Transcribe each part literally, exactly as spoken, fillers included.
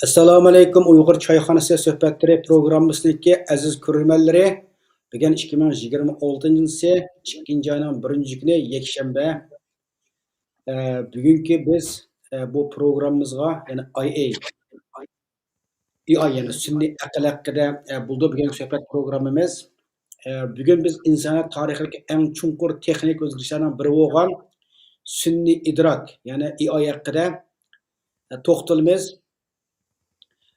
ئەسسالامۇئەلەيكۇم، ئۇيغۇر چايخانىسى سۆھبەتلىرى پروگراممىسىنىڭكى ئەزىز كۆرۈرمەنلىرى. بۈگۈن ئىككى مىڭ يىگىرمە ئالتىنچى يىلى ئىككىنچى ئاينىڭ بىرىنچى كۈنى، يەكشەنبە. ئە، بۈگۈنكى بىز، ئە، بۇ پروگراممىمىزغا، يەنى ئاي ئەي، ئېي ئاي، يەنى سۈنئىي ئەقىل ھەققىدە، ئە، بولىدۇ بۈگۈنكى سۆھبەت پروگراممىمىز. ئە، بۈگۈن بىز ئىنسانىيەت تارىخىدىكى ئەڭ چوڭقۇر تېخنىك ئۆزگىرىشلەرنىڭ بىرى بولغان سۈنئىي ئىدراك، يەنى ئېي ئاي ھەققىدە، ئە، توختىلىمىز.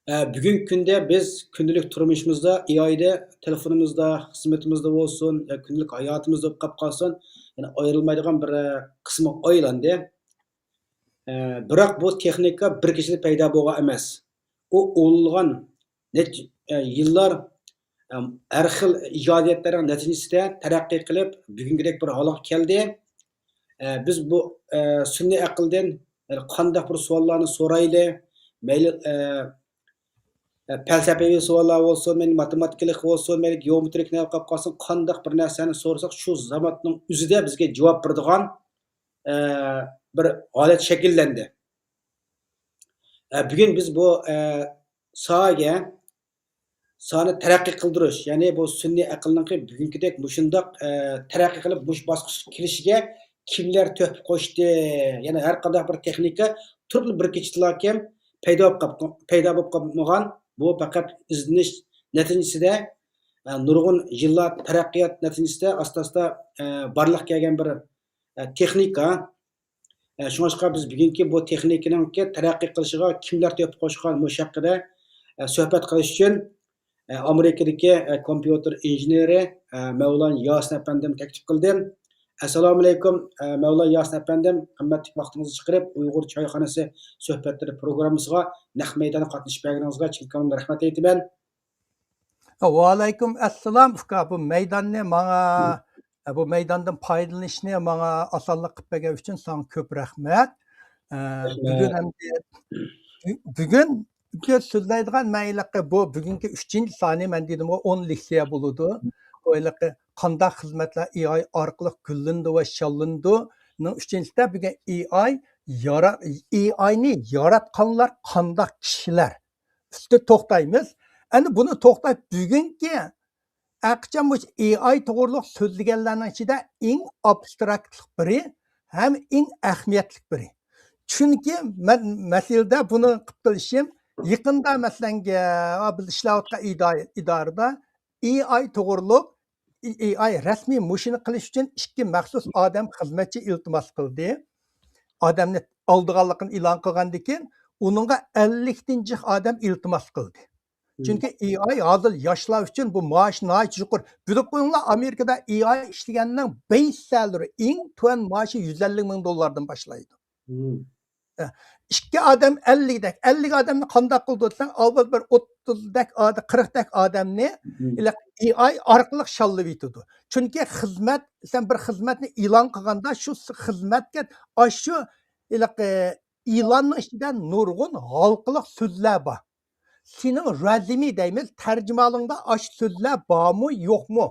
ئە، بۈگۈنكى كۈندە بىز كۈندىلىك تۇرمۇشىمىزدا، ئېي ئايدا، تېلېفونىمىزدا، خىزمىتىمىزدە بولسۇن، يا كۈندىلىك ھاياتىمىزدا بولۇپ قالسۇن، يەنى ئايرىلمايدىغان بىر، ئە، قىسمىغا ئايلاندى. ئە، بىراق بۇ تېخنىكا بىر كېچىدە پەيدا بولغان ئەمەس. ئۇ ئونلىغان نەچچە، ئە، يىللار، ئە، ھەر خىل ئىجادىيەتلەرنىڭ نەتىجىسىدە تەرەققىي قىلىپ، بۈگۈنكىدەك بىر ھالغا كەلدى. ئە، بىز بۇ، ئە، سۈنئىي ئەقىلدىن، يەنى قانداق بىر سوئاللارنى سورايلى، مەيلى، ئە، ئە، پەلسەپىۋى سوئاللار بولسۇن، مەيلى ماتېماتىكىلىق بولسۇن، مەيلى گېئومېترىك نەرسە قالسۇن، قانداق بىر نەرسىنى سورىساق، شۇ زاماننىڭ ئۆزىدە بىزگە جاۋاب بېرىدىغان، ئە، بىر ھالەت شەكىللەندى. ئە، بۈگۈن بىز بۇ، ئە، ساھەگە ساھەنى تەرەققىي قىلدۇرۇش، يەنى بۇ سۈنئىي ئەقىلنىڭكى بۈگۈنكىدەك مۇشۇنداق، ئە، تەرەققىي قىلىپ، مۇشۇ باسقۇچقا كېلىشىگە كىملەر تۆھپە قوشتى؟ يەنى ھەر قانداق بىر تېخنىكا تۇرۇپلا بىر كېچىدىلا كېيىن پەيدا بولۇپ قاپ-، پەيدا بولۇپ قالمىغان. بۇ پەقەت ئىزدىنىش نەتىجىسىدە، ئە، نۇرغۇن يىللار تەرەققىيات نەتىجىسىدە ئاستا-ئاستا، ئە، بارلىققا كەلگەن بىر، ئە، تېخنىكا. ئە، شۇڭلاشقا بىز بۈگۈنكى بۇ تېخنىكىنىڭكى تەرەققىي قىلىشىغا كىملەر تۆھپە قوشقان، مۇشۇ ھەققىدە، ئە، سۆھبەت قىلىش ئۈچۈن، ئە، ئامېرىكىدىكى، ئە، كومپيۇتېر ئىنژېنېرى، ئە، مەۋلان ياسىن ئەپەندىمنى تەكلىپ قىلدىم. ئەسسالامۇئەلەيكۇم، ئە، مەۋلان ياسىن ئەپەندىم، قىممەتلىك ۋاقتىڭىزنى چىقىرىپ، ئۇيغۇر چايخانىسى سۆھبەتلىرى پروگراممىسىغا نەق مەيداندا قاتنىشىپ بەرگىنىڭىزگە چىن كۆڭلۈمدىن رەھمەت ئېيتىمەن. ۋەئەلەيكۇم ئەسسالام، ئۇكا. بۇ مەيداننى ماڭا، بۇ مەيداندىن پايدىلىنىشنى ماڭا ئاسانلىق قىلىپ بەرگەن ئۈچۈن ساڭا كۆپ رەھمەت. ئە، رەھمەت. بۈگۈن ئەمدى، بۈ-، بۈگۈن، بۈگۈن سۆزلەيدىغان مەن ھېلىقى بۇ بۈگۈنكى ئۈچىنچى سانى، مەن دېدىمغۇ، ئون لېكسىيە بولىدۇ. بۇ ھېلىقى قانداق خىزمەتلەر ئېي ئاي ئارقىلىق گۈللىنىدۇ ۋە شاللىنىدۇ نىڭ ئۈچىنچىسىدە بۈگۈن ئېي ئاي يارا-، ئېي ئاينى ياراتقانلار قانداق كىشىلەر؟ ئۈستىدە توختايمىز. ئەنە بۇنى توختاپ، بۈگۈنكى ئەقىچان مۇشۇ ئېي ئاي توغرۇلۇق سۆزلىگەنلەرنىڭ ئىچىدە ئەڭ ئابستراكتلىق بىرى ھەم ئەڭ ئەھمىيەتلىك بىرى. چۈنكى مەن مەسىلىدە بۇنى قىلىپ قېلىشىم، يېقىندا مەسىلەنگە، بىز ئىشلەۋاتقان ئىدا-، ئىدارىدا ئېي ئاي توغرۇلۇق، ئېي ئاي رەسمىي مۇشۇنى قىلىش ئۈچۈن ئىككى مەخسۇس ئادەم خىزمەتچى ئىلتىماس قىلدى. ئادەمنى ئالىدىغانلىقىنى ئېلان قىلغاندىن كېيىن، ئۇنىڭغا ئەللىكتىن جىق ئادەم ئىلتىماس قىلدى. مم. چۈنكى ئېي ئاي ھازىر ياشلار ئۈچۈن بۇ مائاش ناھايىتى يۇقىرى. بىلىپ قويۇڭلار، ئامېرىكىدا ئېي ئاي ئىشلىگەننىڭ بەيس سەلىرى ئەڭ تۆۋەن مائاشى يۈز ئەللىك مىڭ دوللاردىن باشلايدۇ. مم. ئە، ئىككى ئادەم ئەللىكتەك، ئەللىك ئادەمنى قانداق قىلىدۇ دېسەڭ، ئاۋۋال بىر ئوتتۇزدەك ئادەم، قىرىقتەك ئادەمنى مم. ئېي ئاي ئارقىلىق شاللىۋېتىدۇ. چۈنكى خىزمەت، سەن بىر خىزمەتنى ئېلان قىلغاندا، شۇ خىزمەتكە ئاشۇ ئېلان ئىچىدە نۇرغۇن ھالقىلىق سۆزلەر بار. سېنىڭ رەزىمى دەيمىز، تەرجىمىھالىڭدا ئاشۇ سۆزلەر بارمۇ، يوقمۇ؟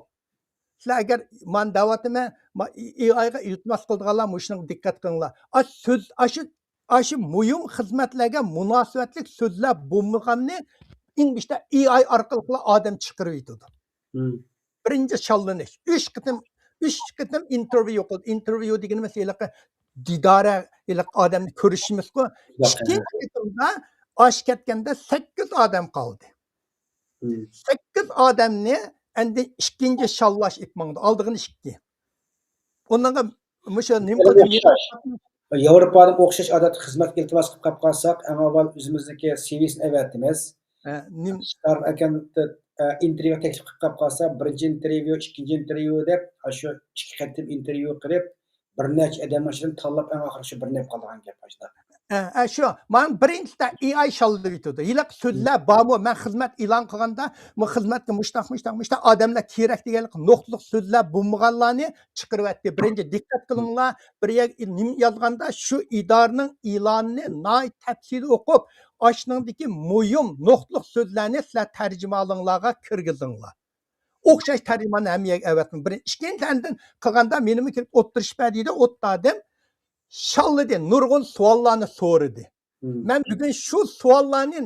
سىلەر ئەگەر مانا دەۋاتىمەن، ما-، ئېي ئايغا ئىلتىماس قىلىدىغانلار مۇشۇنىڭغا دىققەت قىلىڭلار. ئاشۇ سۆز، ئاشۇ، ئاشۇ مۇھىم خىزمەتلەرگە مۇناسىۋەتلىك سۆزلەر بولمىغاننى ئەڭ بېشىدا ئېي ئاي ئارقىلىقلا ئادەم چىقىرىۋېتىدۇ. مم. بىرىنچى شاللىنىش. ئۈچ قېتىم، ئۈچ قېتىم ئىنتېرۋيۇ قىلدى. ئىنتېرۋيۇ دېگىنىمىز ھېلىقى دىدارە، ھېلىقى ئادەمنى كۆرۈشىمىزغۇ. ياق، ئىككىنچى قېتىمدا ئاشۇ كەتكەندە سەككىز ئادەم قالدى. مم. سەككىز ئادەمنى ئەندى ئىككىنچى شاللاش ئېلىپ ماڭدى. ئالدىغىنى ئىككى. ئۇنىڭغا مۇشۇ نېمە قىلدى؟ ياۋروپادا ئوخشاش ئادەتتە خىزمەتكە ئىلتىماس قىلىپ قالساق، ئەڭ ئاۋۋال ئۆزىمىزنىڭكى سىۋىسىنى ئەۋەتىمىز. ھە، نېمە؟ ئىنتېرۋيۇغا تەكلىپ قىلىپ قالسا، بىرىنچى ئىنتېرۋيۇ، ئىككىنچى ئىنتېرۋيۇ دەپ، ئاشۇ ئىككى قېتىم ئىنتېرۋيۇ قىلىپ، بىر نەچچە ئادەمنىڭ ئىچىدىن تاللاپ، ئەڭ ئاخىرى شۇ بىرنى ئېلىپ قالىدىغان گەپ ئاشۇنداق. ھە، ھە، شۇ. مانا بىرىنچىدە ئېي ئاي شاللىۋېتىدۇ. ھېلىقى سۆزلەر بارمۇ؟ مەن خىزمەت ئېلان قىلغاندا، بۇ خىزمەتكە مۇشتاق، مۇشتاق، مۇشتاق ئادەملەر كېرەك دېگەنلىك نۇقتىلىق سۆزلەر بولمىغانلارنى چىقىرىۋەتتى. بىرىنچى، دىققەت قىلىڭلار، بىر يەرگە نېمە يازغاندا، شۇ ئىدارىنىڭ ئېلانىنى ناھايىتى تەپسىلىي ئوقۇپ، ئاشۇنىڭدىكى مۇھىم نۇقتىلىق سۆزلەرنى سىلەر تەرجىمىھالىڭلارغا كىرگۈزۈڭلار. ئوخشاش تەرجىماننى ھەممە يەرگە ئەۋەتمەڭ. بىرىنچى، ئىككىنچى ئاندىن قىلغاندا مېنىمۇ كېلىپ ئولتۇرۇشۇپ بەر دېدى، ئولتۇردۇم. شاللىدى، نۇرغۇن سوئاللارنى سورىدى. مەن بۈگۈن شۇ سوئاللارنى،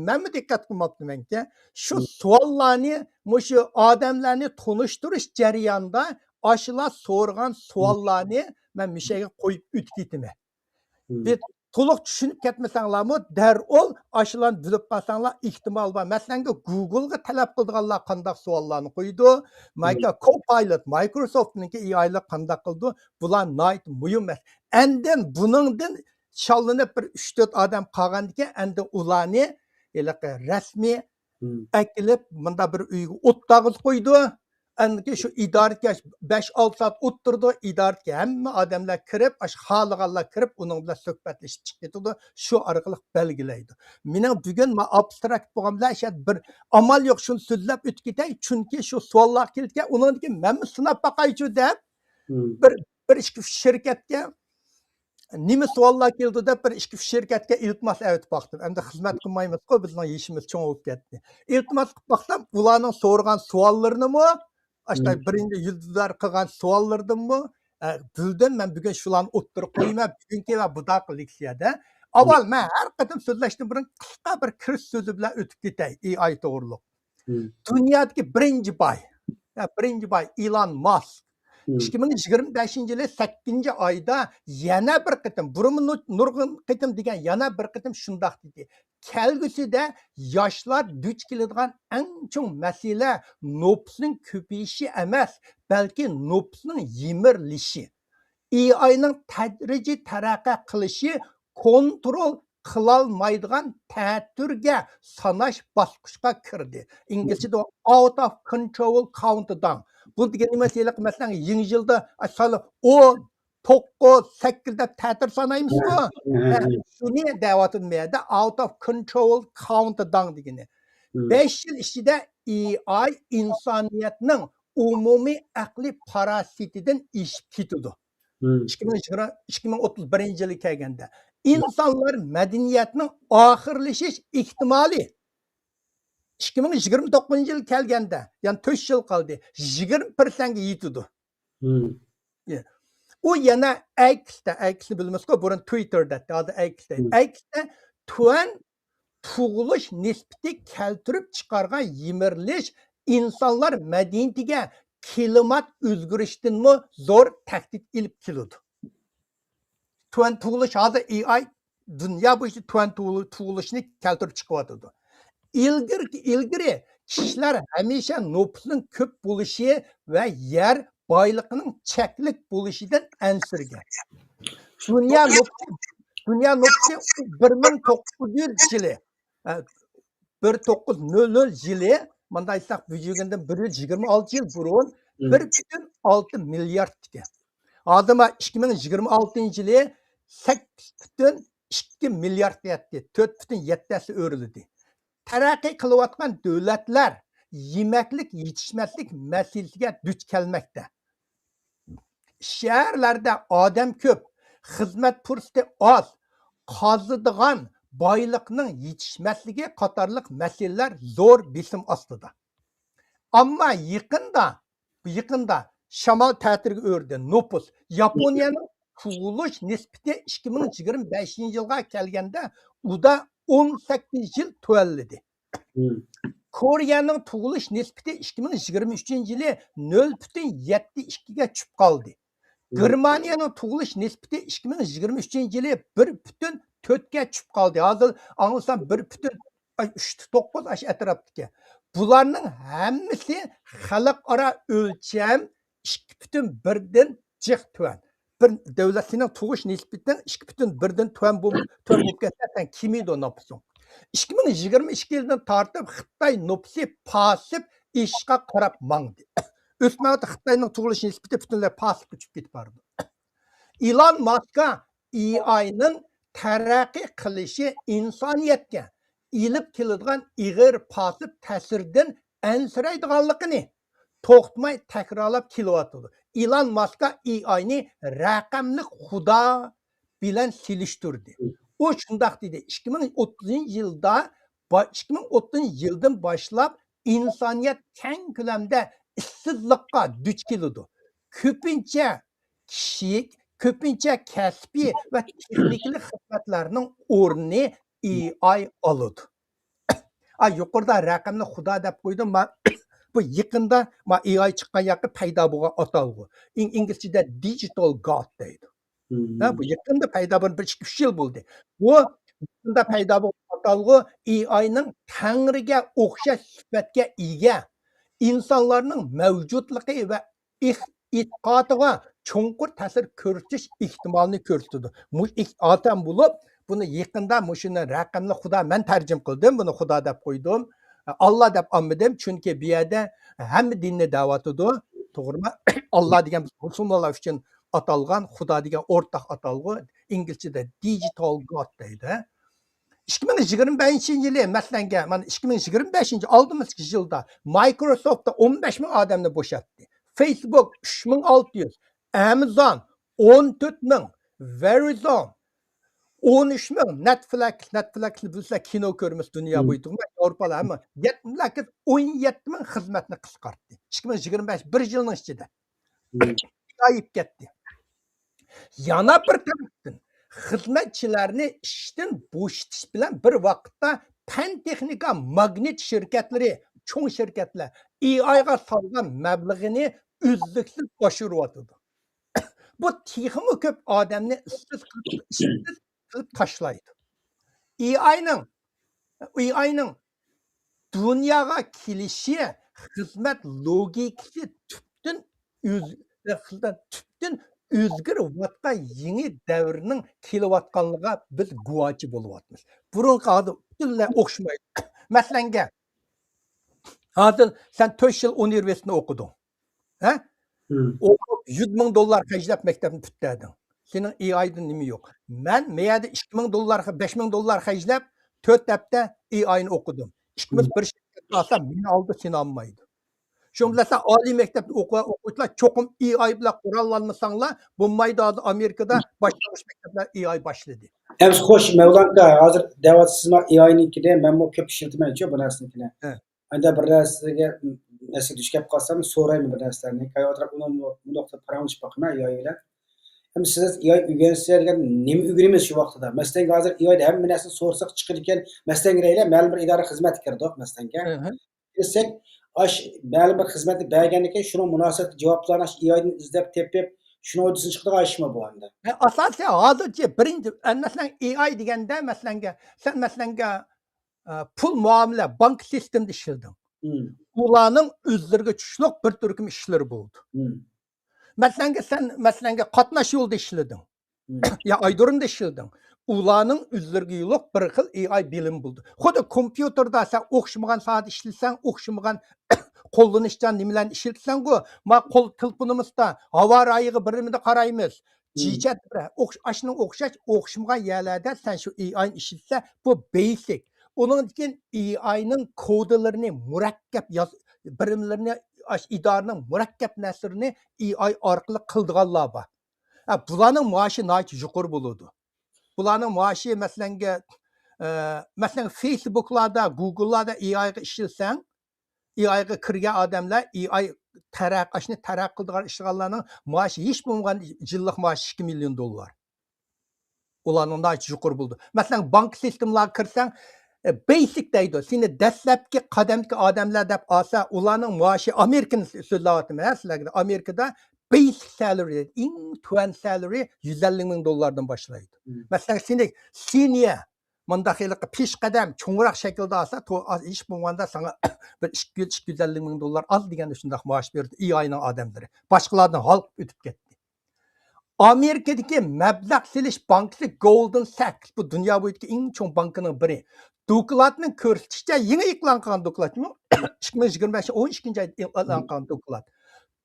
مەنمۇ دىققەت قىلماپتىمەنكى، شۇ سوئاللارنى، مۇشۇ ئادەملەرنى تونۇشتۇرۇش جەريانىدا ئاشۇلار سورىغان سوئاللارنى مەن مۇشۇ يەرگە قويۇپ ئۆتۈپ كېتىمەن. بىر تولۇق چۈشىنىپ كەتمىسەڭلارمۇ، دەررۇ ئاشۇلارنى بىلىپ قالساڭلار ئېھتىمال بار. مەسىلەنكى، گۇگلغا تەلەپ قىلىدىغانلار قانداق سوئاللارنى قويىدۇ؟ مايكا كوپايلوت، مايكروسوفتنىڭكى ئېئايلار قانداق قىلىدۇ؟ بۇلار ناھايىتى مۇھىم مەسىلە. ئاندىن بۇنىڭدىن شاللىنىپ بىر ئۈچ-تۆت ئادەم قالغاندىكىن، ئەندى ئۇلارنى ھېلىقى رەسمىي ئەكېلىپ، مۇنداق بىر ئۆيگە ئولتۇرغۇزۇپ قويىدۇ. ئاندىن كېيىن شۇ ئىدارىدىكى بەش-ئالتە سائەت ئولتۇرىدۇ. ئىدارىدىكى ھەممە ئادەملەر كىرىپ، ئاشۇ خالىغانلار كىرىپ، ئۇنىڭ بىلەن سۆھبەتلىشىپ چىقىپ كېتىدۇ. شۇ ئارقىلىق بەلگىلەيدۇ. مېنىڭ بۈگۈن ما ئابستراكت بولغان بىلەن شايەت بىر ئامال يوق، شۇنى سۆزلەپ ئۆتۈپ كېتەي. چۈنكى شۇ سوئاللار كېلىدىكەن، ئۇنىڭدىن كېيىن مەنمۇ سىناپ باقايچۇ دەپ، بىر، بىر ئىككى شىركەتكە نېمە سوئاللار كېلىدۇ دەپ بىر ئىككى، ئۈچ شىركەتكە ئىلتىماس ئەۋېتىپ باقتىم. ئەمدى خىزمەت قىلمايمىزغۇ، بىزنىڭ يېشىمىز چوڭ بولۇپ كەتتى. ئىلتىماس قىلىپ باقسام، ئۇلارنىڭ سورىغان سوئاللىرىنىمۇ، ئاشۇنداق بىرىنچى يۇلتۇزلار قىلغان سوئاللىرىدىنمۇ، ئە، بىلدىم. مەن بۈگۈن شۇلارنى ئوتتۇرىغا قويىمەن، بۈگۈنكى ۋە بۇداقى لېكسىيەدە. ئاۋۋال مەن ھەر قېتىم سۆزلەشتىن بۇرۇن قىسقا بىر كىرىش سۆزى بىلەن ئۆتۈپ كېتەي، ئېئاي توغرۇلۇق. دۇنيادىكى بىرىنچى باي، يا، بىرىنچى باي ئىلان ماسك. ئىككى مىڭ يىگىرمە بەشىنچى يىلى سەككىزىنچى ئايدا يەنە بىر قېتىم، بۇرۇنمۇ نۇ-، نۇرغۇن قېتىم دېگەن، يەنە بىر قېتىم شۇنداق دېدى: «كەلگۈسىدە ياشلار دۇچ كېلىدىغان ئەڭ چوڭ مەسىلە نوپۇسنىڭ كۆپىيىشى ئەمەس، بەلكى نوپۇسنىڭ يىمىرىلىشى.» ئېئاينىڭ تەدرىجىي تەرەققىي قىلىشى كونترول قىلالمايدىغان تەتۈرگە ساناش باسقۇچقا كىردى. ئىنگلىزچىدا out of control countdown. بۇ دېگىنى نېمە؟ ھېلىقى مەسىلەن، يېڭى يىلدا سانى ئون، توققۇز، سەككىز دەپ تەتۈر سانايمىزغۇ؟ ھە، ھە، ھە. شۇنى دەۋاتىدۇ بۇ يەردە، out of control countdown دېگىنى. بەش يىل ئىچىدە ئېئاي ئىنسانىيەتنىڭ ئومۇمىي ئەقلىي پاراسىتىدىن ئېشىپ كېتىدۇ. ئىككى مىڭ يىگىرمە، ئىككى مىڭ ئوتتۇز بىرىنچى يىلى كەلگەندە، ئىنسانلار مەدەنىيەتنىڭ ئاخىرلىشىش ئېھتىمالى ئىككى مىڭ يىگىرمە توققۇزىنچى يىل كەلگەندە، يەنى تۆت يىل قالدى، يىگىرمە پىرسەنتكە يېتىدۇ. ئۇ يەنە ئەكسىدە، ئەكسنى بىلىمىزغۇ، بۇرۇن تۋىتتېر دەيتتى، ھازىر ئەكس دەيدۇ. ئەكسدە تۆۋەن تۇغۇلۇش نىسبىتى كەلتۈرۈپ چىقارغان يىمىرىلىش ئىنسانلار مەدەنىيىتىگە كىلىمات ئۆزگىرىشتىنمۇ زور تەھدىت ئېلىپ كېلىدۇ. تۆۋەن تۇغۇلۇش، ھازىر ئېئاي دۇنيا بويىچە تۆۋەن تۇغۇلۇ-، تۇغۇلۇشنى كەلتۈرۈپ چىقىۋاتىدۇ. ئىلگىرى، ئىلگىرى كىشىلەر ھەمىشە نوپۇسنىڭ كۆپ بولۇشى ۋە يەر بايلىقىنىڭ چەكلىك بولۇشىدىن ئەنسىرىگەن. دۇنيا نوپۇسى، دۇنيا نوپۇسى بىر مىڭ توققۇز يۈز يىلى، ئە، بىر توققۇز نۆل نۆل يىلى، مۇنداق ئېيتساق، بۈگۈندىن بىر يۈز يىگىرمە ئالتە يىل بۇرۇن بىر پۈتۈن ئالتە مىليارد ئىكەن. ھازىر ما ئىككى مىڭ يىگىرمە ئالتىنچى يىلى سەككىز پۈتۈن ئىككى مىلياردقا يەتتى، تۆت پۈتۈن يەتتە ھەسسە ئۆرلىدى. تەرەققىي قىلىۋاتقان دۆلەتلەر يېمەكلىك يېتىشمەسلىك مەسىلىسىگە دۇچ كەلمەكتە. شەھەرلەردە ئادەم كۆپ، خىزمەت پۇرسىتى ئاز، قازىدىغان بايلىقنىڭ يېتىشمەسلىكى قاتارلىق مەسىلىلەر زور بېسىم ئاستىدا. ئەمما يېقىندا، يېقىندا شامال تەتۈرگە ئۆرۈلدى. نوپۇس، ياپونىيەنىڭ تۇغۇلۇش نىسبىتى ئىككى مىڭ يىگىرمە بەشىنچى يىلغا كەلگەندە ئۇدا ئون سەككىز يىل تۆۋەنلىدى. كورېيەنىڭ تۇغۇلۇش نىسبىتى ئىككى مىڭ يىگىرمە ئۈچىنچى يىلى نۆل پۈتۈن يەتتە ئىككىگە چۈشۈپ قالدى. گېرمانىيەنىڭ تۇغۇلۇش نىسبىتى ئىككى مىڭ يىگىرمە ئۈچىنچى يىلى بىر پۈتۈن تۆتكە چۈشۈپ قالدى. ھازىر ئاڭلىسام بىر پۈتۈن، ئاي، ئۈچ توققۇز ئاشۇ ئەتراپتىكەن. بۇلارنىڭ ھەممىسى خەلقئارا ئۆلچەم ئىككى پۈتۈن بىردىن جىق تۆۋەن. بىر دۆلەت سېنىڭ تۇغۇش نىسبىتىڭ ئىككى پۈتۈن بىردىن تۆۋەن بولۇپ، تۆۋەن بولۇپ كەتسە، سەن كېمىيدۇ نوپۇسۇڭ. ئىككى مىڭ يىگىرمە ئىككى يىلدىن تارتىپ خىتاي نوپۇسى پاسىپ ئېشىشقا قاراپ ماڭدى. ئۆسمەيۋاتقان خىتاينىڭ تۇغۇلۇش نىسبىتى پۈتۈنلەي پاسىپقا چۈشۈپ كېتىپ بارىدۇ. ئىلان ماسكا ئېئاينىڭ تەرەققىي قىلىشى ئىنسانىيەتكە ئېلىپ كېلىدىغان ئېغىر پاسىپ تەسىرىدىن ئەنسىرەيدىغانلىقىنى توختىماي تەكرارلاپ كېلىۋاتىدۇ. ئىلان ماسكا ئېئاينى رەقەملىك خۇدا بىلەن سېلىشتۇردى. ئۇ شۇنداق دېدى، ئىككى مىڭ ئوتتۇزىنچى يىلدا، با-، ئىككى مىڭ ئوتتۇزىنچى يىلدىن باشلاپ ئىنسانىيەت كەڭ كۆلەمدە ئىشسىزلىققا دۇچ كېلىدۇ. كۆپىنچە كىشىلىك، كۆپىنچە كەسپىي ۋە تېخنىكىلىق خىزمەتلەرنىڭ ئورنى ئېي ئاي ئالىدۇ. ئا، يۇقىرىدا رەقەملىك خۇدا دەپ قويدۇم. ما، بۇ يېقىندا ما ئېي ئاي چىققان ياققا پەيدا بولغان ئاتالغۇ. ئىن-، ئىنگلىزچىدە digital god دەيدۇ. ھە، بۇ يېقىندا پەيدا بولغان، بىر ئىككى، ئۈچ يىل بولدى. بۇ يېقىندا پەيدا بولغان ئاتالغۇ ئېي ئاينىڭ تەڭرىگە ئوخشاش سۈپەتكە ئىگە، ئىنسانلارنىڭ مەۋجۇتلۇقى ۋە ئېتىقادىغا چوڭقۇر تەسىر كۆرسىتىش ئېھتىمالىنى كۆرسىتىدۇ. مۇ-، ئېھ-، ئادەم بولۇپ، بۇنى يېقىندا مۇشۇنى رەقەملىك خۇدا، مەن تەرجىمە قىلدىم، بۇنى خۇدا دەپ قويدۇم. ئاللا دەپ ئالمىدىم، چۈنكى بۇ يەردە ھەممە دىننى دەۋاتىدۇ، توغرىمۇ؟ ئاللا دېگەن بىز مۇسۇلمانلار ئۈچۈن ئاتالغان، خۇدا دېگەن ئورتاق ئاتالغۇ، ئىنگلىزچىدە digital god دەيدۇ. ئىككى مىڭ يىگىرمە بەشىنچى يىلى، مەسىلەنگە، مانا ئىككى مىڭ يىگىرمە بەشىنچى، ئالدىمىزدىكى يىلدا مايكروسوفتتا ئون بەش مىڭ ئادەمنى بوشاتتى. فېيسبوك ئۈچ مىڭ ئالتە يۈز، ئامازون ئون تۆت مىڭ، ۋېرىزون ئون ئۈچ مىڭ، نېتفلىكس، نېتفلىكس بىلسە كىنو كۆرىمىز دۇنيا بويىچە، ئاۋروپا ھەممە، نېتفلىكس ئون يەتتە مىڭ خىزمەتنى قىسقارتتى. ئىككى مىڭ يىگىرمە بەش، بىر يىلنىڭ ئىچىدە. كېتىپ كەتتى. يەنە بىر تەرەپتىن، خىزمەتچىلەرنى ئىشتىن بوشىتىش بىلەن بىر ۋاقىتتا پەن تېخنىكا ماگنىت شىركەتلىرى، چوڭ شىركەتلەر ئېي ئايغا سالغان مەبلىغىنى ئۈزلۈكسىز ئاشۇرۇۋاتىدۇ. بۇ تېخىمۇ كۆپ ئادەمنى ئىشسىز قىلىپ، ئىشسىز قىلىپ تاشلايدۇ. ئېي ئاينىڭ، ئېي ئاينىڭ دۇنياغا كېلىشى خىزمەت لوگىكىسى تۈپتىن ئۆز-، خىزمەت تۈپتىن ئۆزگىرىۋاتقان يېڭى دەۋرنىڭ كېلىۋاتقانلىقىغا بىز گۇۋاھچى بولۇۋاتىمىز. بۇرۇنقى ھازىر پۈتۈنلەي ئوخشىمايدۇ. مەسىلەنگە، ھازىر سەن تۆت يىل ئۇنىۋېرسىتېتنى ئوقۇدۇڭ. ھە؟ ئوقۇپ، يۈز مىڭ دوللار خەجلەپ مەكتەپنى پۈتتۈردۈڭ. سېنىڭ ئېي ئايدىن نېمە يوق؟ مەن مەيەردە ئىككى مىڭ دوللار، بەش مىڭ دوللار خەجلەپ، تۆت ھەپتە ئېي ئاينى ئوقۇدۇم. ئىككىمىز بىر شىركەتكە ئالسام، مېنى ئالىدۇ، سېنى ئالمايدۇ. شۇ بىلەن سەن ئالىي مەكتەپتە ئوقۇغان ئوقۇغۇچىلار چوقۇم ئېي ئاي بىلەن قوراللانمىساڭلار بولمايدۇ. ھازىر ئامېرىكىدا باشلانغۇچ مەكتەپلەر ئېي ئاي باشلىدى. ئەمىسە خوش، مەۋلان ئاكا، ھازىر دەۋاتىسىزما ئېي ئاينىڭكىنى، مەنمۇ كۆپ ئىشلىتىمەنچۇ بۇ نەرسىنىڭكىنى. ھە. ئەندى بىر نەرسىگە، نەرسىگە دۇچ كەپ قالسام سورايمەن بىر نەرسىلەرنى. كايۋاتراپ ئۇنى مۇنداقتا پاراڭلىشىپ باقىمەن ئېي ئاي بىلەن. ئەمما سىز ئېي ئاي ئۆگەنسە دېگەن نېمە ئۆگىنىمىز شۇ ۋاقتىدا؟ مەسىلەن، ھازىر ئېي ئايدا ھەممە نەرسىنى سورىساق چىقىدىكەن. مەسىلەن، دەيلى، مەلۇم بىر ئىدارە خىزمەتكە كىردۇق، مەسىلەنگە. كىرسەك، ئاش، مەلۇم بىر خىزمەتنى بەرگەندىن كېيىن شۇنىڭ مۇناسىۋەتلىك جاۋابلارنى ئاش ئېي ئايدىن ئىزدەپ تېپىپ، شۇنىڭ ھۆددىسىنى چىقىدىغان ئىشمۇ بۇ ئەمدى؟ ئە، ئاساسىي ھازىرچە بىرىنچى، ئە، مەسىلەن، ئېي ئاي دېگەندە، مەسىلەنگە، سەن مەسىلەنگە، ئە، پۇل مۇئامىلە، بانك سىستېمىدا ئىشلىدىڭ. ئۇلارنىڭ ئۆزلىرىگە چۈشلۈك بىر تۈركۈم ئىشلىرى بولىدۇ. مەسىلەنگە، سەن، مەسىلەنگە، قاتناش يولىدا ئىشلىدىڭ. يا ئايرودرومدا ئىشلىدىڭ. ئۇلارنىڭ ئۆزلىرىگە يولۇق بىر خىل ئېي ئاي بىلىم بولىدۇ. خۇددى كومپيۇتېردا سەن ئوخشىمىغان سائەت ئىشلىسەڭ، ئوخشىمىغان قوللىنىشچان نېمىلەرنى ئىشلىتىسەنغۇ، ما قول تېلېفونىمىزدا ھاۋا رايىغا بىر نېمىدە قارايمىز. جىچەت بىر ئوخش-، ئاشۇنىڭ ئوخشاش، ئوخشىمىغان يەرلەردە سەن شۇ ئېي ئاينى ئىشلىتسە، بۇ بەيسىك. ئۇنىڭدىن كېيىن ئېي ئاينىڭ كودلىرىنى مۇرەككەپ ياز-، بىرىملىرىنى، ئاشۇ ئىدارىنىڭ مۇرەككەپ نەرسىلىرىنى ئېي ئاي ئارقىلىق قىلىدىغانلار بار. ھە، بۇلارنىڭ مائاشى ناھايىتى يۇقىرى بولىدۇ. بۇلارنىڭ مائاشى، مەسىلەنگە، ئە، مەسىلەن، فېيسبۇكلاردا، گۇگللاردا ئېي ئايغا ئىشلىسەڭ، ئېي ئايغا كىرگەن ئادەملەر، ئېي ئاي تەرەق-، ئاشۇنى تەرەققىي قىلىدىغان، ئىشلىغانلارنىڭ مائاشى ھېچ بولمىغان يىللىق مائاشى ئىككى مىليون دوللار. ئۇلارنىڭ ناھايىتى يۇقىرى بولىدۇ. مەسىلەن، بانك سىستېمىلارغا كىرسەڭ، ئە، بەيسىك دەيدۇ. سېنى دەسلەپكى قەدەمكى ئادەملەر دەپ ئالسا، ئۇلارنىڭ مائاشى، ئامېرىكىنى سۆزلەۋاتىمەن ھە سىلەرگە. ئامېرىكىدا بەيسىك سەلرى، ئەڭ تۆۋەن سەلرى يۈز ئەللىك مىڭ دوللاردىن باشلايدۇ. مەسىلەن، سېنى سېنىيە، مۇنداق ھېلىقى پېشقەدەم، چوڭراق شەكىلدە ئالسا، تو-، ئاز، ھېچ بولمىغاندا ساڭا بىر ئىككى يۈز، ئىككى يۈز ئەللىك مىڭ دوللار ئال دېگەن شۇنداق مائاش بېرىدۇ ئېي ئاينىڭ ئادەملىرى. باشقىلاردىن ھالقىپ ئۆتۈپ كەتتى. ئامېرىكىدىكى مەبلەغ سېلىش بانكىسى گولدمەن ساكس، بۇ دۇنيا بويىدىكى ئەڭ چوڭ بانكىنىڭ بىرى. دوكلاتنىڭ كۆرسىتىشىچە، يېڭى ئېلان قىلغان دوكلاتمۇ، ئىككى مىڭ يىگىرمە بەشىنچى ئون ئىككىنچى ئايدا ئېلان قىلغان دوكلات.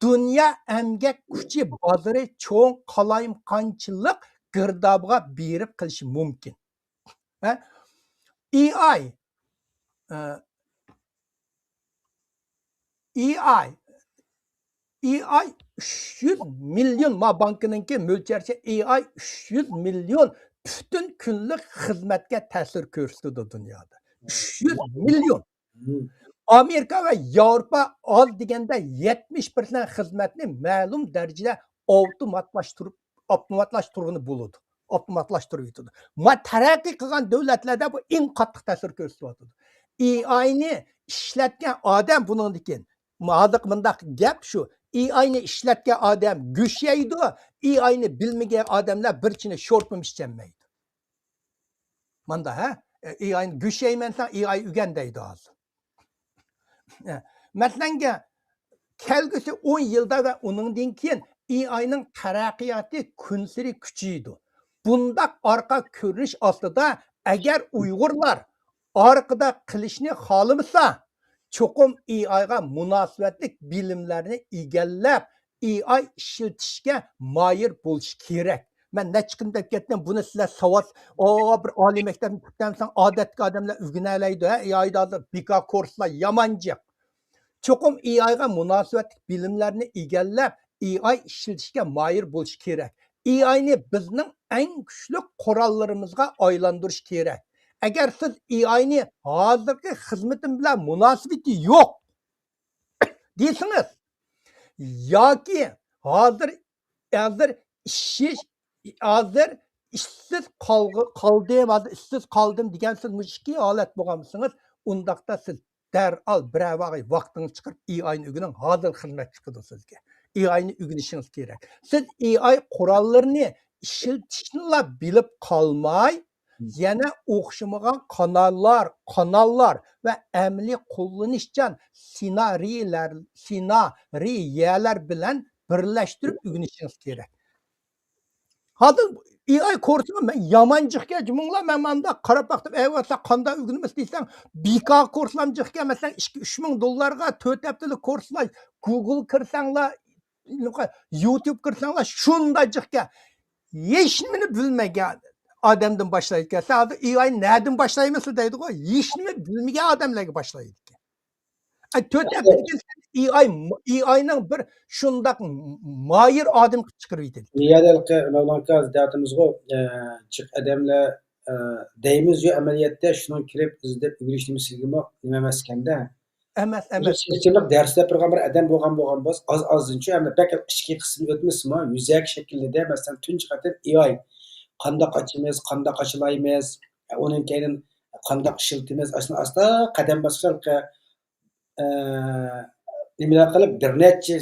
دۇنيا ئەمگەك كۈچى بازىرى چوڭ قالايمىقانچىلىق گىردابىغا بېرىپ قېلىشى مۇمكىن. ھە؟ ئېي ئاي، ئە، ئېي ئاي، ئېي ئاي ئۈچ يۈز مىليون، ما بانكىنىڭكى مۆلچەرچە، ئېي ئاي ئۈچ يۈز مىليون پۈتۈن كۈنلۈك خىزمەتكە تەسىر كۆرسىتىدۇ دۇنيادا. ئۈچ يۈز مىليون. ئامېرىكا ۋە ياۋروپا ئاز دېگەندە يەتمىش پىرسەنت خىزمەتنى مەلۇم دەرىجىدە ئاپتوماتلاشتۇرۇپ، ئاپتوماتلاشتۇرغىلى بولىدۇ. ئاپتوماتلاشتۇرۇۋېتىدۇ. ما تەرەققىي قىلغان دۆلەتلەردە بۇ ئەڭ قاتتىق تەسىر كۆرسىتىۋاتىدۇ. ئېئاينى ئىشلەتكەن ئادەم بۇنىڭدىن كېيىن، ھازىرقى مۇنداق گەپ شۇ، ئېئاينى ئىشلەتكەن ئادەم گۆش يەيدۇ، ئېئاينى بىلمىگەن ئادەملەر بىر چىنە شورپىمۇ ئىچەلمەيدۇ. ماندا، ھە؟ ئېئاينى گۆش يەيمەن دېسەڭ، ئېئاي ئۆگەن دەيدۇ ھازىر. مەسىلەنگە، كەلگۈسى ئون يىلدا ۋە ئۇنىڭدىن كېيىن ئېئاينىڭ تەرەققىياتى كۈنسېرى كۈچىيىدۇ. بۇنداق ئارقا كۆرۈنۈش ئاستىدا، ئەگەر ئۇيغۇرلار ئارقىدا قېلىشنى خالىمىسا، چوقۇم ئېئايغا مۇناسىۋەتلىك بىلىملەرنى ئىگىلەپ، ئېئاي ئىشلىتىشكە ماھىر بولۇش كېرەك. مەن نەچچە قېتىم دەپ كەتتىم، بۇنى سىلەر ساۋات، ئو، بىر ئالىي مەكتەپنى پۈتتۈرسەڭ، ئادەتتىكى ئادەملەر ئۆگىنەلەيدۇ، ھە، ئېئايدا ھازىر بىكار كۇرسلار يامان جىق. چوقۇم ئېئايغا مۇناسىۋەتلىك بىلىملەرنى ئىگىلەپ، ئېئاي ئىشلىتىشكە ماھىر بولۇش كېرەك. ئېئاينى بىزنىڭ ئەڭ كۈچلۈك قوراللىرىمىزغا ئايلاندۇرۇش كېرەك. ئەگەر سىز ئېئاينى ھازىرقى خىزمىتىم بىلەن مۇناسىۋىتى يوق دېسىڭىز، ياكى ھازىر، ھازىر ئىشسىز، ھازىر ئىشسىز قالغ-، قالدىم، ھازىر ئىشسىز قالدىم دېگەن سىز مۇشۇ ئىككى ھالەت بولغان بولسىڭىز، ئۇنداقتا سىز دەرھال بىرەر ۋاقىت ۋاقتىڭىزنى چىقىرىپ، ئېئاينى ئۆگىنىڭ، ھازىر خىزمەت چىقىدۇ سىزگە. ئېئاينى ئۆگىنىشىڭىز كېرەك. سىز ئېئاي قوراللىرىنى ئىشلىتىشنىلا بىلىپ قالماي، يەنە ئوخشىمىغان قاناللار، قاناللار ۋە ئەمەلىي قوللىنىشچان سېنارىيلەر، سېنارىيەلەر بىلەن بىرلەشتۈرۈپ ئۆگىنىشىڭىز كېرەك. ھازىر ئېئاي كورسىغا مەن يامان جىقكەن، جۇمۇڭلار، مەن ماندا قاراپ باقتىم، ئەي ۋاي، سەن قانداق ئۆگىنىمىز دېسەڭ، بىكار كورسلام جىقكەن، مەسىلەن، ئىككى، ئۈچ مىڭ دوللارغا تۆت ھەپتىلىك كورسلار، گۇگل كىرسەڭلار، يۇتۇب كىرسەڭلار، شۇنداق جىقكەن. ھېچنېمىنى بىلمىگەن ئادەمدىن باشلايدىكەن. سەن ھازىر ئېئاينى نەدىن باشلايمىز دەيدىغۇ، ھېچنېمە بىلمىگەن ئادەملەرگە باشلايدىكەن. ئە، تۆت ھەپتىدىن كېيىن ئېئاي، ئېئاينىڭ بىر شۇنداق ماھىر ئادەم قىلىپ چىقىرىۋېتىدۇ. يەنە ھېلىقى مەۋلان ئاكا دەۋاتىمىزغۇ، ئە، جىق ئادەملەر، ئە، دەيمىزيۇ، ئەمەلىيەتتە شۇنىڭ كىرىپ ئىزدەپ ئۆگىنىش نېمىسىگىمۇ نېمە ئەمەسكەندە. ئەمەس، ئەمەس. سىستېمىلىق دەرس دەپ بەرگەن بىر ئادەم بولغان، بولغان بولسا، ئاز، ئازدىنچۇ، ئەمدى بەك ئىچكى قىسمىنى ئۆتمىسىمۇ، يۈزەكى شەكىلدە، مەسىلەن، تۇنجى قېتىم ئېئاي قانداق ئاچىمىز، قانداق ئاچىلايمىز، ئۇنىڭ كەينىدىن قانداق ئىشلىتىمىز، ئاشۇنى ئاستا قەدەم باسقان، ئە، نېمىلەر قىلىپ، بىر نەچچە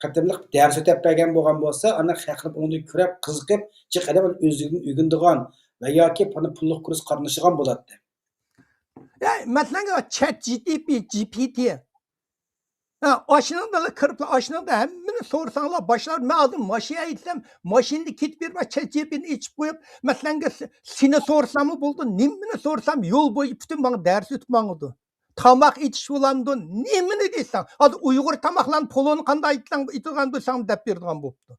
قېتىملىق دەرس ئۆتەپ بەرگەن بولغان بولسا، ئاندىن خەقلەر ئۇنى كۆرۈپ، قىزىقىپ، جىق ئادەم ئۆزىدىن ئۆگىنىدىغان ۋە ياكى بۇنى پۇللۇق كۇرس قاتنىشىدىغان بولاتتى. يا، مەسىلەن، چات جى پى تى، جى پى تى. ھە، ئاشۇنىڭدا كىرىپ، ئاشۇنىڭدا ھەممىنى سورىساڭلار باشلار. مەن ھازىر ماشىنا ھەيدىسەم، ماشىنىدا كېتىپ بېرىپ، چات جى پى تىنى ئېچىپ قويۇپ، مەسىلەن، سېنى سورىساممۇ بولىدۇ، نېمىنى سورىسام يول بويى پۈتۈن ماڭا دەرس ئۆتۈپ ماڭىدۇ. تاماق ئېتىش بولامدۇ؟ نېمىنى دەيسەن؟ ھازىر ئۇيغۇر تاماقلارنى پولۇنى قانداق ئېتىلغان-، ئېتىلغاندۇ ساڭا دەپ بېرىدىغان بوپتۇ.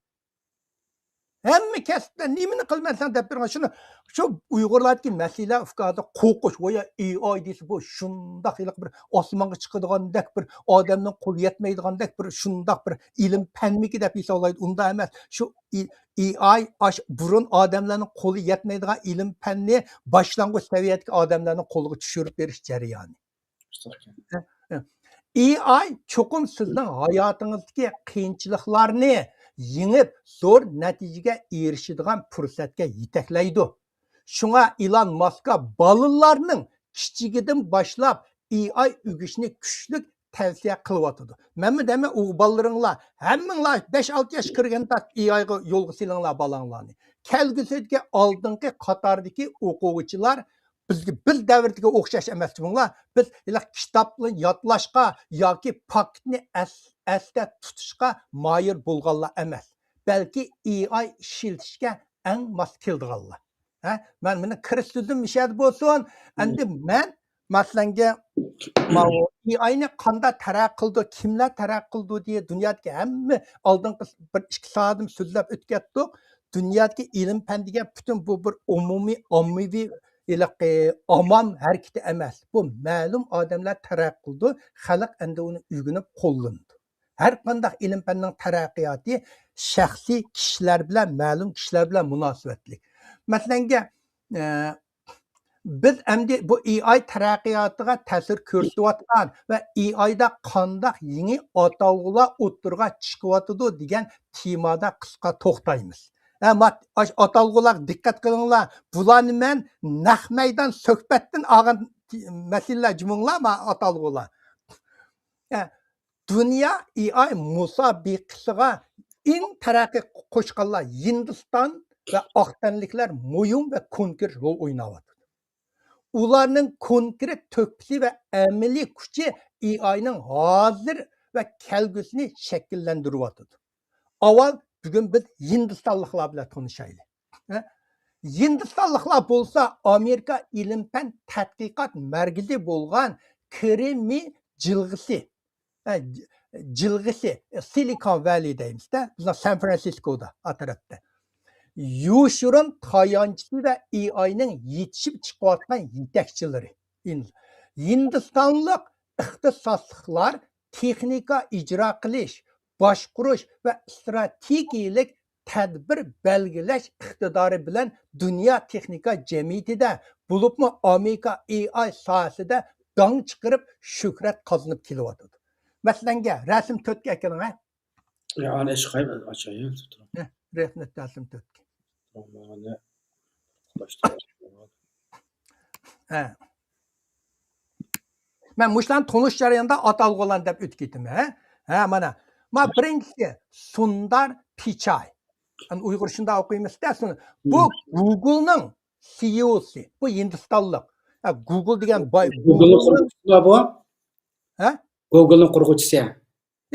ھەممە كەسىپتە نېمىنى قىلىمەن ساڭا دەپ بېرىدىغان. شۇنى، شۇ ئۇيغۇرلاردىكى مەسىلە ئۇكا، ھازىر قورقۇش. ۋايا، ئېئاي دېسە بۇ شۇنداق ھېلىقى بىر ئاسمانغا چىقىدىغاندەك، بىر ئادەمنىڭ قولى يەتمەيدىغاندەك، بىر شۇنداق بىر ئىلىم پەنمىكى دەپ ھېسابلايدۇ. ئۇنداق ئەمەس. شۇ ئېئاي ئاش-، بۇرۇن ئادەملەرنىڭ قولى يەتمەيدىغان ئىلىم پەننى باشلانغۇچ سەۋىيەدىكى ئادەملەرنىڭ قولىغا چۈشۈرۈپ بېرىش جەريانى. ئېئاي چوقۇم سىزنىڭ ھاياتىڭىزدىكى قىيىنچىلىقلارنى يېڭىپ، زور نەتىجىگە ئېرىشىدىغان پۇرسەتكە يېتەكلەيدۇ. شۇڭا ئىلان ماسكا بالىلارنىڭ كىچىكىدىن باشلاپ ئېئاي ئۆگىنىشنى كۈچلۈك تەۋسىيە قىلىۋاتىدۇ. مەنمۇ دەيمەن، ئۇ بالىلىرىڭلار، ھەممىڭلار بەش ئالتە ياش كىرگەندە ئېئايغا يولغا سېلىڭلار بالاڭلارنى. كەلگۈسىدىكى ئالدىنقى قاتاردىكى ئوقۇغۇچىلار بىزگە، بىز دەۋردىكى ئوخشاش ئەمەس، چۈشىنىڭلار. بىز ھېلىقى كىتابنى يادلاشقا ياكى پاكىتنى ئەس-، ئەستە تۇتۇشقا ماھىر بولغانلار ئەمەس، بەلكى ئېئاي ئىشلىتىشكە ئەڭ ماس كېلىدىغانلار. ھە؟ مەن، مېنىڭ كىرىش سۆزۈم مۇشۇ يەردە بولسۇن. ئەمدى مەن مەسىلەنگە، ماۋۇ ئېئاينى قانداق تەرەققىي قىلدى، كىملەر تەرەققىي قىلدى دېگەن دۇنيادىكى ھەممە ئالدىنقى بىر ئىككى سائەتتىن سۆزلەپ ئۆتۈپ كەتتۇق. دۇنيادىكى ئىلىم پەن دېگەن پۈتۈن بۇ بىر ئومۇمىي، ئاممىۋى ھېلىقى ئامما ھەرىكىتى ئەمەس. بۇ مەلۇم ئادەملەر تەرەققىي قىلىدۇ، خەلق ئەمدى ئۇنى ئۆگىنىپ قوللىنىدۇ. ھەر قانداق ئىلىم پەننىڭ تەرەققىياتى شەخسىي كىشىلەر بىلەن، مەلۇم كىشىلەر بىلەن مۇناسىۋەتلىك. مەسىلەنگە، ئە، بىز ئەمدى بۇ ئېئاي تەرەققىياتىغا تەسىر كۆرسىتىۋاتقان ۋە ئېئايدا قانداق يېڭى ئاتالغۇلار ئوتتۇرىغا چىقىۋاتىدۇ دېگەن تېمادا قىسقا توختايمىز. ھە، مات-، ئاش-، ئاتالغۇلارغا دىققەت قىلىڭلار. بۇلارنى مەن نەق مەيدان سۆھبەتتىن ئالغان مەسىلىلەر جۇمۇڭلار، ما-، ئاتالغۇلار. ھە، دۇنيا ئېي ئاي مۇسابىقىسىغا ئەڭ تەرەققىي قوشقانلار ھىندىستان ۋە ئاق تەنلىكلەر مۇھىم ۋە كونكرېت رول ئويناۋاتىدۇ. ئۇلارنىڭ كونكرېت تۆھپىسى ۋە ئەمەلىي كۈچى ئېي ئاينىڭ ھازىر ۋە كەلگۈسىنى شەكىللەندۈرۈۋاتىدۇ. ئاۋۋال بۈگۈن بىز ھىندىستانلىقلار بىلەن تونۇشايلى. ھە؟ ھىندىستانلىقلار بولسا ئامېرىكا ئىلىم-پەن تەتقىقات مەركىزى بولغان كىرىمى جىلغىسى، ھە، جىلغىسى، سىلىكون ۋەلى دەيمىز-دە، بىزنىڭ سان فرانسىسكودا، ئا تەرەپتە. يوشۇرۇن تايانچىسى ۋە ئېي ئاينىڭ يېتىشىپ چىقىۋاتقان يېتەكچىلىرى. ھىندىستانلىق ئىختىساسلىقلار تېخنىكا ئىجرا قىلىش، باشقۇرۇش ۋە ئىستراتېگىيەلىك تەدبىر بەلگىلەش ئىقتىدارى بىلەن دۇنيا تېخنىكا جەمئىيىتىدە، بولۇپمۇ ئامېرىكا ئېي ئاي ساھەسىدە داڭ چىقىرىپ، شۆھرەت قازىنىپ كېلىۋاتىدۇ. مەسىلەنگە، رەسىم تۆتكە ئەكىلىڭە. يا، ئانى ئېچىقاي، ئاچاي. ھە، رەسىم تۆتكە. ھە. مەن مۇشۇلارنى تونۇش جەريانىدا ئاتالغۇلارنى دەپ ئۆتۈپ كېتىمەن. ھە؟ ھە، مانا. ما بىرىنچىسى سۇندار پىچاي. ئەنە ئۇيغۇرچە شۇنداق ئوقۇيمىز-دە، سۇن-، بۇ گۇگلنىڭ سىئىئوسى. بۇ ھىندىستانلىق. ھە، گۇگل دېگەن باي-، گۇگلنىڭ قۇرغۇچىسى بۇ؟ ھە؟ گۇگلنىڭ قۇرغۇچىسى.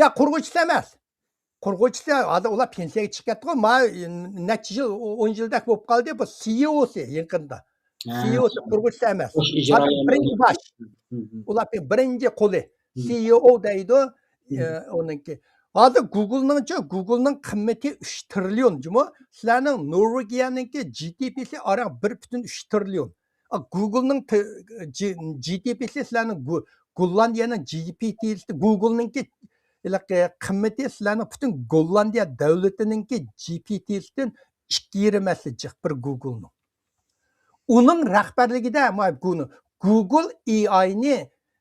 يا، قۇرغۇچىسى ئەمەس. قۇرغۇچىسى ھازىر ئۇلار پېنسىيەگە چىقىپ كەتتىغۇ، ما نەچچە يىل، ئون يىلدەك بولۇپ قالدى. بۇ سىئىئوسى يېقىندا. ھە. سىئىئوسى، قۇرغۇچىسى ئەمەس. باش ئىجرا ھازىر بىرىنچى باش. ھە، ھە. ئۇلار بىرىنچى قولى. ھە. سىئىئو دەيدۇ. ھە. ئە، ئۇنىڭكى. ھازىر گۇگلنىڭچۇ، گۇگلنىڭ قىممىتى ئۈچ تىرىليون جۇمۇ. سىلەرنىڭ نورۋېگىيەنىڭكى جى دى پىسى ئاران بىر پۈتۈن ئۈچ تىرىليون. ئا، گۇگلنىڭ ت-، جى-، جى دى پىسى سىلەرنىڭ گۇ-، گوللاندىيەنىڭ جى دى پى تىسى، گۇگلنىڭكى ھېلىقى قىممىتى سىلەرنىڭ پۈتۈن گوللاندىيە دۆلىتىنىڭكى جى پى تىسىدىن ئىككى يېرىم ھەسسە جىق بىر گۇگلنىڭ. ئۇنىڭ رەھبەرلىكىدە، ما، گۇ-، گۇگل ئېي ئاينى،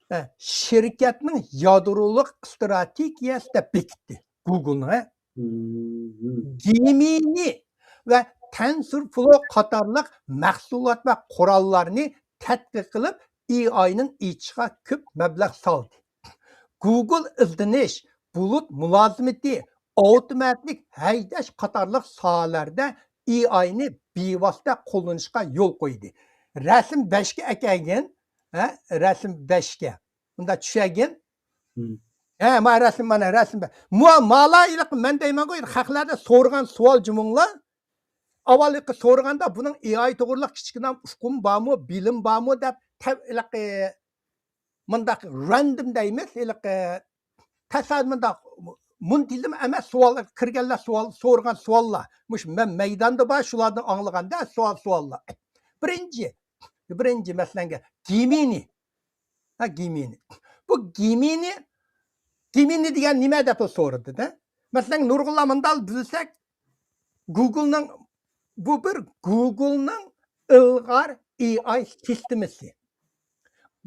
ئە، شىركەتنىڭ يادرولۇق ئىستراتېگىيەسى دەپ بېكىتتى. گۇگلنىڭ، ھە؟ مم. گېمىنى ۋە تەنسۇرفلو قاتارلىق مەھسۇلات ۋە قوراللارنى تەتقىق قىلىپ، ئېي ئاينىڭ ئېچىشىغا كۆپ مەبلەغ سالدى. گۇگل ئىزدىنىش، بۇلۇت مۇلازىمىتى، ئاپتوماتىك ھەيدەش قاتارلىق ساھەلەردە ئېي ئاينى بىۋاسىتە قوللىنىشقا يول قويدى. رەسىم بەشكە ئەكەلگىن، ھە، رەسىم بەشكە. مۇندا چۈشەگىن. مم. ھە، ما رەسىم، مانا رەسىم. مۇ-، مالا ئىلىق مەن دەيمەنغۇ، خەقلەردە سورىغان سوئال جۇمۇڭلار. ئاۋۋال سورىغاندا بۇنىڭ ئېي ئاي توغرىلىق كىچىككىنە ئۇقۇم بارمۇ، بىلىم بارمۇ دەپ تەۋ-، ئىلىق، ئى، مۇنداق راندوم دەيمىز، ئىلىق، ئى، تەسادىپ مۇنداق مۇنتىزىم ئەمەس سوئال، كىرگەنلەر سوئال، سورىغان سوئاللار. مۇشۇ مەن مەيداندا بار، شۇلاردىن ئاڭلىغاندا سوئال، سوئاللار. بىرىنچى، بىرىنچى مەسىلەنگە گېمىنى. ھە، گېمىنى. بۇ گېمىنى، گېمىنى دېگەن نېمە دەپ سورىدى-دە. مەسىلەن، نۇرغۇنلار مۇنداق بىلسەك، گۇگلنىڭ، بۇ بىر گۇگلنىڭ ئىلغار ئېي ئاي سىستېمىسى.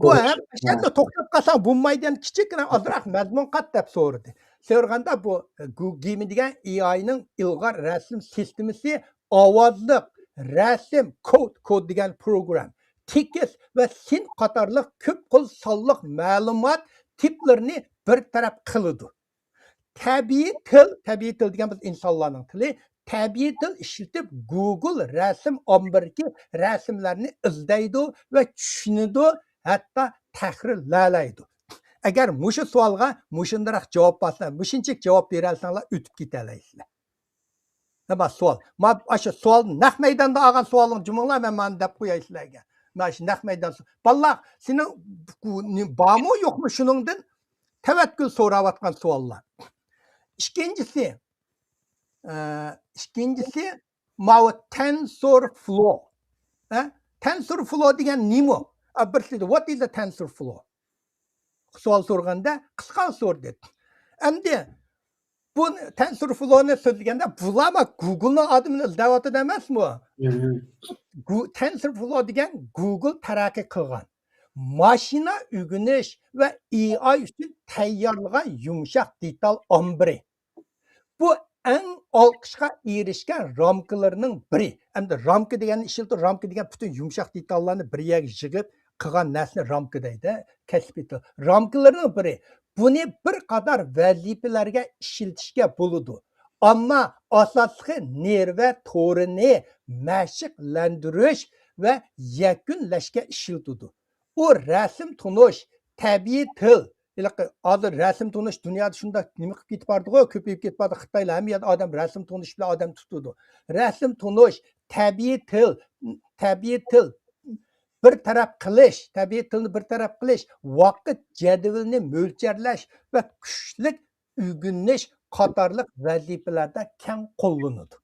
بۇ بولۇپ ھەم چىقتى. ئەشەددە توختاپ قالساڭ بولمايدىغان كىچىككىنە ئازراق مەزمۇن قات دەپ سورىدى. سورىغاندا بۇ، ئە، گۇ-، گېمى دېگەن ئېي ئاينىڭ ئىلغار رەسىم سىستېمىسى ئاۋازلىق، رەسىم، كود، كود دېگەن پروگرام، تېكىست ۋە سىن قاتارلىق كۆپ خىل سانلىق مەلۇمات تىپلىرىنى بىر تەرەپ قىلىدۇ. تەبىئىي تىل، تەبىئىي تىل دېگەن بىز ئىنسانلارنىڭ تىلى، تەبىئىي تىل ئىشلىتىپ، گۇگل رەسىم ئامبىرىدىكى رەسىملەرنى ئىزدەيدۇ ۋە چۈشىنىدۇ، ھەتتا تەھرىرلەيدۇ. ئەگەر مۇشۇ سوئالغا مۇشۇنداق جاۋاب بەرسەڭلار، مۇشۇنچىلىك جاۋاب بېرەلىسەڭلار، ئۆتۈپ كېتەلەيسىلەر. نېمە سوئال؟ ما، ئاشۇ سوئال، نەق مەيداندا ئالغان سوئالنىڭ جۇمۇڭلار، مەن مانا دەپ قوياي سىلەرگە. مانا شۇ نەق مەيدان سو-، بالىلار، سېنىڭ بۇ نې-، بارمۇ يوقمۇ شۇنىڭدىن تەۋەككۈل سوراۋاتقان سوئاللار. ئىككىنچىسى، ئە، ئىككىنچىسى، ماۋۇ تەنسور فلو. ھە؟ تەنسور فلو دېگەن نېمە؟ ئا، بىرسى، what is a tensor flow؟ سوئال سورىغاندا قىسقا سورىدى. ئەمدى بۇ تەنسور فلونى سۆزلىگەندە، بۇلارمۇ گۇگلنىڭ ئادىمىنى ئىزدەۋاتىدۇ ئەمەسمۇ؟ مم. گۇ-، تەنسور فلو دېگەن گۇگل تەرەققىي قىلغان ماشىنا ئۆگىنىش ۋە ئېي ئاي ئۈچۈن تەييارلىغان يۇمشاق دېتال ئامبىرى. بۇ ئەڭ ئالقىشقا ئېرىشكەن رامكىلىرىنىڭ بىرى. ئەمدى رامكا دېگەننى ئىشلىتىپ، رامكا دېگەن پۈتۈن يۇمشاق دېتاللارنى بىر يەرگە يىغىپ قىلغان نەرسىنى رامكا دەيدۇ، كەسپىي تىل. رامكىلىرىنىڭ بىرى. بۇنى بىر قاتار ۋەزىپىلەرگە ئىشلىتىشكە بولىدۇ. ئەمما ئاساسلىقى نېرۋا تورىنى مەشىقلەندۈرۈش ۋە يەكۈنلەشكە ئىشلىتىدۇ. ئۇ رەسىم تونۇش، تەبىئىي تىل، ھېلىقى ھازىر رەسىم تونۇش دۇنيادا شۇنداق نېمە قىلىپ كېتىپ بارىدىغۇ، كۆپىيىپ كېتىپ بارىدۇ. خىتايلار ھەممە يەردە ئادەم رەسىم تونۇش بىلەن ئادەم تۇتىدۇ. رەسىم تونۇش، تەبىئىي تىل، تەبىئىي تىل بىر تەرەپ قىلىش، تەبىئىي تىلنى بىر تەرەپ قىلىش، ۋاقىت جەدۋىلىنى مۆلچەرلەش ۋە كۈچلۈك ئۆگىنىش قاتارلىق ۋەزىپىلەردە كەڭ قوللىنىدۇ.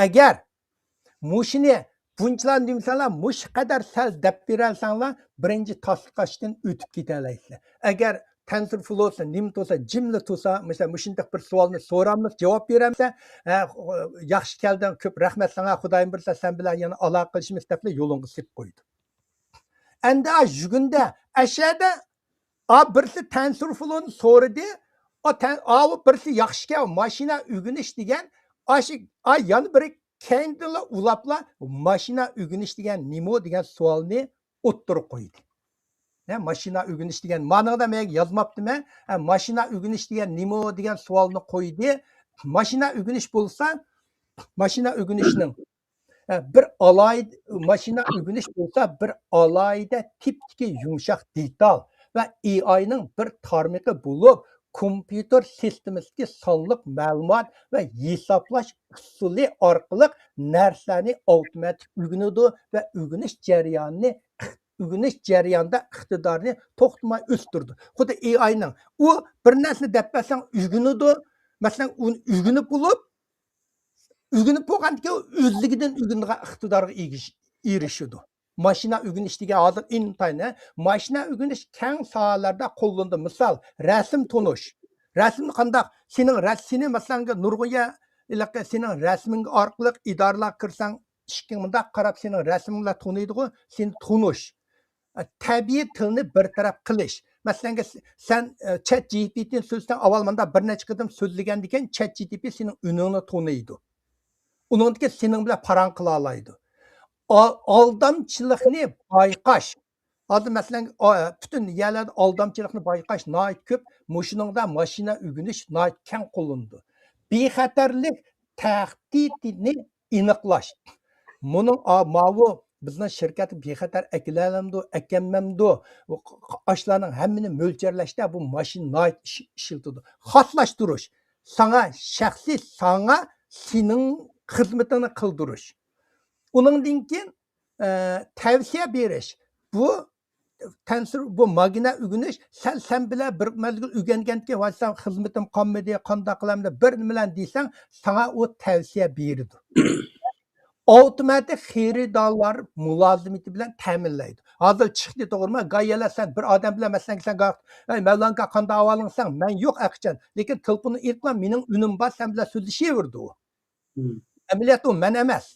ئەگەر مۇشۇنى بۇنچىلار دېمىسەڭلار، مۇشۇ قەدەر سەل دەپ بېرەلسەڭلار، بىرىنچى تاسلىقاشتىن ئۆتۈپ كېتەلەيسىلەر. ئەگەر تەنسۇر فلوسى نېمە تۇرسا، جىملا تۇرسا، مەسىلەن، مۇشۇنداق بىر سوئالنى سورامسا، جاۋاب بېرەمسە، ھە، ياخشى كەلدىڭ، كۆپ رەھمەت ساڭا، خۇدايىم بۇيرۇسا سەن بىلەن يەنە ئالاقە قىلىشىمىز دەپلا يولۇڭغا سېلىپ قويىدۇ. ئەندى ئا يۈگۈندە، ئەشەدە، ئا بىرسى تەنسۇر فلونى سورىدى، ئا تەن-، ئاۋۇ بىرسى ياخشىكەن، ماشىنا ئۆگىنىش دېگەن، ئاشۇ، ئا يەنە بىرى كەينىدىنلا ئۇلاپلا، ماشىنا ئۆگىنىش دېگەن نېمە دېگەن سوئالنى ئوتتۇرىغا قويدى. ھە، ماشىنا ئۆگىنىش دېگەن، مانىڭدا مەن يازماپتىمەن. ھە، ماشىنا ئۆگىنىش دېگەن نېمە دېگەن سوئالنى قويدى. ماشىنا ئۆگىنىش بولسا، ماشىنا ئۆگىنىشنىڭ، ھە، بىر ئالاھىدە، ماشىنا ئۆگىنىش بولسا بىر ئالاھىدە تىپتىكى يۇمشاق دېتال ۋە ئېئاينىڭ بىر تارمىقى بولۇپ، كومپيۇتېر سىستېمىسىدىكى سانلىق مەلۇمات ۋە ھېسابلاش ئۇسۇلى ئارقىلىق نەرسىلەرنى ئاپتوماتىك ئۆگىنىدۇ ۋە ئۆگىنىش جەريانىنى، ئۆگىنىش جەريانىدا ئىقتىدارنى توختىماي ئۆستۈرىدۇ. خۇددى ئېئاينىڭ، ئۇ بىر نەرسىنى دەپ بەرسەڭ ئۆگىنىدۇ. مەسىلەن، ئۇنى ئۆگىنىپ بولۇپ، ئۆگىنىپ بولغاندىن كېيىن ئۆزلۈكىدىن ئۆگىنىدىغان ئىقتىدارغا ئېگىش-، ئېرىشىدۇ. ماشىنا ئۆگىنىش دېگەن ھازىر ئىنتايىن، ماشىنا ئۆگىنىش كەڭ ساھەلەردە قوللىنىدۇ. مىسال، رەسىم تونۇش. رەسىمنى قانداق؟ سېنىڭ رەس-، سېنى مەسىلەن، نۇرغۇن يە-، ھېلىقى سېنىڭ رەسىمىڭگە ئارقىلىق ئىدارىلەرگە كىرسەڭ، ئىشىكىڭ مۇنداق قاراپ سېنىڭ رەسىمىڭ بىلەن تونۇيدىغۇ، سېنى تونۇش. تەبىئىي تىلنى بىر تەرەپ قىلىش. مەسىلەن، سەن، ئە، چات جى پى تىنى سۆزلىسەڭ، ئاۋۋال مۇنداق بىر نەچچە قېتىم سۆزلىگەندىن كېيىن، چات جى پى تى سېنىڭ ئۈنۈڭنى تونۇيدۇ. ئۇنىڭدىن كېيىن سېنىڭ بىلەن پاراڭ قىلالايدۇ. ئا-، ئالدامچىلىقنى بايقاش. ھازىر، مەسىلەن، ئا-، پۈتۈن يەرلەردە ئالدامچىلىقنى بايقاش ناھايىتى كۆپ. مۇشۇنىڭدا ماشىنا ئۆگىنىش ناھايىتى كەڭ قوللىنىدۇ. بىخەتەرلىك تەھدىتىنى ئېنىقلاش. مۇنىڭ، ئا، ماۋۇ بىزنىڭ شىركەت بىخەتەر ئەكېلەلەمدۇ، ئەكەلمەمدۇ؟ ئاشۇلارنىڭ ھەممىنى مۆلچەرلەشتە بۇ ماشىنا ناھايىتى ئىش-، ئىشلىتىدۇ. خاسلاشتۇرۇش. ساڭا شەخسىي، ساڭا سېنىڭ خىزمىتىڭنى قىلدۇرۇش. ئۇنىڭدىن كېيىن، ئە، تەۋسىيە بېرىش. بۇ تەنسۇر، بۇ ماگنا ئۆگىنىش، سەن، سەن بىلەن بىر مەزگىل ئۆگەنگەندىن كېيىن، ۋاي، سەن خىزمىتىم قالمىدى، قانداق قىلامدۇ، بىر نېمە بىلەن دېسەڭ، ساڭا ئۇ تەۋسىيە بېرىدۇ. ئاپتوماتىك خېرىدارلار مۇلازىمىتى بىلەن تەمىنلەيدۇ. ھازىر چىقتى، توغرىمۇ؟ گايەلەر سەن بىر ئادەم بىلەن، مەسىلەن، سەن گا-، «ئەي، مەۋلان ئاكا، قانداق ئەھۋالىڭ؟» دېسەڭ، «مەن يوق ئەقىچان، لېكىن تېلېفوننى ئېلىپلا، مېنىڭ ئۈنۈم بار، سەن بىلەن سۆزلىشىۋېرىدۇ.» مم. ئەمەلىيەتتە ئۇ مەن ئەمەس.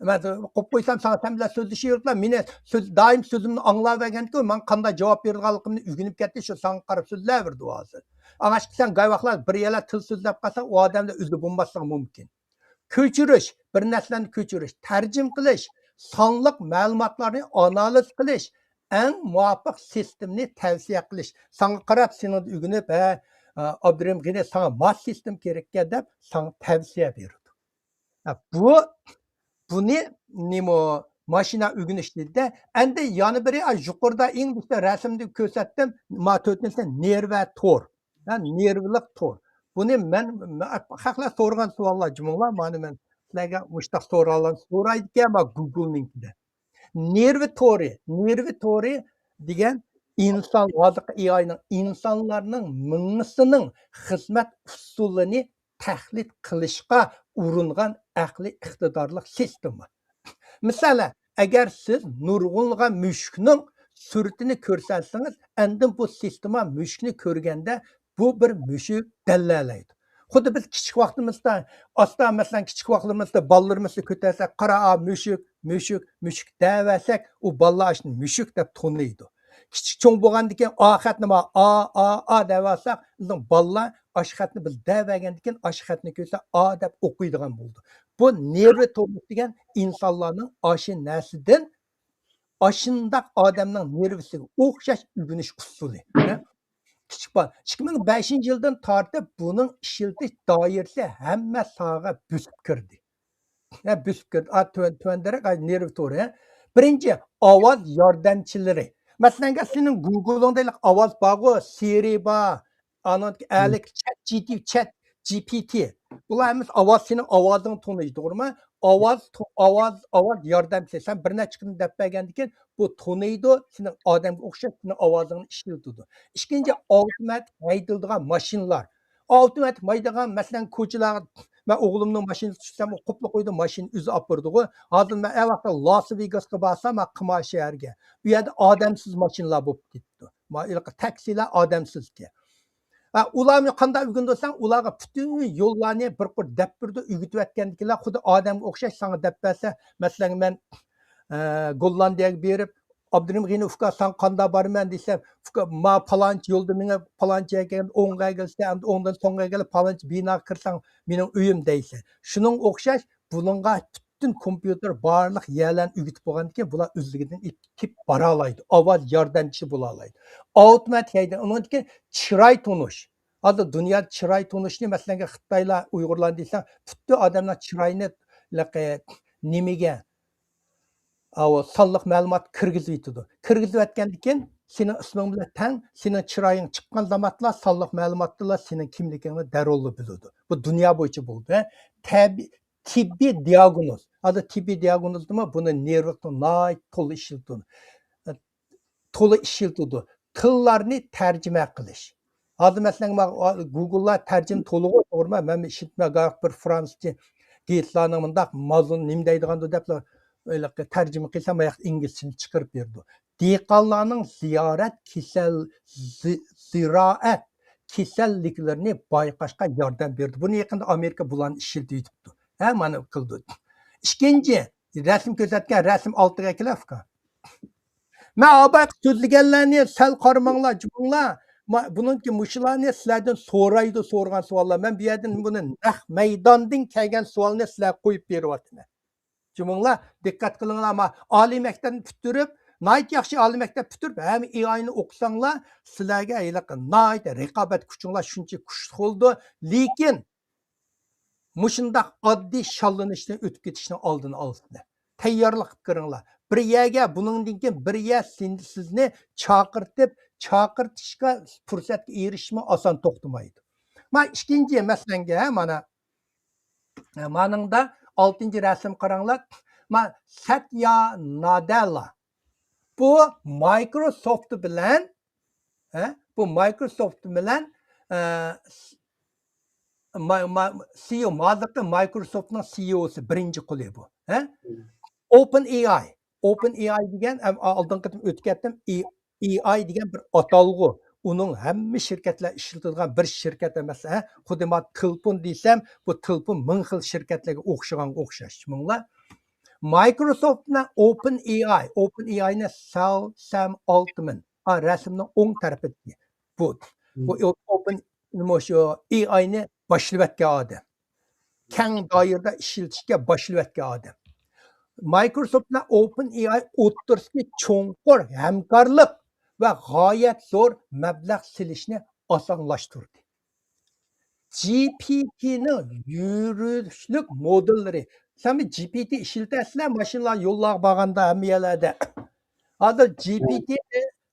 مەن قويۇپ قويسام، ساڭا سەن بىلەن سۆزلىشىۋېرىپلا، مېنى سۆز-، دائىم سۆزۈمنى ئاڭلاۋەرگەنكى، ماڭا قانداق جاۋاب بېرىدىغانلىقىمنى ئۆگىنىپ كەتتى، شۇ ساڭا قاراپ سۆزلەۋېرىدۇ ھازىر. ئاڭاشقا سەن گاي ۋاقىتلار بىر يەرلەر تىل سۆزلەپ قالساڭ، ئۇ ئادەملەر ئۆزى بولماسلىقى مۇمكىن. كۆچۈرۈش، بىر نەرسىلەرنى كۆچۈرۈش، تەرجىمە قىلىش، سانلىق مەلۇماتلارنى ئانالىز قىلىش، ئەڭ مۇۋاپىق سىستېمىنى تەۋسىيە قىلىش. ساڭا قاراپ، سېنىڭدىن ئۆگىنىپ، ھە، ئابدۇرېھىم غېنى، ساڭا ماس سىستېما كېرەككەن دەپ، ساڭا تەۋسىيە بېرىدۇ. ھە، بۇ، بۇنى نېمە، ماشىنا ئۆگىنىش دېدى-دە. ئەندى يەنە بىرى، ئا، يۇقىرىدا ئەڭ باشتا رەسىمدە كۆرسەتتىم، ما تۆتىنچىسى نېرۋا تور. ھە، نېرۋىلىق تور. بۇنى مەن، مە-، خەقلەر سورىغان سوئاللار جۇمۇڭلار، مانا مەن سىلەرگە مۇشتاق سوئاللارنى سورايدىكەن، ما گۇگلنىڭكىدە. نېرۋا تورى، نېرۋا تورى دېگەن ئىنسان، ھازىرقى ئېئاينىڭ، ئىنسانلارنىڭ مېڭىسىنىڭ خىزمەت ئۇسۇلىنى تەقلىد قىلىشقا ئۇرۇنغان ئەقلىي ئىقتىدارلىق سىستېما. مىسالەن، ئەگەر سىز نۇرغۇنلىغان مۈشۈكنىڭ سۈرىتىنى كۆرسەتسىڭىز، ئاندىن بۇ سىستېما مۈشۈكنى كۆرگەندە، بۇ بىر مۈشۈك دەللەيدۇ. خۇددى بىز كىچىك ۋاقتىمىزدا، ئاستا، مەسىلەن، كىچىك ۋاقتىمىزدا بالىلىرىمىزنى كۆتەرسەك، «قارا، ئا، مۈشۈك، مۈشۈك، مۈشۈك» دەۋەرسەك، ئۇ بالىلار ئاشۇنى مۈشۈك دەپ تونۇيدۇ. كىچىك چوڭ بولغاندىن كېيىن، «ئا» خەتنى ما، «ئا، ئا، ئا» دەۋالساق، بىزنىڭ بالىلار ئاشۇ خەتنى بىز دەۋەرگەندىن كېيىن، ئاشۇ خەتنى كۆرسە، ئا دەپ ئوقۇيدىغان بولىدۇ. بۇ نېرۋا تولۇق دېگەن ئىنسانلارنىڭ ئاشۇ نەرسىدىن، ئاشۇنداق ئادەمنىڭ نېرۋىسىغا ئوخشاش ئۆگىنىش ئۇسۇلى. ھە؟ كىچىك بال-، ئىككى مىڭ بەشىنچى يىلدىن تارتىپ بۇنىڭ ئىشلىتىش دائىرىسى ھەممە ساھەگە بۆسۈپ كىردى. ھە، بۆسۈپ كىردى. ئا، تۆۋەن، تۆۋەندىرەك، ئا، نېرۋا تورى، ھە. بىرىنچى، ئاۋاز ياردەمچىلىرى. مەسىلەن، سېنىڭ گۇگلىڭدا ئاۋاز بارغۇ، سىرى بار، ئانىڭ ئەلىك، چات جى تى، چات جى پى تى. بۇلار ھەممىسى ئاۋاز، سېنىڭ ئاۋازىڭنى تونۇيدۇ، توغرىمۇ؟ ئاۋاز، تو-، ئاۋاز، ئاۋاز ياردەمچى. سەن بىر نەچچە قېتىم دەپ بەرگەندىن كېيىن، بۇ تونۇيدۇ، سېنىڭ ئادەمگە ئوخشاش سېنىڭ ئاۋازىڭنى ئىشلىتىدۇ. ئىككىنچى، ئاۋتوماتىك ھەيدىلىدىغان ماشىنىلار. ئاۋتوماتىك ھەيدىگەن، مەسىلەن، كوچىلارغا مەن ئوغلۇمنىڭ ماشىنىسىغا چۈشسەم، ئۇ قوپلا قويىدۇ، ماشىنا ئۆزى ئاپىرىدىغۇ. ھازىر مەن ئەۋەتتە لاس ۋېگاسقا بارسام، مەن قىمار شەھەرگە. ئۇ يەردە ئادەمسىز ماشىنىلار بولۇپ كېتىپتۇ. ما-، ھېلىقى تاكسىلار ئادەمسىزكەن. ھە، ئۇلارنى قانداق ئۆگىنىدۇ دېسەڭ، ئۇلارغا پۈتۈن يوللارنى بىر قۇر دەپ بېرىدۇ، ئۆگىتىۋەتكەندىكىنلەر خۇددى ئادەمگە ئوخشاش ساڭا دەپ بەرسە، مەسىلەن، مەن، ئە، گوللاندىيەگە بېرىپ، ئابدۇرېھىم غېنى، ئۇكا، ساڭا قانداق بارىمەن دېسەم، ئۇكا، ما پالانچى يولدا مېڭە، پالانچى يەرگە، ئوڭغا ئەگىلسە، ئەمدى ئوڭدىن سوڭغا ئەگىلىپ، پالانچى بىناغا كىرسەڭ، مېنىڭ ئۆيۈم دەيسەن. شۇنىڭغا ئوخشاش، بۇنىڭغا پۈتۈن كومپيۇتېر بارلىق يەرلەرنى ئۆگىتىپ بولغاندىن كېيىن، بۇلار ئۆزلۈكىدىن ئېتىپ بارالايدۇ. ئاۋاز ياردەمچىسى بولالايدۇ. ئاۋتوماتىك ھەيدەيدۇ. ئۇنىڭدىن كېيىن چىراي تونۇش. ھازىر دۇنيادا چىراي تونۇشنى، مەسىلەن، خىتايلار، ئۇيغۇرلارنى دېسەڭ، پۈتۈن ئادەمنىڭ چىرايىنى، لەقە-، نېمىگە، ئاۋۇ سانلىق مەلۇمات كىرگۈزۈۋېتىدۇ. كىرگۈزۈۋەتكەندىن كېيىن، سېنىڭ ئىسمىڭ بىلەن تەڭ، سېنىڭ چىرايىڭ چىققان زامانلا سانلىق مەلۇماتتىلا سېنىڭ كىملىكىڭنى دەرھاللا بىلىدۇ. بۇ دۇنيا بويىچە بولىدۇ، ھە. تەبىئىي تېببىي دىئاگنوز. ھازىر تېببىي دىئاگنوزدىمۇ بۇنى نېرۋىكنىڭ ناھايىتى تولا ئىشلىتىدۇ. تولا ئىشلىتىدۇ. تىللارنى تەرجىمە قىلىش. ھازىر مەسىلەن، ما-، گۇگللار تەرجىمە تولىغۇ، توغرىمۇ؟ مەن ئىشلىتىمەن، بىر فرانسۇزچە گېيتلارنىڭ مۇنداق مازون نېمە دەيدىغاندۇ دەپلا، ھېلىقى تەرجىمە قىلسام، ئاياقتا ئىنگلىزچىنى چىقىرىپ بېرىدۇ. دېھقانلارنىڭ زىيارەت كېسەل، زى-، زىرائەت كېسەللىكلىرىنى بايقاشقا ياردەم بېرىدۇ. بۇنى يېقىندا ئامېرىكا بۇلارنى ئىشلىتىۋېتىپتۇ. ھە، مانا قىلىدۇ. ئىككىنچى، رەسىم كۆرسەتكەن، رەسىم ئالتىغا كېلە، ئۇكا. مەن ئاۋايقى سۆزلىگەنلەرنى سەل قارىماڭلار، جۇمۇڭلار. ما-، بۇنىڭكى مۇشۇلارنى سىلەردىن سورايدۇ، سورىغان سوئاللار. مەن بۇ يەردىن بۇنى نەق مەيداندىن كەلگەن سوئالنى سىلەرگە قويۇپ بېرىۋاتىمەن. جۇمۇڭلار، دىققەت قىلىڭلار، ما-، ئالىي مەكتەپنى پۈتتۈرۈپ، ناھايىتى ياخشى ئالىي مەكتەپ پۈتتۈرۈپ، ھەم ئېئاينى ئوقۇساڭلار، سىلەرگە ھېلىقى ناھايىتى رىقابەت كۈچۈڭلار شۇنچە كۈچلۈك بولىدۇ. لېكىن مۇشۇنداق ئاددىي شاللىنىشتىن ئۆتۈپ كېتىشنىڭ ئالدىنى ئالىسىلەر. تەييارلىق قىلىپ كىرىڭلار. بىر يەرگە، بۇنىڭدىن كېيىن بىر يەر سىن-، سىزنى چاقىرتىپ، چاقىرتىشقا پۇرسەتكە ئېرىشىشمۇ ئاسان توختىمايدۇ. ما ئىككىنچى مەسىلەڭگە، مانا، مانىڭدا ئالتىنچى رەسىم قاراڭلار. ما سەتيا نادەللا. بۇ مايكروسوفت بىلەن، ھە، بۇ مايكروسوفت بىلەن، ئە، ما-، ما-، سىئو، ھازىرقى مايكروسوفتنىڭ سىئوسى، بىرىنچى قۇلى بۇ، ھە؟ ئوپېن ئېئاي. ئوپېن ئېئاي دېگەن، ئەم، ئا-، ئالدىنقى قېتىم ئۆتۈپ كەتتىم. ئېئاي دېگەن بىر ئاتالغۇ. ئۇنىڭ ھەممە شىركەتلەر ئىشلىتىدىغان بىر شىركەت ئەمەس، ھە؟ خۇددى ما تېلېفون دېسەم، بۇ تېلېفون مىڭ خىل شىركەتلەرگە ئوخشىغانغا ئوخشاش. شۇنىڭلا مايكروسوفت بىلەن ئوپېن ئېئاي، ئوپېن ئېئاينى سال سەم ئالتمىن، ئا، رەسىمنىڭ ئوڭ تەرىپىدىكى بۇ، بۇ ئوپېن، مۇشۇ ئېئاينى باشلىۋەتكەن ئادەم. كەڭ دائىرىدە ئىشلىتىشكە باشلىۋەتكەن ئادەم. مايكروسوفت بىلەن ئوپېن ئېئاي ئوتتۇرىسىدىكى چوڭقۇر ھەمكارلىق ۋە غايەت زور مەبلەغ سېلىشنى ئاسانلاشتۇردى. جى پى تىنىڭ يۈرۈشلۈك مودېللىرى. سەن بىر جى پى تى ئىشلىتەسىلەر، ماشىنىلار يوللارغا بارغاندا ھەممە يەرلەردە. ھازىر جى پى تى،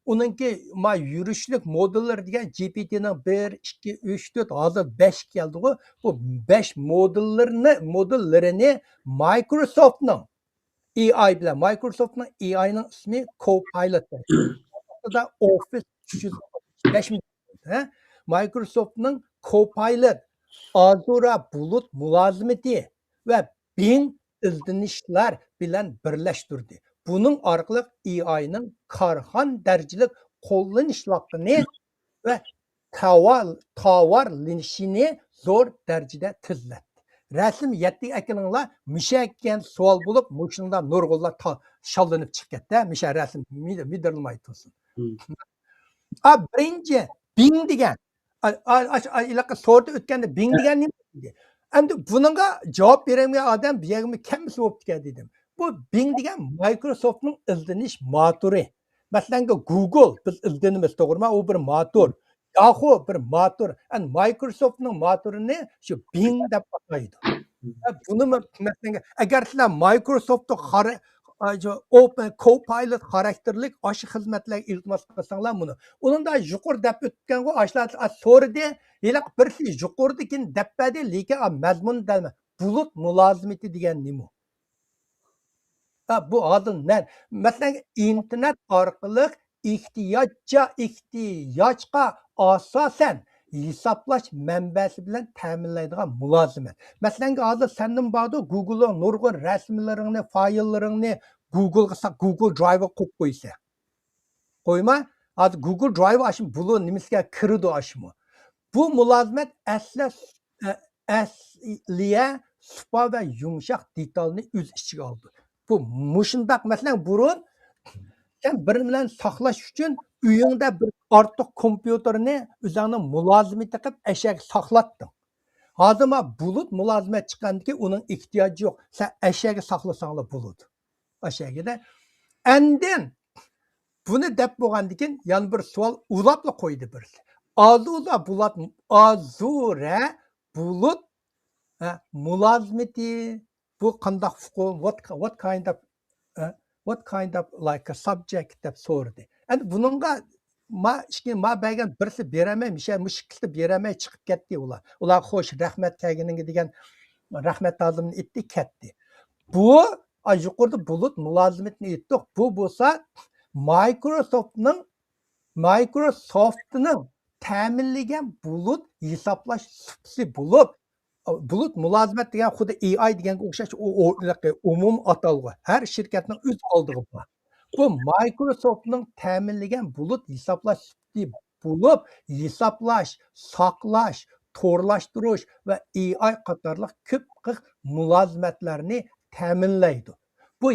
ئۇنىڭكى ما يۈرۈشلۈك مودېللىرى دېگەن جى پى تىنىڭ بىر، ئىككى، ئۈچ، تۆت، ھازىر بەش كەلدىغۇ. بۇ بەش مودېللىرىنى، مودېللىرىنى مايكروسوفتنىڭ ئېئاي بىلەن، مايكروسوفتنىڭ ئېئاينىڭ ئىسمى كوپايلوت. ئوفىس ئۈچ يۈز ئاتمىش بەش، ھە؟ مايكروسوفتنىڭ كوپايلوت، ئازۇرا بۇلۇت مۇلازىمىتى ۋە بىڭ ئىزدىنىشلەر بىلەن بىرلەشتۈردى. بۇنىڭ ئارقىلىق ئېئاينىڭ كارخانا دەرىجىلىك قوللىنىشلىقىنى ۋە تاۋار، تاۋارلىنىشىنى زور دەرىجىدە تېزلەتتى. رەسىم يەتتىگە ئەكېلىڭلار، مۇشۇ ئەكەلگەن سوئال بولۇپ، مۇشۇنداق نۇرغۇنلار تا-، شاللىنىپ چىقىپ كەتتى. مۇشۇ رەسىم مىد-، مىدىرلىماي تۇرسۇن. مم. ئا، بىرىنچى، بىڭ دېگەن، ئاي، ئاي، ئاي، ئاي، ھېلىقى سوردا ئۆتكەندە بىڭ دېگەن نېمە دېدى. ئەمدى بۇنىڭغا جاۋاب بېرەلمىگەن ئادەم بۇ يەرگىمۇ كەلمىسە بوپتىكەن دېدىم. بۇ بىڭ دېگەن مايكروسوفتنىڭ ئىزدىنىش موتورى. مەسىلەنگە گۇگل بىز ئىزدىنىمىز، توغرىمۇ؟ ئۇ بىر موتور. ياخۇ بىر موتور. ئەن مايكروسوفتنىڭ موتورىنى شۇ بىڭ دەپ ئاتايدۇ. ھە، بۇنىمۇ مەسىلەنگە، ئەگەر سىلەر مايكروسوفتتا خارا-، ئا، شۇ ئوپېن كوپايلوت خاراكتېرلىك ئاشۇ خىزمەتلەرگە ئىلتىماس قىلساڭلار مۇنى. ئۇنىڭدا يۇقىرى دەپ ئۆتكەنغۇ، ئاشۇلار سورىدى. ھېلىقى بىرسى يۇقىرىدىكىنى دەپ بەردى، لېكىن ئا، مەزمۇن دەلمە. بۇلۇت مۇلازىمىتى دېگەن نېمە؟ ھە، بۇ ھازىر نە-، مەسىلەن، ئىنتېرنېت ئارقىلىق ئېھتىياجچە، ئېھتىياجقا ئاساسەن ھېسابلاش مەنبەسى بىلەن تەمىنلەيدىغان مۇلازىمەت. مەسىلەن، ھازىر سەندىن باردۇ، گۇگلنىڭ نۇرغۇن رەسىملىرىڭنى، فايللىرىڭنى گۇگلغا سا-، گۇگل درايۋغا قويۇپ قويسا. قويما، ھازىر گۇگل درايۋ ئاشۇ بۇلۇت نېمىسىگە كىرىدۇ ئاشۇمۇ. بۇ مۇلازىمەت ئەسلى ئە-، ئەسلىيە سۇپا ۋە يۇمشاق دېتالنى ئۆز ئىچىگە ئالىدۇ. بۇ مۇشۇنداق، مەسىلەن، بۇرۇن سەن بىرى بىلەن ساقلاش ئۈچۈن ئۆيۈڭدە بىر ئارتۇق كومپيۇتېرنى ئۆزۈڭنىڭ مۇلازىمىتى قىلىپ ئەشەگە ساقلاتتىڭ. ھازىر ما بۇلۇت مۇلازىمەت چىققاندىكىن ئۇنىڭ ئېھتىياجى يوق. سەن ئەشەگە ساقلىساڭلا بولىدۇ. ئەشەگىدە. ئەندىن بۇنى دەپ بولغاندىن كېيىن يەنە بىر سوئال ئۇلاپلا قويدى بىرسى. ئازۇرە بۇلات، ئازۇرە بۇلۇت، ھە، مۇلازىمىتى، بۇ قانداق ئۇقۇم؟ What, what kind of, ھە، what kind of, like, a subject دەپ سورىدى. ئەمدى بۇنىڭغا ما ئىككى، ما بەرگەن بىرسى بېرەلمەي، مىشە مۇشۇ ئىككىسى بېرەلمەي چىقىپ كەتتى ئۇلار. ئۇلار خوش، رەھمەت كەلگىنىڭگە دېگەن رەھمەت تازىمىنى ئېيتتى، كەتتى. بۇ، ئا، يۇقىرىدا بۇلۇت مۇلازىمىتىنى ئېيتتۇق. بۇ بولسا مايكروسوفتنىڭ، مايكروسوفتنىڭ تەمىنلىگەن بۇلۇت ھېسابلاش سۇپىسى بولۇپ، بۇلۇت مۇلازىمەت دېگەن خۇددى ئېي ئاي دېگەنگە ئوخشاش، ئۇ، ئۇ، ئومۇم ئاتالغۇ. ھەر شىركەتنىڭ ئۆز ئالدىغا بار. بۇ مايكروسوفتنىڭ تەمىنلىگەن بۇلۇت ھېسابلاش سۈپىتى بولۇپ، ھېسابلاش، ساقلاش، تورلاشتۇرۇش ۋە ئېي ئاي قاتارلىق كۆپ خىل مۇلازىمەتلەرنى تەمىنلەيدۇ. بۇ،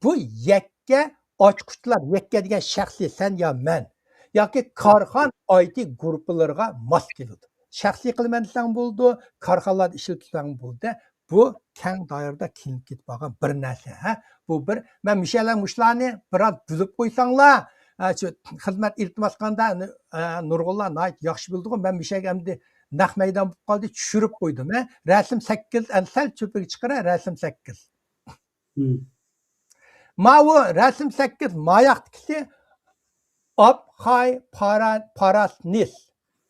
بۇ يەككە ئاچقۇچلار، يەككە دېگەن شەخسىي، سەن يا مەن، ياكى كارخانا ئاي تى گۇرۇپپىلىرىغا ماس كېلىدۇ. شەخسىي قىلىمەن دېسەڭ بولىدۇ، كارخانىلاردا ئىشلىتىسەڭ بولىدۇ. بۇ كەڭ دائىرىدە كېلىپ كېتىپ قالغان بىر نەرسە، ھە؟ بۇ بىر، مەن مۇشۇ يەرلەر مۇشۇلارنى بىراز بۆلۈپ قويساڭلار، ھە، شۇ خىزمەت ئىلتىماس قىلغاندا، ھە، نۇرغۇنلار ناھايىتى ياخشى بىلىدىغۇ، مەن مۇشۇ يەرگە ئەمدى نەق مەيدان بولۇپ قالدى، چۈشۈرۈپ قويدۇم، ھە؟ رەسىم سەككىز، ئەمدى سەل چۆپىگە چىقىرە، رەسىم سەككىز. مم. ماۋۇ رەسىم سەككىز، ماياقتىكىسى ئابخاي پارا-، پاراسنىس.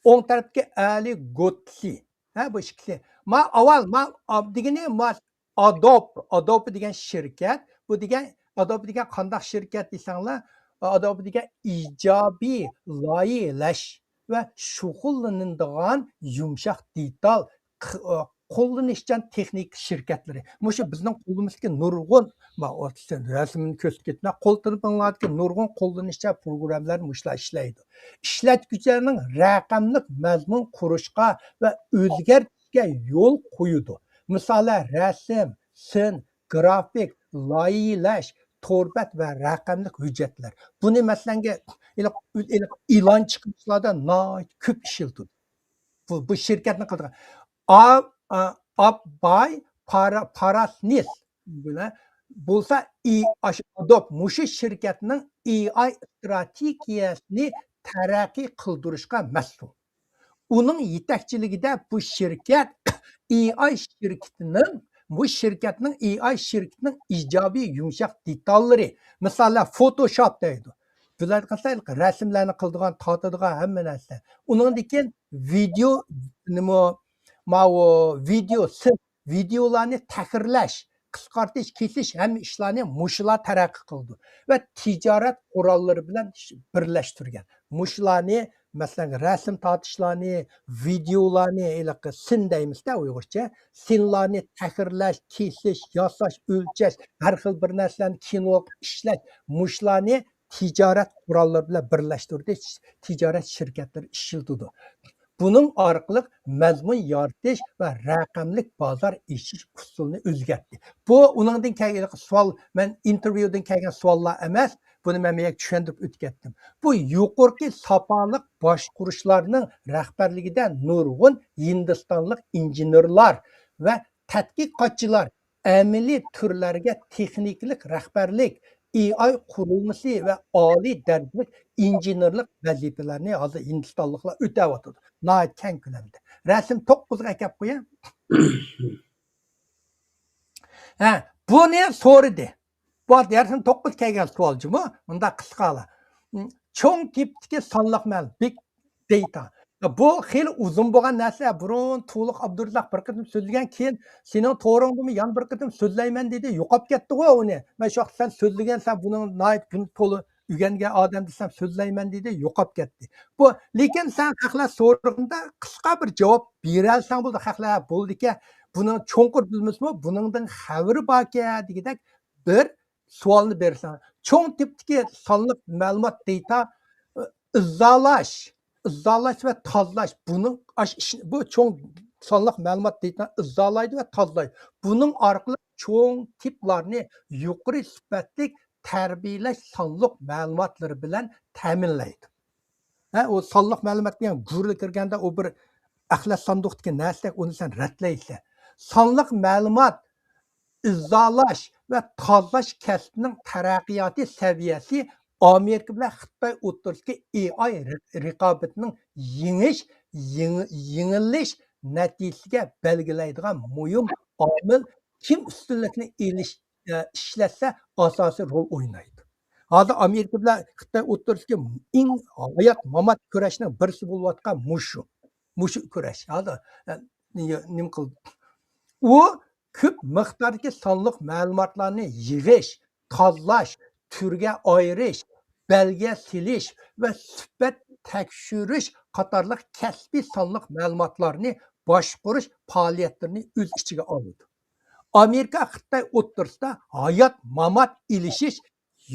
ئوڭ تەرەپتىكى ئەلى گوتسى. ھە، بۇ ئىككىسى. ما ئاۋۋال، ما ئاب-، دېگىنى، ما ئادوب، ئادوب دېگەن شىركەت. بۇ دېگەن، ئادوب دېگەن قانداق شىركەت دېسەڭلار، ئادوب دېگەن ئىجابىي لايىھەلەش ۋە شۇغۇللىنىدىغان يۇمشاق دېتال، ق-، قوللىنىشچان تېخنىكا شىركەتلىرى. مۇشۇ بىزنىڭ قولىمىزدىكى نۇرغۇن، ما-، رەسىمىنى كۆرسىتىپ كېتىمەن، قول تېلېفونلاردىكى نۇرغۇن قوللىنىشچان پروگراممىلار مۇشۇلار ئىشلەيدۇ. ئىشلەتكۈچىلەرنىڭ رەقەملىك مەزمۇن قۇرۇشقا ۋە ئۆزگەرتىشكە يول قويىدۇ. مىسالەن، رەسىم، سىن، گرافىك، لايىھەلەش، تور بەت ۋە رەقەملىك ھۆججەتلەر. بۇنى مەسىلەنگە، ئېلان چىقىرىشلاردا ناھايىتى كۆپ ئىشلىتىدۇ. بۇ، بۇ شىركەتنىڭ قىلىدىغان. ئا-، ئا-، ئابباي پارا-، پاراسنىس بىلەن بولسا ئى-، ئاشۇ ئادوب مۇشۇ شىركەتنىڭ ئېي ئاي ئىستراتېگىيەسىنى تەرەققىي قىلدۇرۇشقا مەسئۇل. ئۇنىڭ يېتەكچىلىكىدە بۇ شىركەت ئېي ئاي شىركىتىنىڭ، بۇ شىركەتنىڭ ئېي ئاي شىركىتىنىڭ ئىجابىي يۇمشاق دېتاللىرى، مىسالەن، فوتوشوپ دەيدۇ. بىلەرگە قىلسا، رەسىملەرنى قىلىدىغان، تارتىدىغان ھەممە نەرسە. ئۇنىڭدىن كېيىن ۋىدېئو، نېمە، ماۋۇ ۋىدېئو، سىن-، ۋىدېئولارنى تەھرىرلەش، قىسقارتىش، كېسىش، ھەممە ئىشلارنى مۇشۇلار تەرەققىي قىلىدۇ. ۋە تىجارەت قوراللىرى بىلەن بىرلەشتۈرگەن. مۇشۇلارنى، مەسىلەن، رەسىم تارتىشلارنى، ۋىدېئولارنى، ھېلىقى سىن دەيمىز-دە ئۇيغۇرچە، سىنلارنى تەھرىرلەش، كېسىش، ياساش، ئۆلچەش، ھەر خىل بىر نەرسىلەرنى كىنو قىلىپ ئىشلەش، مۇشۇلارنى تىجارەت قوراللىرى بىلەن بىرلەشتۈردى، تىجارەت شىركەتلىرى ئىشلىتىدۇ. بۇنىڭ ئارقىلىق مەزمۇن يارىتىش ۋە رەقەملىك بازار ئېچىش ئۇسۇلىنى ئۆزگەرتتى. بۇ ئۇنىڭدىن كەلگەن سوئال، مەن ئىنتېرۋيۇدىن كەلگەن سوئاللار ئەمەس، بۇنى مەن مەيەك چۈشەندۈرۈپ ئۆتۈپ كەتتىم. بۇ يۇقىرىقى ساپالىق باشقۇرۇشلارنىڭ رەھبەرلىكىدە نۇرغۇن ھىندىستانلىق ئىنژېنېرلار ۋە تەتقىقاتچىلار ئەمەلىي تۈرلەرگە تېخنىكىلىق رەھبەرلىك، ئېي ئاي قۇرۇلمىسى ۋە ئالىي دەرىجىلىك ئىنژېنېرلىق ۋەزىپىلەرنى ھازىر ھىندىستانلىقلار ئۆتەۋاتىدۇ. ناھايىتى كەڭ كۆلەمدە. رەسىم توققۇزغا ئەكەپ قوياي. ھە، بۇنى سورىدى. بۇ يەردىن توققۇز كەلگەن سوئال جۇمۇ. مۇنداق قىسقىلا. چوڭ تىپتىكى سانلىق مەلۇم، بىگ دېيتا. بۇ خېلى ئۇزۇن بولغان نەرسە. بۇرۇن تۇغلۇق ئابدۇرازاق بىر قېتىم سۆزلىگەن، كېيىن سېنىڭ تورۇڭدىمۇ يەنە بىر قېتىم سۆزلەيمەن دېدى، يوقاپ كەتتىغۇ ئۇنى. مەن شۇ ۋاقىت سەن سۆزلىگەن، سەن بۇنىڭ ناھايىتى بۇنى تولا ئۆگەنگەن ئادەم دېسەم سۆزلەيمەن دېدى، يوقاپ كەتتى. بۇ، لېكىن سەن خەقلەر سورىغىنىدا قىسقا بىر جاۋاب بېرەلسەڭ بولدى. خەقلەر بولدىكەن، بۇنىڭ چوڭقۇر بىلمىسىمۇ، بۇنىڭدىن خەۋىرى باركەن دېگۈدەك بىر سوئالنى بېرىسەن. چوڭ تىپتىكى سانلىق مەلۇمات دېيتا، ئى، ئىزالاش، ئىزالاش ۋە تازىلاش. بۇنىڭ ئاش-، ئىش-، بۇ چوڭ سانلىق مەلۇمات دېيتا ئىزالايدۇ ۋە تازىلايدۇ. بۇنىڭ ئارقىلىق چوڭ تىپلارنى يۇقىرى سۈپەتلىك تەربىيەلەش سانلىق مەلۇماتلىرى بىلەن تەمىنلەيدۇ. ھە، ئۇ سانلىق مەلۇمات دېگەن گۈرلە كىرگەندە ئۇ بىر ئەخلەت ساندۇقتىكى نەرسىدەك، ئۇنى سەن رەتلەيسەن. سانلىق مەلۇمات ئىزالاش ۋە تازىلاش كەسپىنىڭ تەرەققىياتى سەۋىيەسى ئامېرىكا بىلەن خىتاي ئوتتۇرىسىدىكى ئېي ئاي رى-، رىقابىتىنىڭ يېڭىش، يېڭى-، يېڭىلىش نەتىجىسىگە بەلگىلەيدىغان مۇھىم ئامىل، كىم ئۈستۈنلۈكنى ئېلىش، ئە، ئىشلەتسە ئاساسىي رول ئوينايدۇ. ھازىر ئامېرىكا بىلەن خىتاي ئوتتۇرىسىدىكى ئەڭ ھايات مامات كۈرەشنىڭ بىرسى بولۇۋاتقان مۇشۇ. مۇشۇ كۈرەش. ھازىر، ئە، نېمە، نېمە قىلدى؟ ئۇ كۆپ مىقداردىكى سانلىق مەلۇماتلارنى يىغىش، تازىلاش، تۈرگە ئايرىش، بەلگە سېلىش ۋە سۈپەت تەكشۈرۈش قاتارلىق كەسپىي سانلىق مەلۇماتلارنى باشقۇرۇش پائالىيەتلىرىنى ئۆز ئىچىگە ئالىدۇ. ئامېرىكا خىتاي ئوتتۇرىسىدا ھايات مامات ئېلىشىش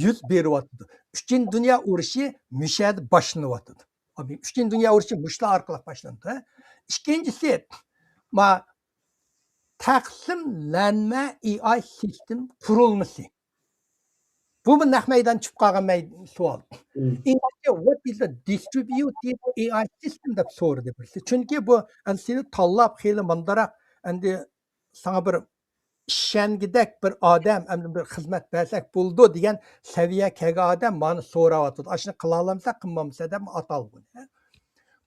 يۈز بېرىۋاتىدۇ. ئۈچىنچى دۇنيا ئۇرۇشى مۇشۇ يەردە باشلىنىۋاتىدۇ. ئۈچىنچى دۇنيا ئۇرۇشى مۇشۇلار ئارقىلىق باشلىنىدۇ. ئىككىنچىسى، ما، تەقسىملەنمە ئېي ئاي سىستېم قۇرۇلمىسى. بۇمۇ نەق مەيدان چۈشۈپ قالغان مەي-، سوئال. مم. ئىنگلىزچە، "What is the distributed A I system؟" دەپ سورىدى بىرسى. چۈنكى بۇ، ئەمدى سېنى تاللاپ، خېلى مانداراق، ئەمدى ساڭا بىر ئىشەنگۈدەك بىر ئادەم، ئەمدى بىر خىزمەت بەرسەك بولىدۇ دېگەن سەۋىيەگە كەلگەن ئادەم مانا سوراۋاتىدۇ. ئاشۇنى قىلالامسا، قىلمامسا دەپ ئاتالغۇ.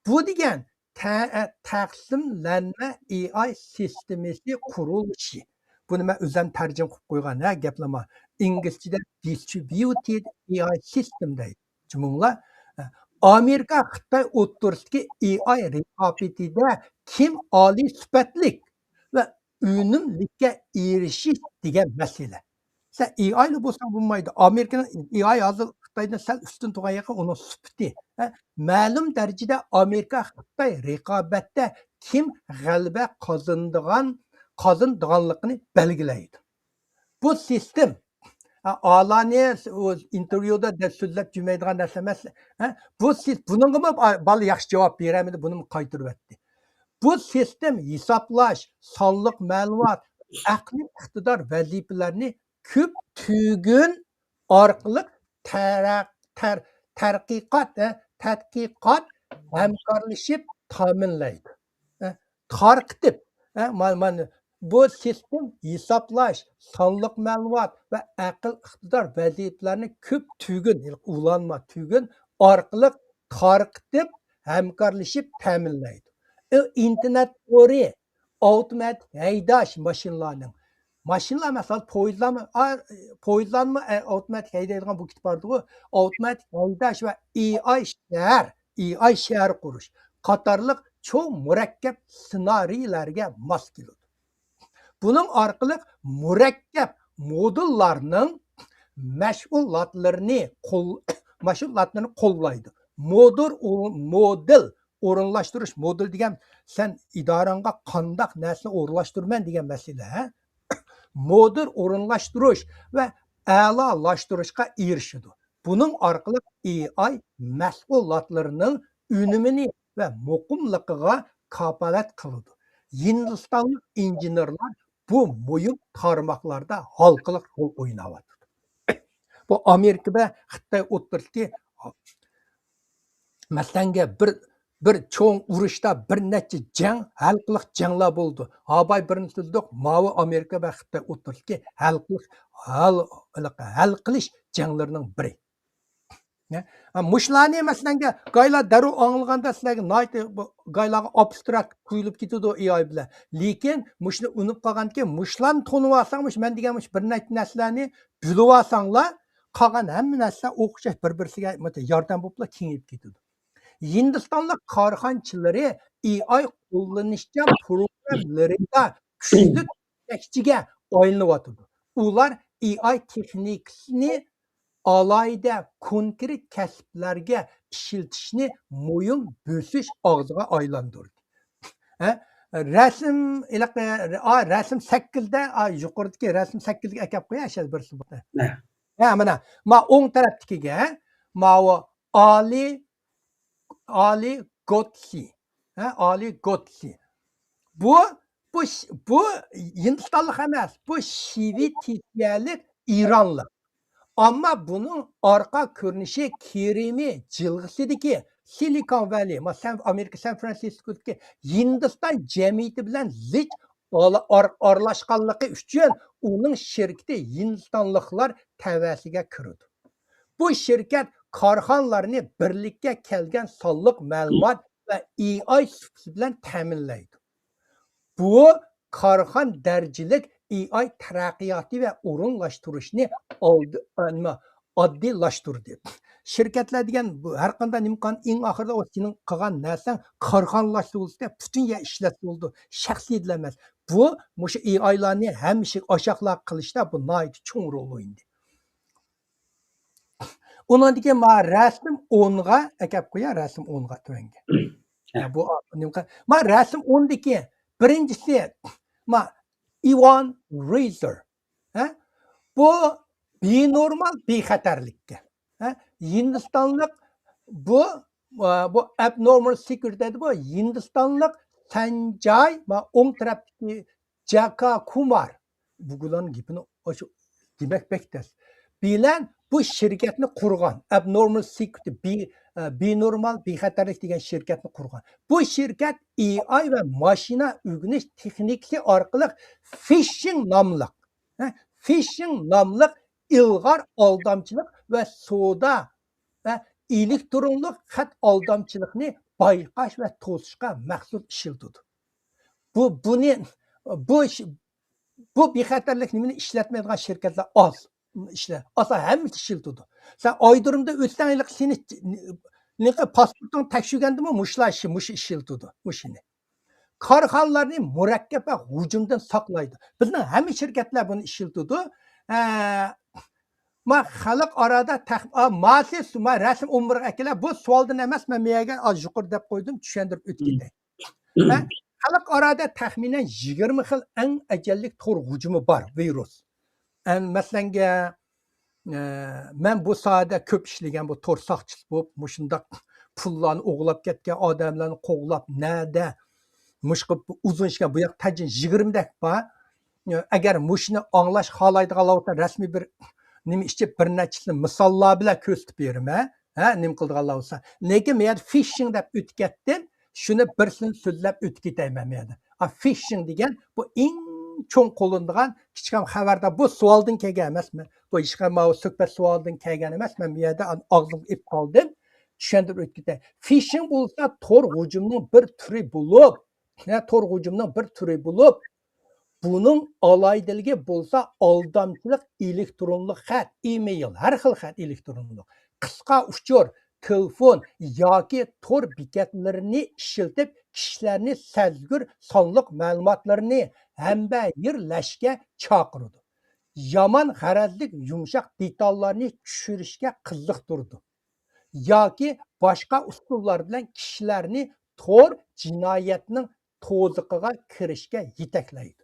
بۇ دېگەن تە-، تەقسىملەنمە ئېي ئاي سىستېمىسى قۇرۇلۇشى. بۇنى مەن ئۆزۈم تەرجىمە قىلىپ قويغان، ھە، گەپلىمە. ئىنگلىزچىدە distributed A I system دەيدۇ. جۇمۇڭلار، ئامېرىكا خىتاي ئوتتۇرىسىدىكى ئېي ئاي رىقابىتىدە كىم ئالىي سۈپەتلىك ۋە ئۈنۈملۈككە ئېرىشىش دېگەن مەسىلە. سەن ئېي ئايلا بولساڭ بولمايدۇ. ئامېرىكىنىڭ ئېي ئاي ھازىر خىتايدىن سەل ئۈستۈن تۇرغان يېرى ئۇنىڭ سۈپىتى. ھە، مەلۇم دەرىجىدە ئامېرىكا خىتاي رىقابەتتە كىم غەلىبە قازىنىدىغان، قازىنىدىغانلىقىنى بەلگىلەيدۇ. بۇ سىستېم، ھە، ئالانى ئۇ ئىنتېرۋيۇدا دەپ سۆزلەپ جۈمەيدىغان نەرسە ئەمەس. ھە، بۇ سىس-، بۇنىڭغىمۇ با-، بالا ياخشى جاۋاب بېرەلمىدى، بۇنىمۇ قايتۇرۇۋەتتى. بۇ سىستېم ھېسابلاش، سانلىق مەلۇمات، ئەقلىي ئىقتىدار ۋەزىپىلەرنى كۆپ تۈگۈن ئارقىلىق تەرەق-، تەر-، تەرقىقات، ھە، تەتقىقات ھەمكارلىشىپ تامىنلايدۇ. ھە، تارقىتىپ، ھە، ما-، مانا بۇ سىستېم ھېسابلاش، سانلىق مەلۇمات ۋە ئەقىل ئىقتىدار ۋەزىپىلەرنى كۆپ تۈگۈن، يەنى ئۇلانما تۈگۈن ئارقىلىق تارقىتىپ، ھەمكارلىشىپ تەمىنلەيدۇ. ئى، ئىنتېرنېت تورى، ئاپتوماتىك ھەيدەش ماشىنىلارنىڭ، ماشىنىلار، مەسىلەن، پويىزلارمۇ، ئا، پويىزلارمۇ، ئە، ئاپتوماتىك ھەيدەيدىغان بۇ كېتىپ بارىدىغۇ، ئاپتوماتىك ھەيدەش ۋە ئېي ئاي شەھەر، ئېي ئاي شەھەر قۇرۇش قاتارلىق چوڭ مۇرەككەپ سېنارىيلەرگە ماس كېلىدۇ. بۇنىڭ ئارقىلىق مۇرەككەپ مودېللارنىڭ مەشغۇلاتلىرىنى قول-، مەشغۇلاتلىرىنى قوللايدۇ. مودېل ئو-، مودېل ئورۇنلاشتۇرۇش، مودېل دېگەن سەن ئىدارەڭگە قانداق نەرسىنى ئورۇنلاشتۇرىمەن دېگەن مەسىلە، ھە؟ مودېل ئورۇنلاشتۇرۇش ۋە ئەلالاشتۇرۇشقا ئېرىشىدۇ. بۇنىڭ ئارقىلىق ئېي ئاي مەشغۇلاتلىرىنىڭ ئۈنۈمىنى ۋە مۇقىملىقىغا كاپالەت قىلىدۇ. ھىندىستانلىق ئىنژېنېرلار بۇ مۇھىم تارماقلاردا ھالقىلىق رول ئويناۋاتىدۇ. بۇ ئامېرىكا ۋە خىتاي ئوتتۇرىسىدىكى، مەسىلەنگە، بىر، بىر چوڭ ئۇرۇشتا بىر نەچچە جەڭ، ھەلقىلىق جەڭلار بولىدۇ. ھاباي بىرنى سۆزلىدۇق، ماۋۇ ئامېرىكا ۋە خىتاي ئوتتۇرىسىدىكى ھەلقىلىق، ھەل، ھەل قىلىش جەڭلىرىنىڭ بىرى. نە؟ ھە، مۇشۇلارنى، مەسىلەنگە، گايلار دەررۇ ئاڭلىغاندا سىلەرگە ناھايىتى بۇ گايلارغا ئابستراكت تۇيۇلۇپ كېتىدۇ ئېي ئاي بىلەن. لېكىن مۇشۇنى ئۇنۇپ قالغاندىكىن، مۇشۇلارنى تونۇۋالساڭ، مۇشۇ مەن دېگەن مۇشۇ بىر نەچچە نەرسىلەرنى بىلىۋالساڭلار، قالغان ھەممە نەرسىلەر ئوخشاش بىر-بىرسىگە ياردەم بولۇپلا كېڭىيىپ كېتىدۇ. ھىندىستانلىق كارخانىچىلىرى ئېي ئاي قوللىنىشچان پروگرامملىرىدا كۈچلۈك يېتەكچىگە ئايلىنىۋاتىدۇ. ئۇلار ئېي ئاي تېخنىكىسىنى ئالاھىدە كونكرېت كەسىپلەرگە ئىشلىتىشنى مۇھىم بۆسۈش ئاغزىغا ئايلاندۇردى. ھە؟ رەسىم، ئېلىق، ئا، رەسىم سەككىزدە، ئا، يۇقىرىدىكى رەسىم سەككىزگە ئەكەپ قوياي، ئاشۇ بىرسى بار. ھە. ھە، مانا، ما ئوڭ تەرەپتىكىگە، ماۋۇ ئالى، ئالى گوتسى. ھە، ئالى گوتسى. بۇ، بۇ، بۇ ھىندىستانلىق ئەمەس، بۇ شىۋىتىسىيەلىك ئىرانلىق. ئەمما بۇنىڭ ئارقا كۆرۈنۈشى كىرىمى جىلغىسىدىكى سىلىكون ۋەلى، ما، سەن، ئامېرىكا سان فرانسىسكودىكى ھىندىستان جەمئىيىتى بىلەن زىچ ئارا-، ئار-، ئارىلاشقانلىقى ئۈچۈن ئۇنىڭ شىركىتى ھىندىستانلىقلار تەۋەسىگە كىرىدۇ. بۇ شىركەت كارخانىلارنى بىرلىككە كەلگەن سانلىق مەلۇمات ۋە ئېي ئاي سۇپىسى بىلەن تەمىنلەيدۇ. بۇ كارخانا دەرىجىلىك ئېي ئاي تەرەققىياتى ۋە ئورۇنلاشتۇرۇشنى ئالدى-، نېمە، ئاددىيلاشتۇردى. شىركەتلەر دېگەن بۇ ھەر قانداق نېمە قىلغان ئەڭ ئاخىرىدا ئۇ سېنىڭ قىلغان نەرسەڭ كارخانىلاشتۇرۇلسا پۈتۈن يەر ئىشلەتسە بولىدۇ، شەخسىي ئىدىلەر ئەمەس. بۇ، مۇشۇ ئېي ئايلارنى ھەممە ئىشىگە ئاشاقلاق قىلىشتا بۇ ناھايىتى چوڭ رول ئوينىدى. ئۇنىڭدىن كېيىن ما رەسىم ئونغا ئەكەپ قويا، رەسىم ئونغا تۆۋەنگە. ھە. يا، بۇ، نېمە قىل-، ما رەسىم ئوندىكى بىرىنچىسى، ما ئىۋان رېزېر. ھە؟ بۇ بىنورمال بىخەتەرلىككە. ھە؟ ھىندىستانلىق بۇ، ئا، بۇ ئەبنورمال سېكرېتارى بۇ ھىندىستانلىق سەنجاي، ما ئوڭ تەرەپتىكى جاكا كۇمار. بۇ گۇلارنىڭ گېپىنى ئاشۇ دېمەك بەك تەس. بىلەن بۇ شىركەتنى قۇرغان، ئەبنورمال سېكرېتارى، بى-، ئە، بىنورمال بىخەتەرلىك دېگەن شىركەتنى قۇرغان. بۇ شىركەت ئېي ئاي ۋە ماشىنا ئۆگىنىش تېخنىكىسى ئارقىلىق فىشىڭ ناملىق، ھە، فىشىڭ ناملىق ئىلغار ئالدامچىلىق ۋە سودا ۋە ئېلېكترونلۇق خەت ئالدامچىلىقنى بايقاش ۋە توسۇشقا مەخسۇس ئىشلىتىدۇ. بۇ، بۇنى، بۇ ئىش-، بۇ بىخەتەرلىك نېمىنى ئىشلەتمەيدىغان شىركەتلەر ئاز. ئىشلە-، ئاسان ھەممىسى ئىشلىتىدۇ. سەن ئايرودرومدا ئۆتسەڭ، ھېلىقى سېنى، ھېلىقى پاسپورتۇڭ تەكشۈرگەندىمۇ مۇشۇلار ئىشى، مۇشۇ ئىشلىتىدۇ، مۇشۇنى. كارخانىلارنى مۇرەككەپ ۋە ھۇجۇمدىن ساقلايدۇ. بىزنىڭ ھەممە شىركەتلەر بۇنى ئىشلىتىدۇ. ئە، ما خەلق ئارادا تەخ-، ئا، ماسى سۇ-، ما رەسىم ئون بىرگە ئەكېلە. بۇ سوئالدىن ئەمەس، مەن بۇ يەرگە ئاز يۇقىرى دەپ قويدۇم، چۈشەندۈرۈپ ئۆتۈپ كېتەي. ھە؟ خەلق ئارادا تەخمىنەن يىگىرمە خىل ئەڭ ئەجەللىك تور ھۇجۇمى بار، ۋىرۇس. ئەن-، مەسىلەنگە، ئە، مەن بۇ ساھەدە كۆپ ئىشلىگەن، بۇ تور ساقچىسى بولۇپ، مۇشۇنداق پۇللارنى ئوغرىلاپ كەتكەن ئادەملەرنى قوغلاپ، نەدە، مۇشۇ ئۇزۇن ئىشكەن، بۇ ياق تەجىن يىگىرمىدەك بار. ئەگەر مۇشۇنى ئاڭلاش خالايدىغانلار بولسا، رەسمىي بىر نېمە ئىچىپ، بىر نەچچىسىنى مىساللار بىلەن كۆرسىتىپ بېرىمەن. ھە، نېمە قىلىدىغانلار بولسا. لېكىن مەن فىشىڭ دەپ ئۆتۈپ كەتتىم. شۇنى بىرسىنى سۆزلەپ ئۆتۈپ كېتەيمەن مەن يەنە. ئا، فىشىڭ دېگەن بۇ ئەڭ چوڭ قوللىنىدىغان كىچىك خەۋەردار. بۇ سوئالدىن كەلگەن ئەمەسمۇ؟ بۇ ھېچقانداق ماۋۇ سۆھبەت سوئالىدىن كەلگەن ئەمەس. مەن بۇ يەردە ئان-، ئاغزىمغا ئېلىپ قالدىم. چۈشەندۈرۈپ ئۆتۈپ كېتەي. فىشىڭ بولسا تور ھۇجۇمنىڭ بىر تۈرى بولۇپ، ھە، تور ھۇجۇمنىڭ بىر تۈرى بولۇپ، بۇنىڭ ئالاھىدىلىكى بولسا ئالدامچىلىق ئېلېكترونلۇق خەت، ئېمېيل، ھەر خىل خەت ئېلېكترونلۇق، قىسقا ئۇچۇر، تېلېفون ياكى تور بېكەتلىرىنى ئىشلىتىپ، كىشىلەرنى سەزگۈر سانلىق مەلۇماتلىرىنى ھەمبەھىرلەشكە چاقىرىدۇ. يامان غەرەزلىك يۇمشاق دېتاللارنى چۈشۈرۈشكە قىزىقتۇرىدۇ. ياكى باشقا ئۇسۇللار بىلەن كىشىلەرنى تور جىنايەتنىڭ توزىقىغا كىرىشكە يېتەكلەيدۇ.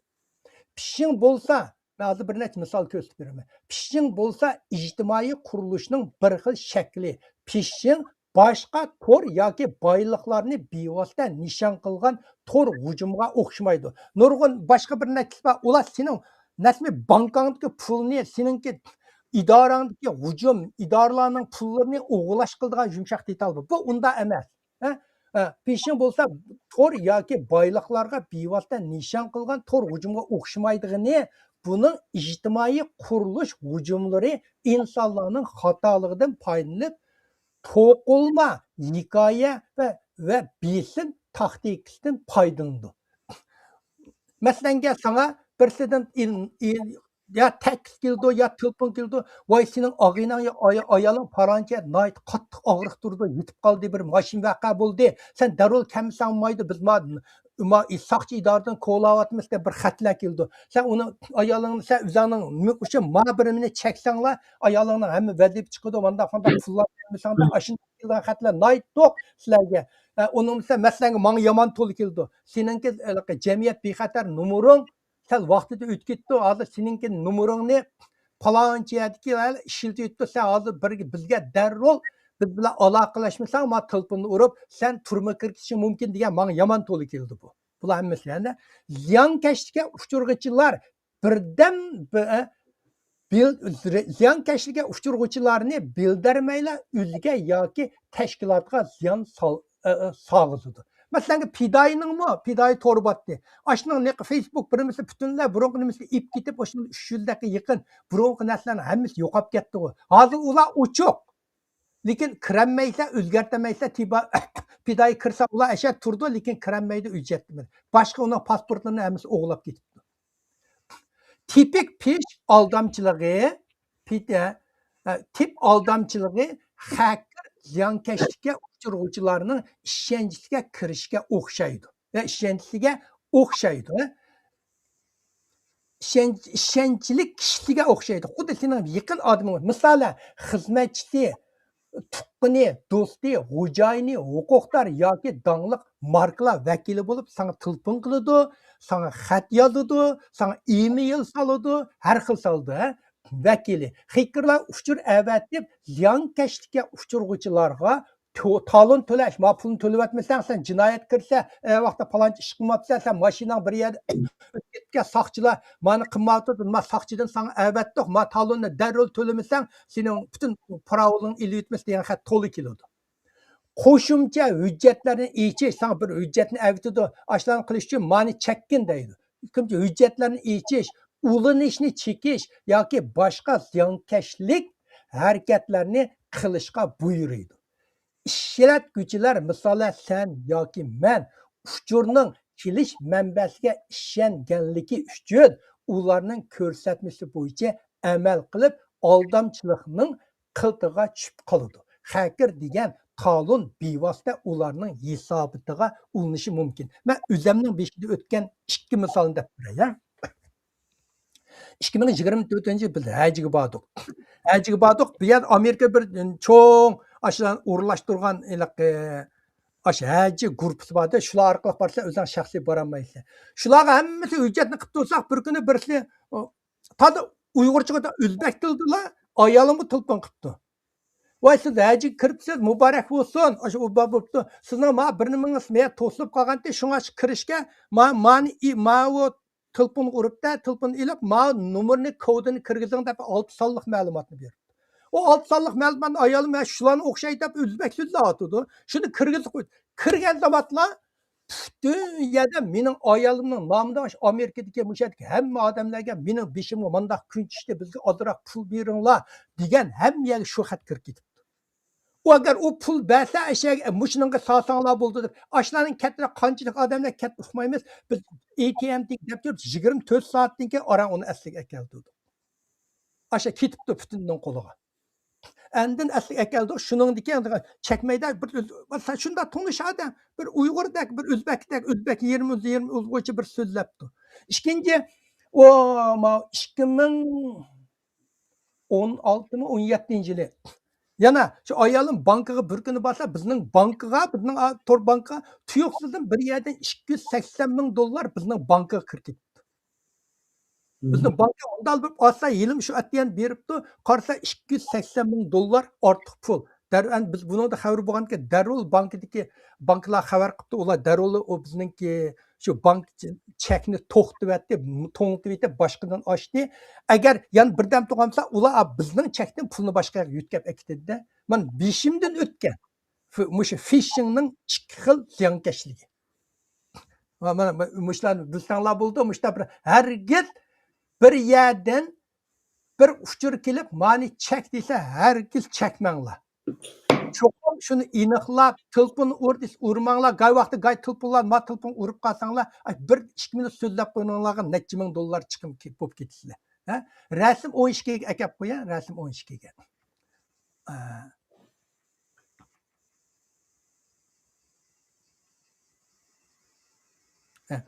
پىشىڭ بولسا، مەن ھازىر بىر نەچچە مىسال كۆرسىتىپ بېرىمەن. پىشىڭ بولسا ئىجتىمائىي قۇرۇلۇشنىڭ بىر خىل شەكلى. پىشىڭ باشقا تور ياكى بايلىقلارنى بىۋاسىتە نىشان قىلغان تور ھۇجۇمىغا ئوخشىمايدۇ. نۇرغۇن باشقا بىر نەچچىسى بار. ئۇلار سېنىڭ نەسمى بانكاڭدىكى پۇلنى، سېنىڭكى ئىدارەڭدىكى ھۇجۇم، ئىدارىلەرنىڭ پۇللىرىنى ئوغرىلاش قىلىدىغان يۇمشاق دېتال بۇ. بۇ ئۇنداق ئەمەس. ھە؟ ھە، پېشىڭ بولسا تور ياكى بايلىقلارغا بىۋاسىتە نىشان قىلغان تور ھۇجۇمغا ئوخشىمايدىغىنى، بۇنىڭ ئىجتىمائىي قۇرۇلۇش ھۇجۇملىرى ئىنسانلارنىڭ خاتالىقىدىن پايدىلىنىپ، توقۇلما ھېكايە ۋە، ۋە بېسىم تاكتىكىسىدىن پايدىلىنىدۇ. مەسىلەنگە، ساڭا بىرسىدىن ئىل-، ئىل-، يا تەكلىپ كېلىدۇ، يا تېلېفون كېلىدۇ. ۋاي، سېنىڭ ئاغىنەڭ يا ئاي-، ئايالىڭ پالانچى ناھايىتى قاتتىق ئاغرىق تۇرىدۇ، يېتىپ قالدى، بىر ماشىنا ۋەقە بولدى. سەن دەررۇل كەلمىسەڭ بولمايدۇ، بىز ما-، ما-، ساقچى ئىدارىدىن كولاۋاتىمىز دەپ بىر خەتلەر كېلىدۇ. سەن ئۇنى، ئايالىڭنى، سەن ئۆزۈڭنىڭ نېمە ئۈچۈن ما بىرىمىنى چەكسەڭلار، ئايالىڭنىڭ ھەممە ۋەزىپە چىقىدۇ، مانداق، مانداق پۇللار كەلمىسەڭلار، ئاشۇنداق كېلىدىغان خەتلەر ناھايىتى توق سىلەرگە. ئە، ئۇنىڭ بىلەن مەسىلەنگە ماڭا يامان تولا كېلىدۇ. سېنىڭكى، ھېلىقى جەمئىيەت بىخەتەر نومۇرۇڭ سەل ۋاقتىدا ئۆتۈپ كېتىپتۇ. ھازىر سېنىڭكى نومۇرۇڭنى پالانچى يەردىكى ئىشلىتىۋېتىپتۇ. سەن ھازىر بىر، بىزگە دەررۇل بىز بىلەن ئالاقىلەشمىسەڭ، ما تېلېفوننى ئۇرۇپ، سەن تۈرمىگە كىرىپ كېتىشىڭ مۇمكىن دېگەن ماڭا يامان تولا كېلىدۇ بۇ. بۇلار ھەممىسى يەنە زىيانكەشلىككە ئۇچرىغۇچىلار بىردەم بىر، بىل-، زىيانكەشلىككە ئۇچرىغۇچىلارنى بىلدۈرمەيلا ئۆزىگە ياكى تەشكىلاتقا زىيان سال-، ئە، ئە، سالغۇزىدۇ. مەسىلەن، پىدائىينىڭمۇ، پىدائىي تور باتتى. ئاشۇنىڭ نېقى فېيسبۇك بىر نېمىسى پۈتۈنلەي بۇرۇنقى نېمىسىنى ئېلىپ كېتىپ، ئاشۇ ئۈچ يۈز دەققە يېقىن بۇرۇنقى نەرسىلەرنىڭ ھەممىسى يوقاپ كەتتىغۇ. ھازىر ئۇلار ئوچۇق. لېكىن كىرەلمەيسە، ئۆزگەرتەلمەيسە، تىبا-، پىدائىي كىرسە ئۇلار ئەشە تۇرىدۇ، لېكىن كىرەلمەيدۇ، ھۆججەت بىلەن. باشقا ئۇنىڭ پاسپورتلىرىنى ھەممىسى ئوغرىلاپ كېتىپتۇ. تىپىك پىش ئالدامچىلىقى، پىتە-، ئە، تىپ ئالدامچىلىقى خەككىر زىيانكەشلىككە ئۇچرىغۇچىلارنىڭ ئىشەنچلىككە كىرىشكە ئوخشايدۇ. ۋە ئىشەنچلىككە ئوخشايدۇ. ئىشەنچ-، ئىشەنچلىك كىشىلىككە ئوخشايدۇ. خۇددى سېنىڭ يېقىن ئادىمىڭ، مىسالەن، خىزمەتچىسى، تۇغقىنى، دوستى، خوجايىنى، ھوقۇقدار ياكى داڭلىق ماركىلار ۋەكىلى بولۇپ ساڭا تېلېفون قىلىدۇ، ساڭا خەت يازىدۇ، ساڭا ئىمېيل سالىدۇ، ھەر خىل سالىدۇ، ھە؟ ۋەكىلى. خېككېرلار ئۇچۇر ئەۋەتىپ، زىيانكەشلىككە ئۇچرىغۇچىلارغا تو-، تالون تۆلەش، ما پۇلنى تۆلىۋەتمىسەڭ، سەن جىنايەت كىرسە، ئە، ۋاقىتتا پالانچە ئىش قىلماپسەن، سەن ماشىناڭ بىر يەردە ئۆتۈپ كەتكەن، ساقچىلار مانى قىلماۋاتىدۇ، ما ساقچىدىن ساڭا ئەۋەتتۇق، ما تالوننى دەررۇل تۆلىمىسەڭ، سېنىڭ پۈتۈن پىراۋىلىڭ ئېلىۋېتىمىز دېگەن خەت تولا كېلىدۇ. قوشۇمچە ھۆججەتلەرنى ئېچىش، ساڭا بىر ھۆججەتنى ئەۋېتىدۇ، ئاشۇلارنى قىلىش ئۈچۈن مانى چەككىن دەيدۇ. كۆپىنچە ھۆججەتلەرنى ئېچىش، ئۇلىنىشنى چېكىش ياكى باشقا زىيانكەشلىك ھەرىكەتلەرنى قىلىشقا بۇيرۇيدۇ. ئىشلەتكۈچىلەر، مىسالەن، سەن ياكى مەن ئۇچۇرنىڭ كېلىش مەنبەسىگە ئىشەنگەنلىكى ئۈچۈن ئۇلارنىڭ كۆرسەتمىسى بويىچە ئەمەل قىلىپ، ئالدامچىلىقنىڭ قىلتىغا چۈشۈپ قالىدۇ. خەككېر دېگەن تالون بىۋاسىتە ئۇلارنىڭ ھېساباتىغا ئۇلىنىشى مۇمكىن. مەن ئۆزەمنىڭ بېشىدا ئۆتكەن ئىككى مىسالنى دەپ بېرەي، ھە. ئىككى مىڭ يىگىرمە تۆتىنچى يىل بىز ھەجگە باردۇق. ھەجگە باردۇق. بۇ يەردە ئامېرىكا بىر چوڭ ئاشۇلارنى ئورۇنلاشتۇرغان ھېلىقى ئاشۇ ھەججى گۇرۇپپىسى بار-دە، شۇلار ئارقىلىق بارسا ئۆزۈڭ شەخسىي بارالمايسەن. شۇلارغا ھەممىسى ھۆججەتنى قىلىپ تۇرساق، بىر كۈنى بىرسى، ئۇ، تازا ئۇيغۇرچىغا ئۆزبەك تىلىدىلا ئايالىمغا تېلېفون قىپتۇ. ۋاي، سىز ھەجگە كىرىپسىز، مۇبارەك بولسۇن. ئاشۇ ئۇ بولۇپتۇ. سىزنىڭ ما بىر نېمىڭىز مەيە توسۇلۇپ قالغانتى، شۇڭا شۇ كىرىشكە ما-، مانى ئى-، ماۋۇ تېلېفونغا ئۇرۇپتە، تېلېفون ئېلىپ، ما نومۇرنى، كودىنى كىرگۈزۈڭ دەپ ئالتە سانلىق مەلۇماتنى بېرىپتۇ. ئۇ ئالتە سانلىق مەلۇماتنى ئايالىم، ھە، شۇلارنى ئوخشايدۇ دەپ ئۆزبەك سۆزلەۋاتىدۇ. شۇنى كىرگۈزۈپ قويدى. كىرگەن زامانلا پۈتۈن يەردە مېنىڭ ئايالىمنىڭ نامىدا، ئاشۇ ئامېرىكىدىكى، مۇشۇ يەردىكى ھەممە ئادەملەرگە مېنىڭ بېشىمغا مانداق كۈن چۈشتى، بىزگە ئازراق پۇل بېرىڭلار دېگەن ھەممە يەرگە شۇ خەت كىرىپ كېتىپتۇ. ئۇ ئەگەر ئۇ پۇل بەرسە، ئەشەگە مۇشۇنىڭغا سالساڭلار بولىدۇ دەپ، ئاشۇلارنىڭ كەترە قانچىلىك ئادەملەر كەتتى ئۇقمايمىز. بىز ئېي تى ئېم دەپ تۇرۇپ، يىگىرمە تۆت سائەتتىن كېيىن ئاران ئۇنى ئەسلىگە ئەكەلدۇردۇق. ئاشۇ كېتىپتۇ پۈتۈننىڭ قولىغا. ئاندىن ئەسلىگە ئەكەلدۇق، شۇنىڭدىن كېيىن چەكمەيدە بىر، سەن شۇنداق تونۇش ئادەم، بىر ئۇيغۇردەك، بىر ئۆزبەكتەك، ئۆزبەك يېرىم، يېرىم ئۇيغۇرچە بىر سۆزلەپتۇ. ئىككىنچى، ئۇ، ما، ئىككى مىڭ ئون ئالتىمۇ، ئون يەتتىنچى يىلى. يەنە شۇ ئايالىم بانكىغا بىر كۈنى بارسا، بىزنىڭ بانكىغا، بىزنىڭ، ئا، تور بانكىغا تۇيۇقسىزدىن بىر يەردىن ئىككى يۈز سەكسەن مىڭ دوللار بىزنىڭ بانكىغا كىرىپ كېتىپتۇ. بىزنىڭ بانكا ئۇنداق بىر ئاستا يىلىم شۇ ئەتىگەن بېرىپتۇ، قارىسا ئىككى يۈز سەكسەن مىڭ دوللار ئارتۇق پۇل. دەرۋەن بىز بۇنىڭدا خەۋىرى بولغاندىكىن دەررۇل بانكىدىكى، بانكىلار خەۋەر قىپتۇ، ئۇلار دەررۇل ئۇ بىزنىڭكى شۇ بانك چېكنى توختىتىۋەتتى، توڭلىتىۋېتىپ باشقىدىن ئاچتى. ئەگەر يەنە بىردەم تۇرغان بولسا، ئۇلار بىزنىڭ چەكتىن پۇلنى باشقا يەرگە يۆتكەپ ئەكېتىدىدە. مانا بېشىمدىن ئۆتكەن. فى-، مۇشۇ فىشىڭنىڭ ئىككى خىل زىيانكەشلىكى. مانا، مانا مۇشۇلارنى بىلسەڭلار بولىدۇ. مۇشۇنداق بىر، ھەرگىز بىر يەردىن بىر ئۇچۇر كېلىپ، مانى چەك دېسە، ھەرگىز چەكمەڭلار. چوقۇم شۇنى ئېنىقلاپ، تېلېفون ئۇر دېسە، ئۇرماڭلار. گاي ۋاقتى گاي تېلېفونلار، ما تېلېفون ئۇرۇپ قالساڭلار، ئاي، بىر ئىككى مىنۇت سۆزلەپ قويغىنىڭلارغا نەچچە مىڭ دوللار چىقىم كېلىپ، بولۇپ كېتىسىلەر. ھە؟ رەسىم ئون ئىككىگە ئەكەپ قويە، رەسىم ئون ئىككىگە. ئە، ھە.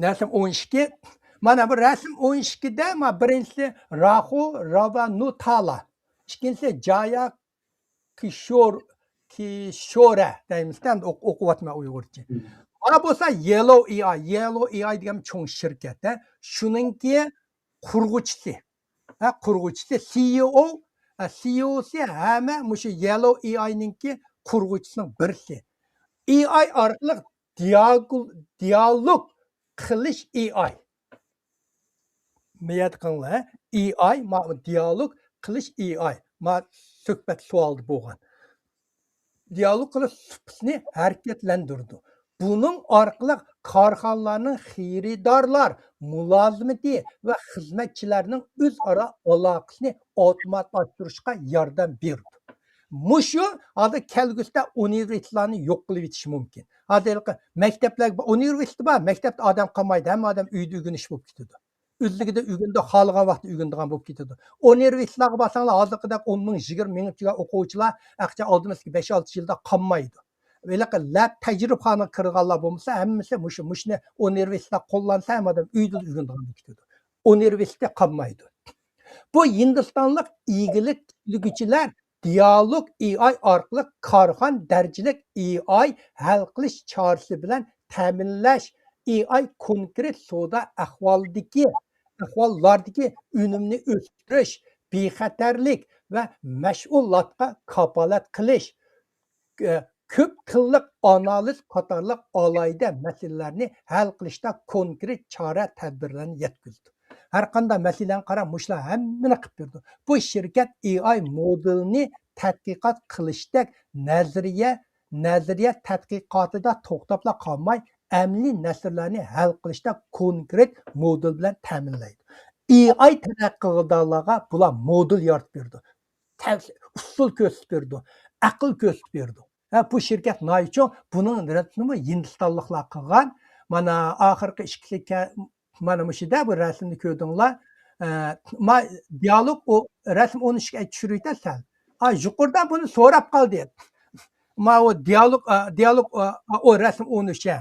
رەسىم ئون ئىككى. مانا بۇ رەسىم ئون ئىككىدە، ما، بىرىنچىسى راخۇ، راۋا، نۇ، تالا. ئىككىنچىسى جايا، كىشور، كىشورە دەيمىز، ئەمدى ئوق-، ئوقۇۋاتىمەن ئۇيغۇرچە. مم. مانا بولسا يېلو ئېي ئاي، يېلو ئېي ئاي دېگەن چوڭ شىركەت، ھە. شۇنىڭكى قۇرغۇچىسى. ھە، قۇرغۇچىسى، سىئىئو، ھە، سىئىئوسى ھەممە مۇشۇ يېلو ئېي ئاينىڭكى قۇرغۇچىسىنىڭ بىرسى. ئېي ئاي ئارقىلىق دىياگۇل-، دىيالوگ قىلىش ئېي ئاي. مەيەت قىلىڭلار، ھە؟ ئېي ئاي، ما دىيالوگ قىلىش ئېي ئاي. ما سۆھبەت سوئالدا بولغان. دىيالوگ قىلىش سۇپىسىنى ھەرىكەتلەندۈرىدۇ. بۇنىڭ ئارقىلىق كارخانىلارنىڭ خېرىدارلار مۇلازىمىتى ۋە خىزمەتچىلەرنىڭ ئۆزئارا ئالاقىسىنى ئاپتوماتلاشتۇرۇشقا ياردەم بېرىدۇ. مۇشۇ ھازىر كەلگۈسىدە ئۇنىۋېرسىتېتلارنى يوق قىلىۋېتىشى مۇمكىن. ھازىر ھېلىقى مەكتەپلەرگە، ئۇنىۋېرسىتېت بار، مەكتەپتە ئادەم قالمايدۇ، ھەممە ئادەم ئۆيدە ئۆگىنىش بولۇپ كېتىدۇ. ئۆزلۈكىدە ئۆگىنىدۇ، خالىغان ۋاقىتتا ئۆگىنىدىغان بولۇپ كېتىدۇ. ئۇنىۋېرسىتېتلارغا بارساڭلار، ھازىرقىدەك ئون مىڭ، يىگىرمە مىڭ تۈگەن ئوقۇغۇچىلار ئەقچە ئالدىمىزدىكى بەش ئالتە يىلدا قالمايدۇ. ھېلىقى لەپ تەجرىبىخانىغا كىرىدىغانلار بولمىسا، ھەممىسى مۇشۇ، مۇشۇنى ئۇنىۋېرسىتېتتا قوللانسا، ھەممە ئادەم ئۆيدە ئۆگىنىدىغان بولۇپ كېتىدۇ. ئۇنىۋېرسىتېت قالمايدۇ. بۇ ھىندىستانلىق ئىگىلىك تىكلىگۈچىلەر دىئالوگ ئېي ئاي ئارقىلىق كارخانا دەرىجىلىك ئېي ئاي ھەل قىلىش چارىسى بىلەن تەمىنلەش، ئېي ئاي كونكرېت سودا ئەھۋالىدىكى، ئەھۋاللاردىكى ئۈنۈمنى ئۆستۈرۈش، بىخەتەرلىك ۋە مەشغۇلاتقا كاپالەت قىلىش، كۆپ تىللىق ئانالىز قاتارلىق ئالاھىدە مەسىلىلەرنى ھەل قىلىشتا كونكرېت چارە تەدبىرلەرنى يەتكۈزىدۇ. ھەر قانداق مەسىلىنى قارا، مۇشۇلار ھەممىنى قىلىپ بېرىدۇ. بۇ شىركەت ئېي ئاي مودېلىنى تەتقىقات قىلىشتەك نەزەرىيە، نەزەرىيە تەتقىقاتىدا توختاپلا قالماي، ئەمەلىي مەسىلىلەرنى ھەل قىلىشتا كونكرېت مودېل بىلەن تەمىنلەيدۇ. ئېي ئاي تەرەققىي قىلغانلارغا بۇلار مودېل يارىتىپ بېرىدۇ. تەۋسىيە، ئۇسۇل كۆرسىتىپ بېرىدۇ، ئەقىل كۆرسىتىپ بېرىدۇ. ھە، بۇ شىركەت ناھايىتى چوڭ، بۇنىڭ رەسىمىنىمۇ ھىندىستانلىقلار قىلغان. مانا ئاخىرقى ئىككىسى كە-، مانا مۇشۇدا بۇ رەسىمنى كۆردۈڭلار. ئە، ما دىئالوگ ئۇ رەسىم ئون ئۈچكە چۈشۈرۈۋېتە سەل. ئا، يۇقىرىدا بۇنى سوراپ قالدى. ما ئۇ دىئالوگ، ئا، دىئالوگ، ئا، ئۇ رەسىم ئون ئۈچ، ھە.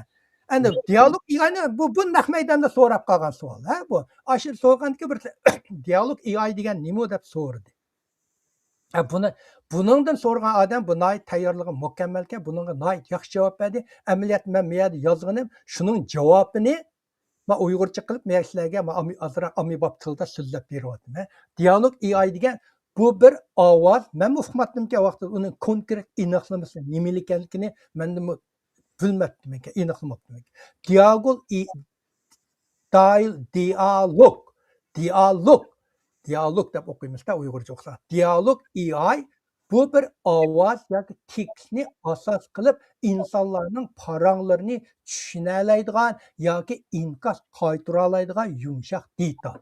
ئەمدى دىئالوگ دېگەننى بۇ، بۇ نەق مەيداندا سوراپ قالغان سوئال، ھە، بۇ. ئاشۇ سورىغاندىكى بىر دىئالوگ ئېي ئاي دېگەن نېمە دەپ سورىدى. ھە، بۇنى، بۇنىڭدىن سورىغان ئادەم بۇ ناھايىتى تەييارلىقى مۇكەممەلكەن، بۇنىڭغا ناھايىتى ياخشى جاۋاب بەردى. ئەمەلىيەتتە مەن بۇ يەردە يازغىنىم شۇنىڭ جاۋابىنى مەن ئۇيغۇرچە قىلىپ، مەن سىلەرگە مەن ئاممىباب تىلدا سۆزلەپ بېرىۋاتىمەن. دىئالوگ ئېي ئاي دېگەن بۇ بىر ئاۋاز، مەنمۇ ئۇقماپتىمكەن ۋاقتىدا، ئۇنى كونكرېت ئېنىقلىمىسى نېمىلىكەنلىكىنى مەنمۇ بىلمەپتىمەن، ئېنىقلىماپتىمەن. دىئاگول ئېي-، دايل-، دىئالوگ، دىئالوگ، دىئالوگ دەپ ئوقۇيمىزدا ئۇيغۇرچە ئوقۇسا. دىئالوگ ئېي ئاي بۇ بىر ئاۋاز ياكى تېكىستنى ئاساس قىلىپ ئىنسانلارنىڭ پاراڭلىرىنى چۈشىنەلەيدىغان ياكى ئىنكاس قايتۇرالايدىغان يۇمشاق دېتال.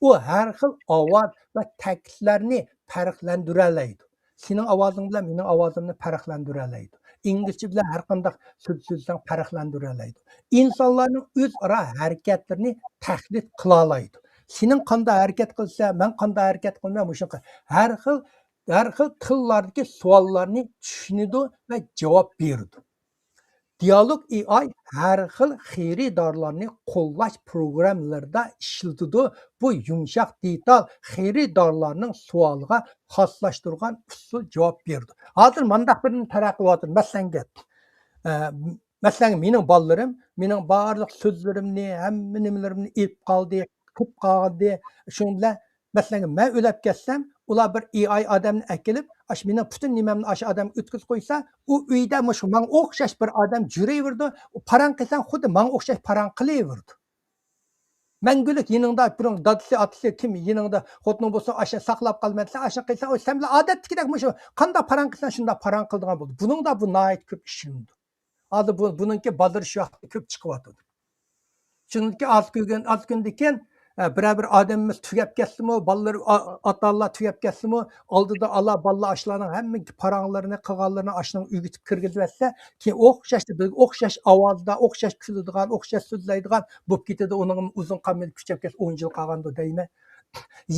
ئۇ ھەر خىل ئاۋاز ۋە تەكىتلەرنى پەرقلەندۈرەلەيدۇ. سېنىڭ ئاۋازىڭ بىلەن مېنىڭ ئاۋازىمنى پەرقلەندۈرەلەيدۇ. ئىنگلىزچە بىلەن ھەر قانداق سۆز سۆزلىسەڭ پەرقلەندۈرەلەيدۇ. ئىنسانلارنىڭ ئۆزئارا ھەرىكەتلىرىنى تەقلىد قىلالايدۇ. سېنىڭ قانداق ھەرىكەت قىلسا، مەن قانداق ھەرىكەت قىلىمەن، مۇشۇ ھەر خىل، ھەر خىل تىللاردىكى سوئاللارنى چۈشىنىدۇ ۋە جاۋاب بېرىدۇ. دىئالوگ ئېي ئاي ھەر خىل خېرىدارلارنى قوللاش پروگراممىلىرىدا ئىشلىتىدۇ. بۇ يۇمشاق دېتال خېرىدارلارنىڭ سوئالىغا خاسلاشتۇرغان ئۇسسۇل جاۋاب بېرىدۇ. ھازىر مانداق بىرنى تەرەققىي قىلىۋاتىدۇ. مەسىلەنگە، ئە، مەسىلەن، مېنىڭ بالىلىرىم مېنىڭ بارلىق سۆزلىرىمنى، ھەممە نېمىلىرىمنى ئېلىپ قالدى، قىلىپ قالدى. شۇنىڭ بىلەن، مەسىلەن، مەن ئۆلۈپ كەتسەم، ئۇلار بىر ئېي ئاي ئادەمنى ئەكېلىپ، ئاشۇ مېنىڭ پۈتۈن نېمەمنى ئاشۇ ئادەمگە ئۆتكۈزۈپ قويسا، ئۇ ئۆيدە مۇشۇ ماڭا ئوخشاش بىر ئادەم جۈرۈۋېرىدۇ. ئۇ پاراڭ قىلساڭ، خۇددى ماڭا ئوخشاش پاراڭ قىلىۋېرىدۇ. مەڭگۈلۈك يېنىڭدا بىرىڭ دادىسى، ئاتىسى كىم يېنىڭدا خوتۇنۇڭ بولسا، ئاشۇ ساقلاپ قالمايدۇ دېسە، ئاشۇ قىلساڭ، ئۇ سەن بىلەن ئادەتتىكىدەك مۇشۇ قانداق پاراڭ قىلساڭ، شۇنداق پاراڭ قىلىدىغان بولدى. بۇنىڭدا بۇ ناھايىتى كۆپ ئىشلىنىدۇ. ھازىر بۇ، بۇنىڭكى بازىرى شۇ ھەقتە كۆپ چىقىۋاتىدۇ. شۇنىڭدىكى ئاز كۈن، ئاز كۈندىن كېيىن، ئە، بىرەر بىر ئادەمىمىز تۈگەپ كەتسىمۇ، بالىلىرى، ئا-، ئاتا-ئانىلار تۈگەپ كەتسىمۇ، ئالدىدا ئالا بالىلار ئاشۇلارنىڭ ھەممە پاراڭلىرىنى، قىلغانلىرىنى ئاشۇنىڭ ئۆگىتىپ كىرگۈزۈۋەتسە، كېيىن ئوخشاش، بىزگە ئوخشاش ئاۋازدا، ئوخشاش كۈلىدىغان، ئوخشاش سۆزلەيدىغان بولۇپ كېتىدۇ. ئۇنىڭ ئۇزۇن قالمىدى، كۈچەپ كەتسە، ئون يىل قالغاندۇ دەيمەن.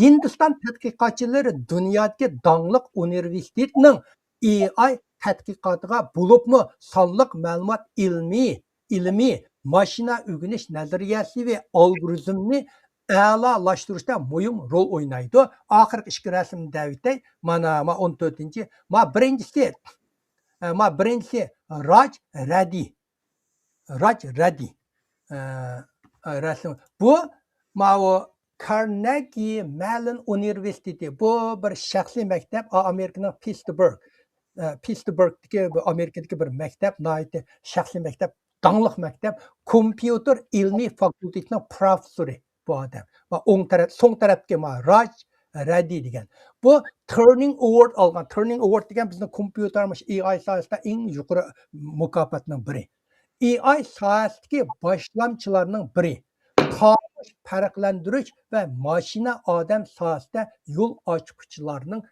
ھىندىستان تەتقىقاتچىلىرى دۇنيادىكى داڭلىق ئۇنىۋېرسىتېتنىڭ ئېي ئاي تەتقىقاتىغا، بولۇپمۇ سانلىق مەلۇمات ئىلمىي، ئىلمىي ماشىنا ئۆگىنىش نەزەرىيەسى ۋە ئالگورىزمنى ئەلالاشتۇرۇشتا مۇھىم رول ئوينايدۇ. ئاخىرقى ئىككى رەسىمنى دەۋېتەي. مانا، ما ئون تۆتىنچى، ما بىرىنچىسى، ئە، ما بىرىنچىسى راج رەددى. راج رەددى. ئە، ئە، رەسىم. بۇ ماۋۇ كارنېگى مېلون ئۇنىۋېرسىتېتى. بۇ بىر شەخسىي مەكتەپ، ئا-، ئامېرىكىنىڭ پىتسبۇرگ، ئە، پىتسبۇرگدىكى، بۇ ئامېرىكىدىكى بىر مەكتەپ، ناھايىتى شەخسىي مەكتەپ، داڭلىق مەكتەپ، كومپيۇتېر ئىلمىي فاكۇلتېتىنىڭ پروفېسسورى بۇ ئادەم. ۋە ئوڭ تەرەپ، سوڭ تەرەپتىكى ما راج رەددى دېگەن. بۇ تۇرنىڭ ئوۋارد ئالغان. تۇرنىڭ ئوۋارد دېگەن بىزنىڭ كومپيۇتېر، مۇشۇ ئېي ئاي ساھەسىدە ئەڭ يۇقىرى مۇكاپاتنىڭ بىرى. ئېي ئاي ساھەسىدىكى باشلامچىلارنىڭ بىرى. تاۋۇش پەرقلەندۈرۈش ۋە ماشىنا ئادەم ساھەسىدە يول ئاچقۇچىلارنىڭ،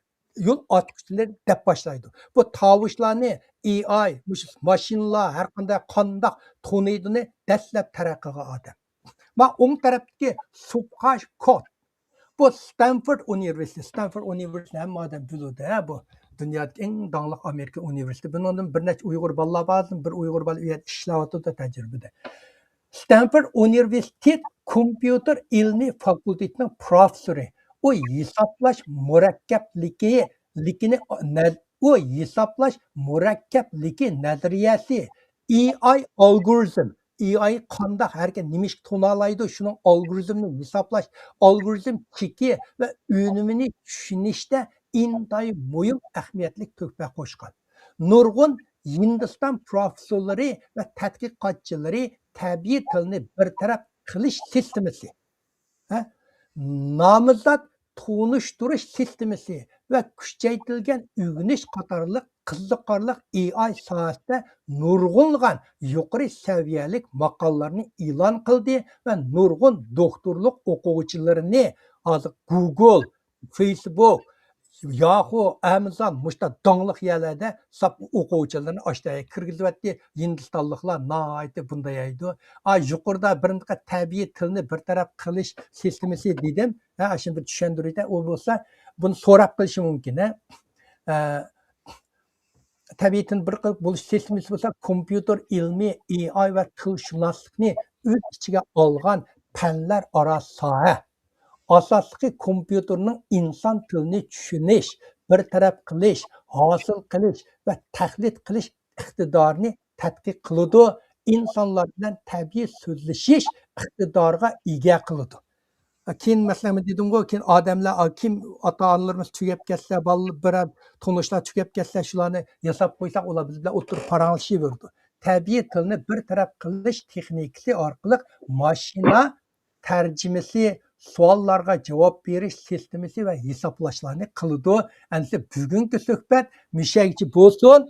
يول ئاچقۇچىلىرى دەپ باشلايدۇ. بۇ تاۋۇشلارنى ئېي ئاي، مۇشۇ ماشىنىلار، ھەر قانداق، قانداق تونۇيدۇنى دەسلەپ تەرەققىي قىلغان ئادەم. ما ئوڭ تەرەپتىكى سۇبھاش كوت. بۇ ستانفورد ئۇنىۋېرسىتېتى. ستانفورد ئۇنىۋېرسىتېتىنى ھەممە ئادەم بىلىدۇ، ھە، بۇ دۇنيادىكى ئەڭ داڭلىق ئامېرىكا ئۇنىۋېرسىتېتى. بۇنىڭدىن بىر نەچچە ئۇيغۇر بالىلار بار، بىر ئۇيغۇر بالا ئۇ يەردە ئىشلەۋاتىدۇ تەجرىبىدە. ستانفورد ئۇنىۋېرسىتېت كومپيۇتېر ئىلمىي فاكۇلتېتىنىڭ پروفېسسورى. ئۇ ھېسابلاش مۇرەككەپلىكى، لىكىنى، نە-، ئۇ ھېسابلاش مۇرەككەپلىكى نەزەرىيەسى، ئېي ئاي ئالگورىزم، ئېي ئاي قانداق ھەرىكەت، نېمە ئىشقا تونالايدۇ، شۇنىڭ ئالگورىزمىنى ھېسابلاش، ئالگورىزم چېكى ۋە ئۈنۈمىنى چۈشىنىشتە ئىنتايىن مۇھىم ئەھمىيەتلىك تۆھپە قوشقان. نۇرغۇن ھىندىستان پروفېسسورلىرى ۋە تەتقىقاتچىلىرى تەبىئىي تىلنى بىر تەرەپ قىلىش سىستېمىسى، ھە، نامزات تونۇشتۇرۇش سىستېمىسى ۋە كۈچەيتىلگەن ئۆگىنىش قاتارلىق قىزىقارلىق ئېي ئاي ساھەسىدە نۇرغۇنلىغان يۇقىرى سەۋىيەلىك ماقالىلەرنى ئېلان قىلدى ۋە نۇرغۇن دوكتورلۇق ئوقۇغۇچىلىرىنى ھازىر گۇگل، فېيسبۇك، ياخۇ، ئامازون، مۇشۇنداق داڭلىق يەرلەردە ساپ ئوقۇغۇچىلىرىنى ئاشتا كىرگۈزۈۋەتتى. ھىندىستانلىقلار ناھايىتى بۇنداق يەيدۇ. ئا، يۇقىرىدا بىرىنچى تەبىئىي تىلنى بىر تەرەپ قىلىش سىستېمىسى دېدىم. ھە، ئاشۇنى بىر چۈشەندۈرۈشتە ئۇ بولسا بۇنى سوراپ قېلىشى مۇمكىن، ھە. ئە، تەبىئىي تىلنى بىر قىلىپ بولۇش سىستېمىسى بولسا كومپيۇتېر ئىلمى، ئېي ئاي ۋە تىلشۇناسلىقنى ئۆز ئىچىگە ئالغان پەنلەر ئارا ساھە. ئاساسلىقى كومپيۇتېرنىڭ ئىنسان تىلىنى چۈشىنىش، بىر تەرەپ قىلىش، ھاسىل قىلىش ۋە تەقلىد قىلىش ئىقتىدارىنى تەتقىق قىلىدۇ، ئىنسانلار بىلەن تەبىئىي سۆزلىشىش ئىقتىدارىغا ئىگە قىلىدۇ. كېيىن، مەسىلەن، مەن دېدىمغۇ، كېيىن ئادەملەر، ئا، كىم ئاتا-ئانىلىرىمىز تۈگەپ كەتسە، بالىلار، بىرەر تونۇشلار تۈگەپ كەتسە، شۇلارنى ياساپ قويساق، ئۇلار بىز بىلەن ئوتتۇرىدا پاراڭلىشىۋېرىدۇ. تەبىئىي تىلنى بىر تەرەپ قىلىش تېخنىكىسى ئارقىلىق ماشىنا تەرجىمىسى، سوئاللارغا جاۋاب بېرىش سىستېمىسى ۋە ھېسابلاشلارنى قىلىدۇ. ئەمدى بۈگۈنكى سۆھبەت مۇشەگىچە بولسۇن.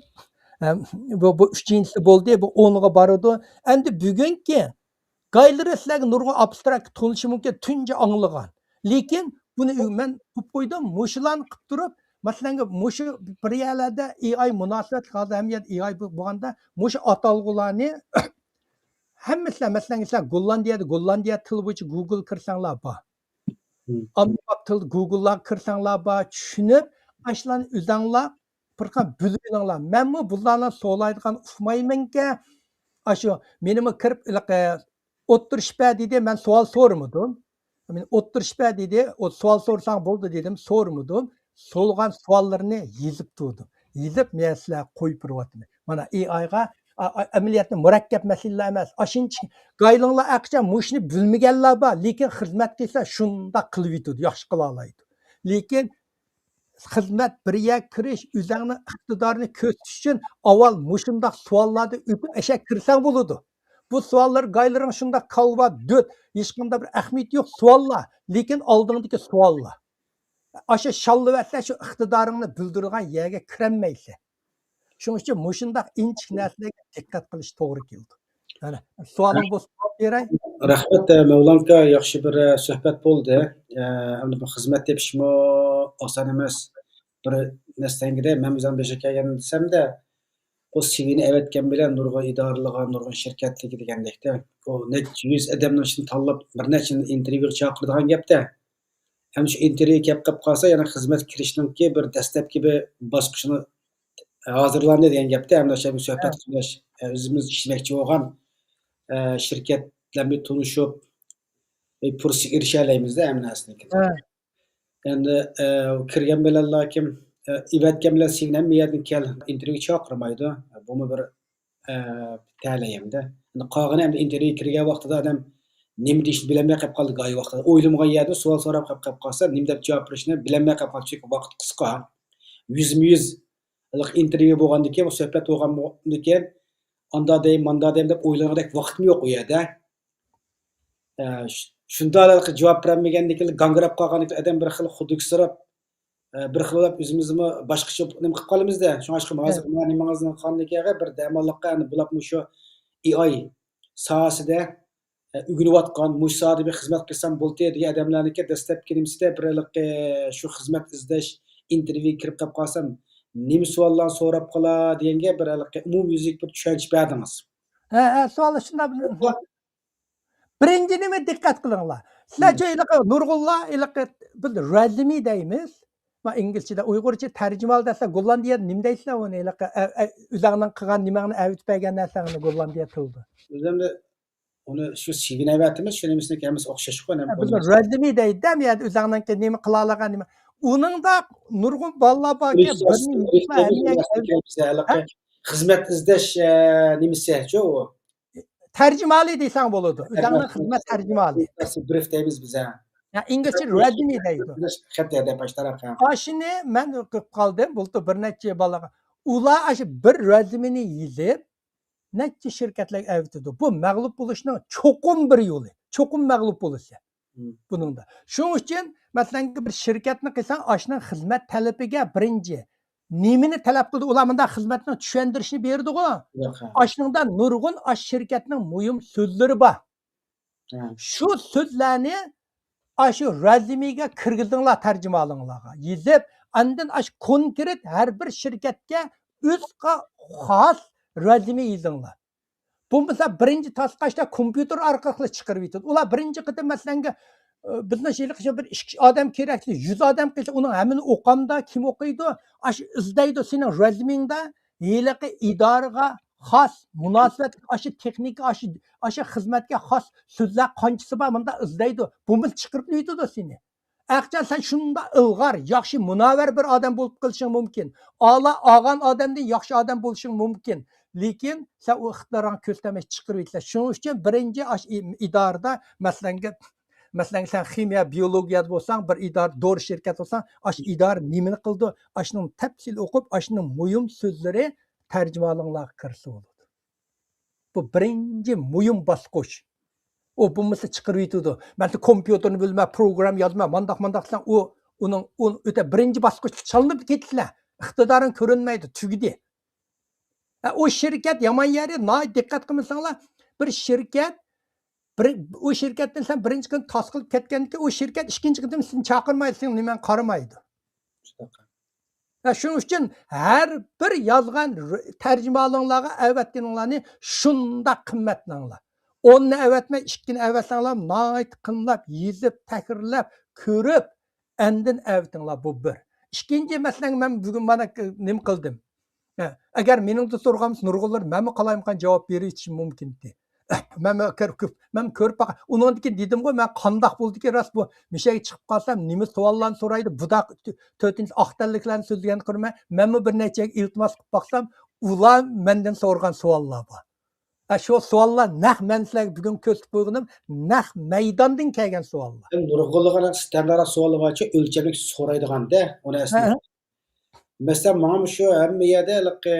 ئەم، بۇ، بۇ ئۈچىنچىسى بولدى، بۇ ئونغا بارىدۇ. ئەمدى بۈگۈنكى گايلىرى سىلەرگە نۇرغۇن ئابستراكت تونۇشى مۇمكىن، تۇنجى ئاڭلىغان. لېكىن بۇنى مەن قىلىپ قويدۇم، مۇشۇلارنى قىلىپ تۇرۇپ، مەسىلەن، مۇشۇ بىر يەرلەردە ئېي ئاي مۇناسىۋەتلىك، ھازىر ھەممە يەردە ئېي ئاي بولغاندا، مۇشۇ ئاتالغۇلارنى ھەممىسىلەر، مەسىلەن، سىلەر گوللاندىيەدە، گوللاندىيە تىلى بويىچە گۇگل كىرسەڭلار بار. ئاممىباب تىلدا گۇگلغا كىرسەڭلار بار، چۈشىنىپ، ئاشۇلارنى ئۆزەڭلار بىر قان بىلىۋېلىڭلار. مەنمۇ بۇلارنى سورايدىغان ئۇقمايمەنكەن. ئاشۇ مېنىمۇ كىرىپ، ھېلىقى ئوتتۇرا شىپە دېدى، مەن سوئال سورىمىدىم. مېنى ئوتتۇرا شىپە دېدى، ئۇ سوئال سورىساڭ بولدى دېدىم، سورىمىدىم. سورىغان سوئاللىرىنى يېزىپ تۇردۇم. يېزىپ، مەن سىلەرگە قويۇپ بېرىۋاتىمەن. مانا، ئېي ئايغا، ئا-، ئا-، ئەمەلىيەتتە مۇرەككەپ مەسىلىلەر ئەمەس. ئاشۇنچە گايلىڭلار ئەقىچە مۇشۇنى بىلمىگەنلەر بار، لېكىن خىزمەت قىلسا شۇنداق قىلىۋېتىدۇ، ياخشى قىلالايدۇ. لېكىن خىزمەت، بىر يەرگە كىرىش، ئۆزۈڭنىڭ ئىقتىدارىنى كۆرسىتىش ئۈچۈن ئاۋۋال مۇشۇنداق سوئاللاردىن ئۆتۈپ ئەشەگە كىرسەڭ بولىدۇ. بۇ سوئاللار گايلىرىڭ شۇنداق كالۋا، دۆت، ھېچقانداق بىر ئەھمىيىتى يوق سوئاللار، لېكىن ئالدىڭدىكى سوئاللار. ئاشۇ شاللىۋەتسە شۇ ئىقتىدارىڭنى بىلدۈرىدىغان يەرگە كىرەلمەيسەن. شۇنىڭ ئۈچۈن مۇشۇنداق ئىنچىكە نەرسىلەرگە دىققەت قىلىش توغرا كېلىدۇ. يەنە سوئالىڭ بولسا جاۋاب بېرەي. رەھمەت، ئە، مەۋلان ئاكا، ياخشى بىر، ئە، سۆھبەت بولدى. ئە، ئەمدى بۇ خىزمەت تېپىشمۇ ئاسان ئەمەس. بىر نەستەڭگىدە مەن ئۆزۈم بېشىغا كەلگەن دېسەمدە، بۇ سىۋىنى ئەۋەتكەن بىلەن نۇرغۇن ئىدارىلىرىغا، نۇرغۇن شىركەتلەرگە دېگەندەكتە، ئۇ نەچچە يۈز ئادەمنىڭ ئىچىدىن تاللاپ بىر نەچچىنى ئىنتېرۋيۇغا چاقىرىدىغان گەپتە. ھەم شۇ ئىنتېرۋيۇغا كەپ قېلىپ قالسا، يەنە خىزمەتكە كىرىشنىڭكى بىر دەسلەپكى بىر باسقۇچىنى ھازىرلاندى دېگەن گەپتە، ھەم شۇ سۆھبەت قىلىش، ئۆزىمىز ئىشلىمەكچى بولغان، ئە، شىركەتلەر بىلەن تونۇشۇپ، بىر پۇرسەتكە ئېرىشەلەيمىزدە ھەممە نەرسىنى. ئەمدى، ئە، كىرگەن بىلەنلا كىم، ئە، ئېۋەتكەن بىلەن سېنى ھەممە يەردىن كەل، ئىنتېرۋيۇغا چاقىرمايدۇ. بۇمۇ بىر، ئە، تەلەي ئەمدى. قالغىنى ئەمدى ئىنتېرۋيۇغا كىرگەن ۋاقتىدا ئادەم نېمە دېيىشنى بىلەلمەي قېلىپ قالدى، ئاي ۋاقتىدا. ئويلىمىغان يەردىن سوئال سوراپ قېلىپ، قېلىپ قالسا، نېمە دەپ جاۋاب بېرىشنى بىلەلمەي قېلىپ قالدى. چۈنكى ۋاقىت قىسقا. يۈزمۇ يۈز ھېلىقى ئىنتېرۋيۇ بولغاندىن كېيىن، بۇ سۆھبەت بولغاندىن كېيىن، ئاندا دەي، ماندا دەي دەپ ئويلىنىدەك ۋاقىتمۇ يوق ئۇ يەردە. ئە، ش-، شۇنداق ھېلىقى جاۋاب بېرەلمىگەندىن كېيىن، گاڭگىراپ قالغاندىن كېيىن ئادەم بىر خىل خۇدۈكسىراپ، ئە، بىر خىل بولۇپ ئۆزىمىزمۇ باشقىچە نېمە قىلىپ قالىمىزدە. شۇڭا ئاشقا ھازىر مانا نېمىڭىزنى قىلغاندىن كېيىن بىر دەم ئاللىققا، ئەنە بۇلاپ مۇشۇ ئېي ئاي ساھەسىدە، ئە، ئۆگىنىۋاتقان، مۇشۇ ساھەدە بىر خىزمەت قىلسام بولدى دېگەن ئادەملەرنىڭكى دەسلەپكى نېمىسىدە بىر ھېلىقى شۇ خىزمەت ئىزدەش ئىنتېرۋيۇغا كىرىپ قېلىپ قالسام، نېمە سوئاللارنى سوراپ قالا دېگەنگە بىر ھېلىقى ئومۇميۈزلۈك بىر چۈشەنچە بەردىڭىز. ھە، ھە، سوئال شۇنداق. بىرىنچى نېمە دىققەت قىلىڭلار. سىلەرچە ھېلىقى نۇرغۇنلار ھېلىقى بىز رەزىمى دەيمىز. ما ئىنگلىزچىدە، ئۇيغۇرچە تەرجىمە دەسە گوللاندىيەدە نېمە دەيسىلەر ئۇنى؟ ھېلىقى ئە-، ئە-، ئۆزۈڭنىڭ قىلغان نېمەڭنى ئەۋېتىپ بەرگەن نەرسەڭنى گوللاندىيە تىلىدا. ئۆزۈمدە ئۇنى شۇ سىۋىنى ئەۋەتىمىز، شۇ نېمىسىنىڭكى ھەممىسى ئوخشاش. بىز رەزىمى دەيدۇ، يەنى ئۆزۈڭنىڭكى نېمە قىلالاغان نېمە. ئۇنىڭدا نۇرغۇن بالىلار باركەن، بىر نېمە خىزمەت ئىزدەش نېمىسى شۇ. تەرجىمىھالى دېسەڭ بولىدۇ. ئۆزۈڭنىڭ خىزمەت تەرجىمىھالى. بىرىف دەيمىز بىز ھە. يا ئىنگلىزچە رەزىمى دەيدۇ. خەت ياردەم باشلار ھە. ئاشۇنى مەن ئوقۇپ قالدىم. بۇلتۇر بىر نەچچە بالىغا. ئۇلار ئاشۇ بىر رەزىمىنى يېزىپ، نەچچە شىركەتلەرگە ئەۋېتىدۇ. بۇ مەغلۇپ بولۇشنىڭ چوقۇم بىر يولى. چوقۇم مەغلۇپ بولۇشى. بۇنىڭدا. شۇنىڭ ئۈچۈن، مەسىلەن، بىر شىركەتنى قىلساڭ، ئاشۇنىڭ خىزمەت تەلىپىگە بىرىنچى نېمىنى تەلەپ قىلىدۇ؟ ئۇلار مۇنداق خىزمەتنىڭ چۈشەندۈرۈشىنى بېرىدىغۇ. ئاشۇنىڭدا نۇرغۇن ئاشۇ شىركەتنىڭ مۇھىم سۆزلىرى بار. شۇ سۆزلەرنى ئاشۇ رەزىمىگە كىرگۈزۈڭلار، تەرجىمىھالىڭلارغا يېزىپ، ئاندىن ئاشۇ كونكرېت ھەر بىر شىركەتكە ئۆزىگە خاس رەزىمە يېزىڭلار. بولمىسا بىرىنچى تاسقاشتا كومپيۇتېر ئارقىلىقلا چىقىرىۋېتىدۇ. ئۇلار بىرىنچى قېتىم مەسىلەنگە، ئى، بىزنىڭ ھېلىقى شۇ بىر ئىككى ئادەم كېرەكتى، يۈز ئادەم قىلسا، ئۇنىڭ ھەممىنى ئوقامدا كىم ئوقۇيدۇ؟ ئاشۇ ئىزدەيدۇ سېنىڭ رەزىمىڭدە ھېلىقى ئىدارىگە خاس مۇناسىۋەتلىك ئاشۇ تېخنىكا، ئاشۇ، ئاشۇ خىزمەتكە خاس سۆزلەر قانچىسى بار، مۇنداق ئىزدەيدۇ. بۇمۇ چىقىرىۋېتىدۇ سېنى. ئەخچان، سەن شۇنداق ئىلغار، ياخشى مۇنەۋۋەر بىر ئادەم بولۇپ قېلىشىڭ مۇمكىن. ئالا ئالغان ئادەمدىن ياخشى ئادەم بولۇشۇڭ مۇمكىن. لېكىن سەن ئۇ ئىقتىدارىڭنى كۆرسەتمەي چىقىرىۋېتىلە. شۇنىڭ ئۈچۈن بىرىنچى ئاشۇ ئىدارىدە، مەسىلەنگە، مەسىلەن، سەن خىمىيە، بىيولوگىيەدە بولساڭ، بىر ئىدارە، دورا شىركەت بولساڭ، ئاشۇ ئىدارە نېمىنى قىلىدۇ؟ ئاشۇنىڭ تەپسىلىي ئوقۇپ، ئاشۇنىڭ مۇھىم سۆزلىرى تەرجىمىھالىڭلارغا كىرسە بولىدۇ. بۇ بىرىنچى مۇھىم باسقۇچ. ئۇ بولمىسا چىقىرىۋېتىدۇ. مەن كومپيۇتېرنى بىلمەي، پروگرامما يازماي، مانداق، مانداق دېسەڭ، ئۇ، ئۇنىڭ، ئۇ ئۆتە بىرىنچى باسقۇچتا چالىنىپ كېتىسىلەر. ئىقتىدارىڭ كۆرۈنمەيدۇ، تۈگىدى. ھە، ئۇ شىركەت يامان يېرى، ناھايىتى دىققەت قىلمىساڭلار، بىر شىركەت، بىر، ئۇ شىركەتتىن سەن بىرىنچى كۈنى تاس قىلىپ كەتكەندىن كېيىن، ئۇ شىركەت ئىككىنچى قېتىم سېنى چاقىرمايدۇ، سېنىڭ نېمەڭنى قارىمايدۇ. ھە، شۇنىڭ ئۈچۈن ھەر بىر يازغان ر-، تەرجىمىھالىڭلارغا، ئەۋەتكىنىڭلارنى شۇنداق قىممەتلەڭلار. ئوننى ئەۋەتمەي، ئىككىنى ئەۋەتسەڭلار، ناھايىتى قىملەپ، يېزىپ، تەھرىرلەپ، كۆرۈپ، ئاندىن ئەۋىتىڭلار، بۇ بىر. ئىككىنچى مەسىلەڭ، مەن بۈگۈن مانا ك-، نېمە قىلدىم. ھە، ئەگەر مېنىڭدىن سورىغان بولسا، نۇرغۇنلار مەنمۇ قالايمىقان جاۋاب بېرىۋېتىشىم مۇمكىن ئىدى. مەنمۇ كۆر-، كۆپ، مەنمۇ كۆرۈپ باققان. ئۇنىڭدىن كېيىن دېدىمغۇ، مەن قانداق بولدىكىن راست بۇ مۇشەگە چىقىپ قالسام، نېمە سوئاللارنى سورايدۇ، بۇنداق تۆ-، تۆتىنچى ئاق تەنلىكلەرنى سۆزلىگەننى كۆرمەي، مەنمۇ بىر نەچچە يەرگە ئىلتىماس قىلىپ باقسام، ئۇلار مەندىن سورىغان سوئاللار بار. ھە، شۇ سوئاللار نەق مەن سىلەرگە بۈگۈن كۆرسىتىپ قويغىنىم، نەق مەيداندىن كەلگەن سوئاللار. نۇرغۇنلىغان ستاندارت سوئالى بارچۇ، ئۆلچەملىك سورايدىغاندا، ئۇنى ئەسلى مەسىلەن، ماڭا مۇشۇ ھەممە يەردە ھېلىقى،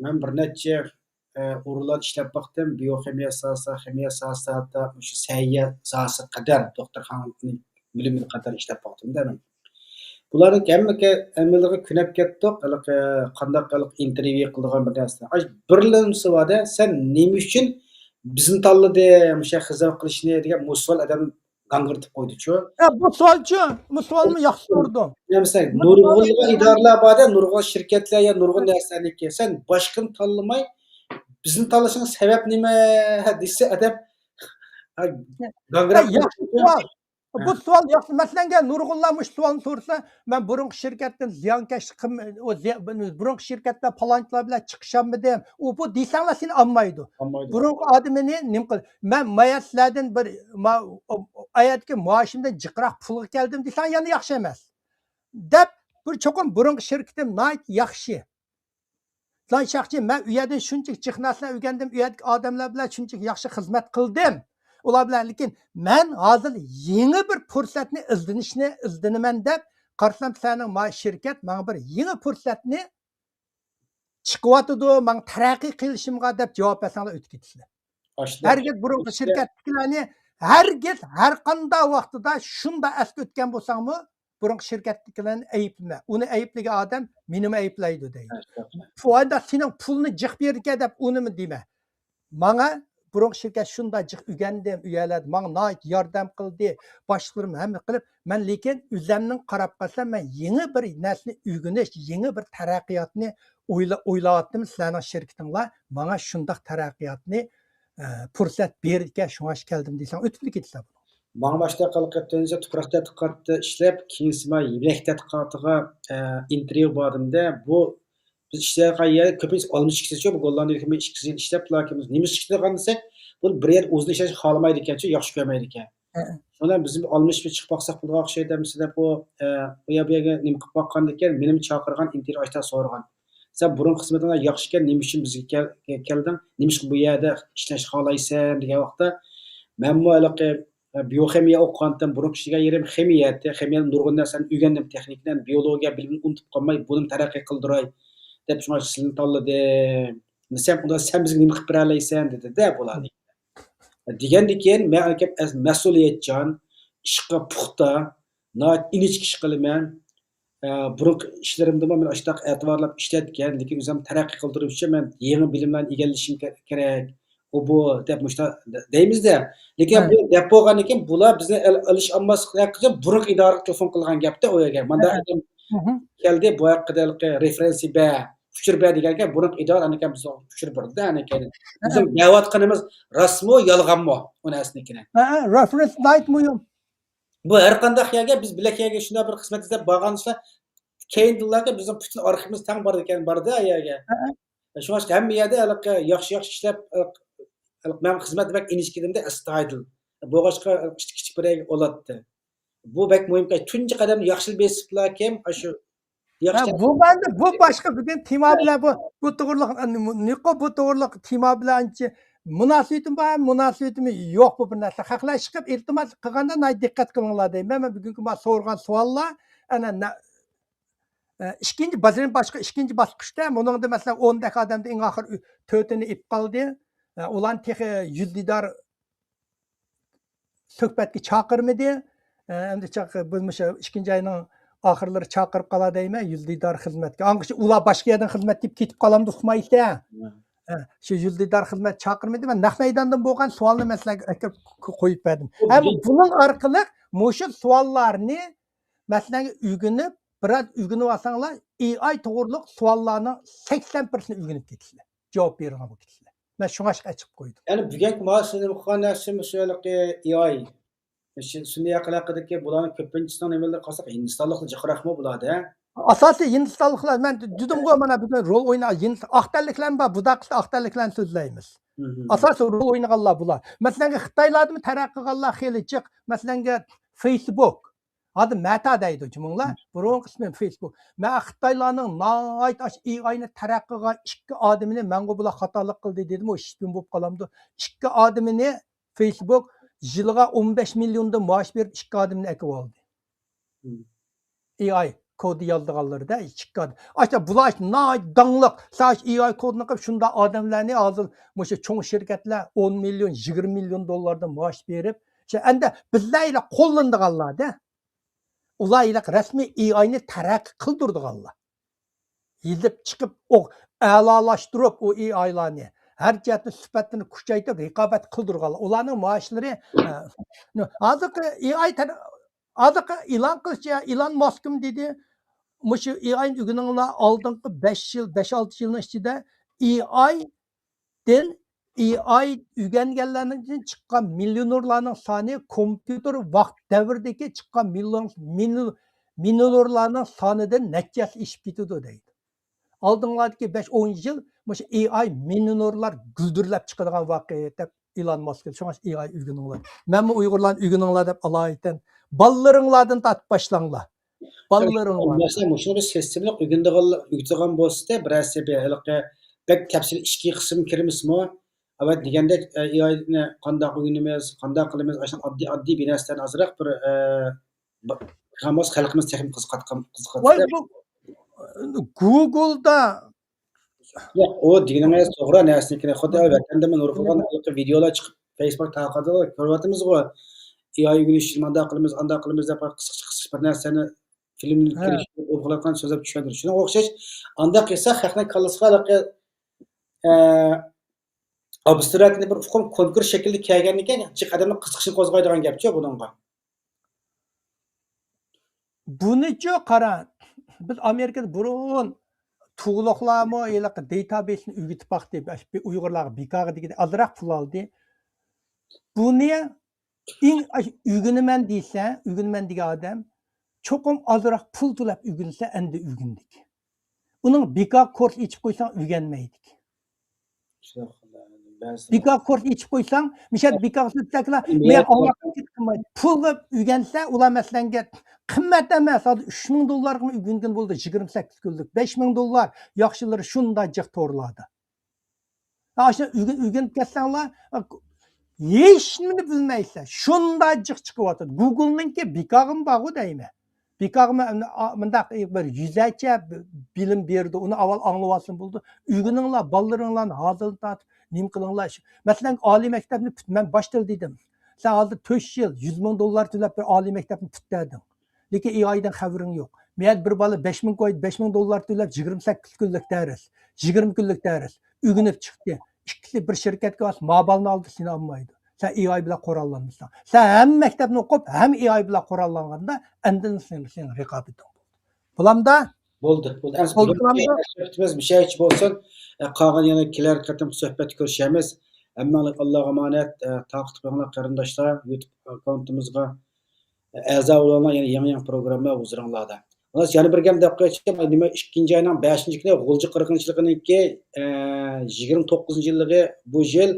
مەن بىر نەچچە، ئە، ئورۇنلاردا ئىشلەپ باقتىم. بىيوخىمىيە ساھەسى، خىمىيە ساھەسى، ھەتتا مۇشۇ سەھىيە ساھەسىگە قەدەر، دوختۇرخانا بۆلۈمىگە قەدەر ئىشلەپ باقتىم-دە مەن. بۇلارنىڭ ھەممە-، ھەممىلىرىگە كۆنۈپ كەتتۇق. ھېلىقى قانداق، ھېلىقى ئىنتېرۋيۇ قىلىدىغان بىر نەرسە. ئاي، بىرلىرىمسى بار-دە، «سەن نېمە ئۈچۈن بىزنى تاللىدىڭ، مۇشۇ خىزمەت قىلىشنى؟» دېگەن مۇشۇ سوئال ئادەم گاڭگىرىتىپ قويدىچۇ. ھە، بۇ سوئالچۇ، بۇ سوئالمۇ ياخشى سورىدىڭ. مەسىلەن، بۇ نۇرغۇنلىغان ئىدارىلەر بار-دە، نۇرغۇن شىركەتلەر يا نۇرغۇن نەرسىلەرنىڭكى. سەن باشقىنى تاللىماي، بىزنى تاللىشىڭ سەۋەب نېمە دېسە، ئادەم، ھە، گاڭگىراپ ياخشى سوئال. ھە. بۇ سوئال ياخشى. مەسىلەنگە نۇرغۇنلار مۇشۇ سوئالنى سورىسا، مەن بۇرۇنقى شىركەتتىن زىيانكەشلىك قىلم-، ئۇ زىيا-، بۇرۇنقى شىركەتتە پالانچىلار بىلەن چىقىشالمىدىم. ئۇ بۇ دېسەڭلار سېنى ئالمايدۇ. ئالمايدۇ. بۇرۇنقى ئادىمىنى نېمە قىل-، مەن مايا سىلەردىن بىر ما-، ئايەتتىكى مائاشىمدىن جىقراق پۇلغا كەلدىم دېسەڭ يەنە ياخشى ئەمەس. دەپ بىر چوقۇم بۇرۇنقى شىركىتىم ناھايىتى ياخشى. ناھايىتى ياخشى، مەن ئۇ يەردىن شۇنچىلىك جىق نەرسىلەر ئۆگەندىم، ئۇ يەردىكى ئادەملەر بىلەن شۇنچىلىك ياخشى خىزمەت قىلدىم. ئۇلار بىلەن، لېكىن مەن ھازىر يېڭى بىر پۇرسەتنى ئىزدىنىشنى ئىزدىنىمەن دەپ قارىسام، سەنىڭ ما شىركەت ماڭا بىر يېڭى پۇرسەتنى چىقىۋاتىدۇ، ماڭا تەرەققىي قىلىشىمغا دەپ جاۋاب بەرسەڭلار ئۆتۈپ كېتىسىلەر. ئاشۇنداق ھەرگىز بۇرۇنقى ئىشتە شىركەتتىكىلەرنى، ھەرگىز ھەر قانداق ۋاقتىدا شۇنداق ئەسكە ئۆتكەن بولساڭمۇ، بۇرۇنقى شىركەتتىكىلەرنى ئەيىبلىمە. ئۇنى ئەيىبلىگەن ئادەم مېنىمۇ ئەيىبلەيدۇ دەيدۇ. ھە، شۇنداق. ئۇ ئايدا سېنىڭ پۇلنى جىق بېرىدىكەن دەپ ئۇنىمۇ دېمە. ماڭا بۇرۇنقى شىركەت شۇنداق جىق ئۆگەندىم، ئۇ يەرلەردە ماڭا ناھايىتى ياردەم قىلدى، باشلىقلىرىم ھەممە قىلىپ، مەن لېكىن ئۆزەمنىڭ قاراپ قالسام، مەن يېڭى بىر نەرسىنى ئۆگىنىش، يېڭى بىر تەرەققىياتنى ئويلا-، ئويلاۋاتتىم، سىلەرنىڭ شىركىتىڭلار ماڭا شۇنداق تەرەققىياتنى، ئە، پۇرسەت بېرىدىكەن، شۇڭا كەلدىم دېسەڭ ئۆتۈپلا كېتىسىلەر. ماڭا باشتا قالقىتىنچە تۇپراق تەتقىقاتتا ئىشلەپ، كېيىن سىما يىمەك تەتقىقاتىغا، ئە، ئىنتېرۋيۇ باردىم-دە، بۇ بىز ئىشلەيدىغان يەر كۆپىنچە ئالما چېكىتىچۇ، بۇ گوللاندىيەدە كۆپىنچە ئىككى يىل ئىشلەپ، لېكىن نېمە ئىشلەيدىغان دېسەك، بۇ بىر يەر ئۇزۇن ئىشلەشنى خالىمايدىكەنچۇ، ياخشى كۆرمەيدىكەن. شۇنىڭ بىلەن بىزمۇ ئالمىشىپ چىقىپ باقساق بولىدىغان ئوخشايدۇ دەپ، ئۇ، ئە، ئۇ يەر بۇ يەرگە نېمە قىلىپ باققاندىكىن، مېنىمۇ چاقىرغان، ئىنتېرۋيۇ ئاشتا سورىغان. «سەن بۇرۇنقى خىزمىتىڭلار ياخشىكەن، نېمە ئۈچۈن بىزگە كەل-، كەلدىڭ؟ نېمىشقا بۇ يەردە ئىشلەشنى خالايسەن؟» دېگەن ۋاقىتتا، مەنمۇ ھېلىقى، ئە، بىيوخىمىيە ئوقۇغانتىم، بۇرۇنقى ئىشلىگەن يېرىم خىمىيە ئىدى. خىمىيەدىن نۇرغۇن نەرسىلەرنى ئۆگەندىم، تېخنىكىنى، بىيولوگىيە بىلىمىنى ئۇنتۇپ قالماي، بۇنىمۇ تەرەققىي قىلدۇراي دەپ، شۇڭا سىلىنى تاللىدىم. دېسەم، ئۇنداق سەن بىزگە نېمە قىلىپ بېرەلەيسەن؟ دېدى-دە بۇلار. دېگەندىكىن مەن ئەمەس-، مەسئۇلىيەتچان، ئىشقا پۇختا، ناھايىتى ئىنچىكە ئىش قىلىمەن. ئە، بۇرۇنقى ئىشلىرىمدىمۇ مەن ئاشۇنداق ئەتىۋارلاپ ئىشلەتكەن، لېكىن ئۆزۈم تەرەققىي قىلدۇرۇش ئۈچۈن مەن يېڭى بىلىملەرنى ئىگىلىشىم كە-، كېرەك. ئۇ بۇ دەپ مۇشۇنداق دەيمىز-دە. لېكىن بۇ دەپ بولغاندىن كېيىن بۇلار بىزنى ئېل-، ئېلىش ئالماسلىق ھەققىدە بۇرۇنقى ئىدارىگە تېلېفون قىلغان گەپتە ئۇ يەرگە. مانداق ئادەم كەلدى، بۇ ھەققىدە ھېلىقى رېفېرېنسى بەر، ئۇچۇر بەر دېگەنكەن، بۇرۇنقى ئىدارە ئانىكەن بىزگە ئۇچۇر بەردى ئانىكەن. بىزنىڭ دەۋاتقىنىمىز راستمۇ، يالغانمۇ؟ ئۇ نەرسىنىڭكىنى. ھە، ھە، رېفېرېنس ناھايىتى مۇھىم. بۇ ھەر قانداق يەرگە، بىز بىلەك يەرگە شۇنداق بىر خىزمەت ئىزدەپ بارغان ئىشلار، كەينىدىنلاركى بىزنىڭ پۈتۈن ئارخىپىمىز تەڭ بار ئىكەن، باردا ئايەرگە. شۇڭا ھەممە يەردە ھېلىقى ياخشى، ياخشى ئىشلەپ، مەن خىزمەتنى بەك ئىنچىكىدىمدە، ئەستايىدىل. بولغاچقا، كىچىك، كىچىك بىر يەرگە ئولاتتى. بۇ بەك مۇھىم. تۇنجى قەدەمنى ياخشى بېسىپلا كىم، ئاشۇ ياخشى. بۇ مەندە بۇ باشقا بۈگۈن تېما بىلەن بۇ، بۇ توغرىلىق، نىقو بۇ توغرىلىق تېما بىلەن ئانچە مۇناسىۋىتىم بار، مۇناسىۋىتىم يوق بۇ بىر نەرسە. خەقلەر چىقىپ ئىلتىماس قىلغاندا ناھايىتى دىققەت قىلىڭلار دەيمەن. مەن بۈگۈنكى مانا سورىغان سوئاللار، ئەنە، ئە، ئىككىنچى، بازىرىن باشقا ئىككىنچى باسقۇچتا، بۇنىڭدا مەسىلەن، ئون دەك ئادەمدىن ئەڭ ئاخىر ئۈ-، تۆتىنى ئېلىپ قالدى. ئە، ئۇلارنى تېخى يۈز دىدار سۆھبەتكە چاقىرمىدى. ئە، ئەمدى چاق-، بۇ مۇشۇ ئىككىنچى ئاينىڭ ئاخىرلىرى چاقىرىپ قالا دەيمەن، يۈز دىدار خىزمەتكە. ئاڭغىچە ئۇلار باشقا يەردىن خىزمەت دېيىپ كېتىپ قالامدۇ ئۇقمايسەن. ھە، شۇ يۈز دىدار خىزمەت چاقىرمىدى. مەن نەق مەيداندىن بولغان سوئالنى مەن سىلەرگە ئەكىرىپ قويۇپ بەردىم. ھەم بۇنىڭ ئارقىلىق مۇشۇ سوئاللارنى مەسىلەن، ئۆگىنىپ، بىراز ئۆگىنىۋالساڭلار، ئېي ئاي توغرۇلۇق سوئاللارنىڭ سەكسەن پىرسەنتىنى ئۆگىنىپ كېتىسىلەر. جاۋاب بېرىدىغان بولۇپ كېتىسىلەر. مەن شۇڭا ئەچىقىپ قويدۇم. يەنى بۈگۈنكى ماۋۇ سىز نېمە قىلغان نەرسىمۇ شۇ ھېلىقى ئېي ئاي. شۇ، شۇنداق قىلغاندىكىن بۇلارنىڭ كۆپىنچىسىنىڭ نېمىلىرى قارىساق، ھىندىستانلىقلار جىقراقمۇ بۇلاردا، ھە؟ ئاساسىي ھىندىستانلىقلار، مەن دېدىمغۇ، مانا بۈگۈن رول ئوينا-، ھىند-، ئاق تەنلىكلەرمۇ بار، بۇنداق قىلسا ئاق تەنلىكلەرنى سۆزلەيمىز. ئاساسىي رول ئوينىغانلار بۇلار. مەسىلەنگە، خىتايلاردىمۇ تەرەققىي قىلغانلار خېلى جىق. مەسىلەنگە، فېيسبۇك. ھازىر مەتا دەيدۇ جۇمۇڭلار. بۇرۇنقى ئىسمى فېيسبۇك. مەن خىتايلارنىڭ ناھايىتى ئاشۇ ئېي ئاينى تەرەققىي قىلغان ئىككى ئادىمىنى مەنغۇ بۇلار خاتالىق قىلدى دېدىم، ئۇ شىپىن بولۇپ قالامدۇ؟ ئىككى ئادىمىنى فېيسبۇك يىلىغا ئون بەش مىليوندىن مائاش بېرىپ ئىككى ئادىمنى ئەكىۋالدى. ئېي ئاي. كودى يازىدىغانلىرىدە، ئىككى كودى. ئاشۇ بۇلار ناھايىتى داڭلىق. سەن ئاشۇ ئېي ئاي كودىنى قىلىپ، شۇنداق ئادەملەرنى ھازىر مۇشۇ چوڭ شىركەتلەر ئون مىليون، يىگىرمە مىليون دوللاردىن مائاش بېرىپ، شۇ ئەندى بىزلەر ئىلە قوللىنىدىغانلار-دە. ئۇلار ئىلە رەسمىي ئېي ئاينى تەرەققىي قىلدۇرىدىغانلار. يېزىپ چىقىپ، ئو-، ئەلالاشتۇرۇپ ئۇ ئېي ئايلارنى، ھەر جەھەتتىن سۈپەتىنى كۈچەيتىپ، رىقابەت قىلدۇرغانلار. ئۇلارنىڭ مائاشلىرى، ئە، ھازىرقى ئېي ئاي تەر-، ھازىرقى ئېلان قىلىشىچە، ئېلان ماسكمۇ دېدى، مۇشۇ ئېي ئاينى ئۆگىنىڭلار، ئالدىنقى بەش يىل، بەش-ئالتە يىلنىڭ ئىچىدە ئېي ئايدىن، ئېي ئاي ئۆگەنگەنلەردىن چىققان مىليونېرلارنىڭ سانى كومپيۇتېر ۋاقىت دەۋرىدىكى چىققان مىليون-، مىليون-، مىليونېرلارنىڭ سانىدىن نەچچە ھەسسە ئېشىپ كېتىدۇ دەيدۇ. ئالدىنقىلاردىكى بەش، ئون يىل مۇشۇ ئېي ئاي مىليونېرلار گۈلدۈرلەپ چىقىدىغان ۋاقىت دەپ ئېلان ماسك. شۇڭا ئېي ئاي ئۆگىنىڭلار. مەنمۇ ئۇيغۇرلارنى ئۆگىنىڭلار دەپ ئالايىتەن بالىلىرىڭلاردىن تارتىپ باشلاڭلار. بالىلىرىڭلار. مەسىلەن، مۇشۇنى بىز سىستېمىلىق ئۆگىنىدىغان، ئۆگىتىدىغان بولسا، بىرەرسى بىر ھېلىقى بەك تەپسىلىي ئىچكى قىسىم كىرمىسىمۇ، ئەۋەت دېگەندەك، ئېي ئاينى قانداق ئۆگىنىمىز، قانداق قىلىمىز، ئاشۇنداق ئاددىي، ئاددىي بىر نەرسىلەرنى ئازراق بىر، ئە، بىر، خالىمىسا خەلقىمىز تېخىمۇ قىزىقاتقان، قىزىقاتتى. ۋاي، بۇ گوگلدا. ياق، ئۇ دېگىنىڭىز توغرا نەرسىنىڭكىنى. خۇددى ھە. ۋەتەندىمۇ نۇرغۇنلىغان ھېلىقى ۋىدېئولار چىقىپ، فېيسبۇكتا تارقىدى، كۆرۈۋاتىمىزغۇ. ئېي ئاي ئۆگىنىش ئۈچۈن مانداق قىلىمىز، ئانداق قىلىمىز دەپ قىسقىچە، قىسقىچە بىر نەرسىنى فىلىمنى ھە. كىرىشتۈرۈپ، ئوقۇلاتقان سۆزلەپ چۈشەندۈرۈش. شۇنىڭغا ئوخشاش، ئانداق قىلسا خەقنىڭ كاللىسىغا ھېلىقى، ئە، ئابستراكتنى بىر ئۇقۇم كونكرېت شەكىلدە كەلگەندىكىن، جىق ئادەمنىڭ قىزىقىشىنى قوزغايدىغان گەپچۇ بۇنىڭغا. بۇنىچۇ قارا، بىز ئامېرىكىدا بۇرۇن تۇغلۇقلارمۇ ھېلىقى دېتابېيسنى ئۆگىتىپ باقتى. بىر ئۇيغۇرلارغا بىكارغا دېگەندە ئازراق پۇل ئالدى. بۇنى ئەڭ، ئاش-، ئۆگىنىمەن دېسە، ئۆگىنىمەن دېگەن ئادەم چوقۇم ئازراق پۇل تۆلەپ ئۆگىنسە، ئەندى ئۆگەندى. ئۇنىڭ بىكار كورس ئېچىپ قويساڭ ئۆگەنمەيدۇ. بىكار كورس ئېچىپ قويساڭ، مىشەت بىكار سۆزلەكلا، مەن ئاڭلاپ كېتىپ قالمايدۇ. پۇل قىلىپ ئۆگەنسە، ئۇلار مەسىلەنگە قىممەت ئەمەس، ھازىر ئۈچ مىڭ دوللارغىمۇ ئۆگەنگىلى بولىدۇ، يىگىرمە سەككىز كۈنلۈك، بەش مىڭ دوللار، ياخشىلىرى شۇنداق جىق تورلاردا. ئاشۇ ئۆگىنىپ كەتسەڭلار، ھېچنېمىنى بىلمەيسىلەر. شۇنداق جىق چىقىۋاتىدۇ. گوگلنىڭكى بىكارغىمۇ بارغۇ دەيمەن. بىكارغىمۇ مۇنداق بىر يۈزەرچە بىلىم بېرىدۇ. ئۇنى ئاۋۋال ئاڭلىۋالسىمۇ بولىدۇ. ئۆگىنىڭلار، بالىلىرىڭلارنى ھازىردىن تارتىپ نېمە قىلىڭلار. مەسىلەن، ئالىي مەكتەپنى پۈت-، مەن باشتىلا دېدىم. سەن ھازىر تۆت يىل، يۈز مىڭ دوللار تۆلەپ بىر ئالىي مەكتەپنى پۈتتۈردۈڭ. لېكىن ئېي ئايدىن خەۋىرىڭ يوق. مەن بىر بالا بەش مىڭ كوي-، بەش مىڭ دوللار تۆلەپ، يىگىرمە سەككىز كۈنلۈك دەرس، يىگىرمە كۈنلۈك دەرس ئۆگىنىپ چىقتى. ئىككىسى بىر شىركەتكە بارسا، ما بالىنى ئالدى، سېنى ئالمايدۇ. سەن ئېي ئاي بىلەن قوراللانمىساڭ. سەن ھەممە مەكتەپنى ئوقۇپ، ھەم ئېي ئاي بىلەن قوراللانغاندا، ئاندىن سېنىڭ، سېنىڭ رىقابىتىڭ بولدى. بولامدا؟ بولدى، بولدى. ئەمدى بولدى، بولامدا؟ سۆھبىتىمىز مۇشۇ يەرگىچە بولسۇن. ئە، قالغان يەنە كېلەر قېتىمقى سۆھبەتتە كۆرۈشەرمىز. ھەممىڭلارنى ئاللاغا ئامانەت. ئە، تارقىتىپ بېرىڭلار قېرىنداشلار، يۇتۇب ئاككاونتىمىزغا ئەزا بولۇڭلار، يەنە يېڭى، يېڭى پروگرامما ھۇزۇرۇڭلاردا. خالاس، يەنە بىر گەپ دەپ قويايچۇ، نېمە، ئىككىنچى ئاينىڭ بەشىنچى كۈنى غۇلجا قىرغىنچىلىقىنىڭكى، ئە، يىگىرمە توققۇزىنچى يىللىقى بۇ يىل،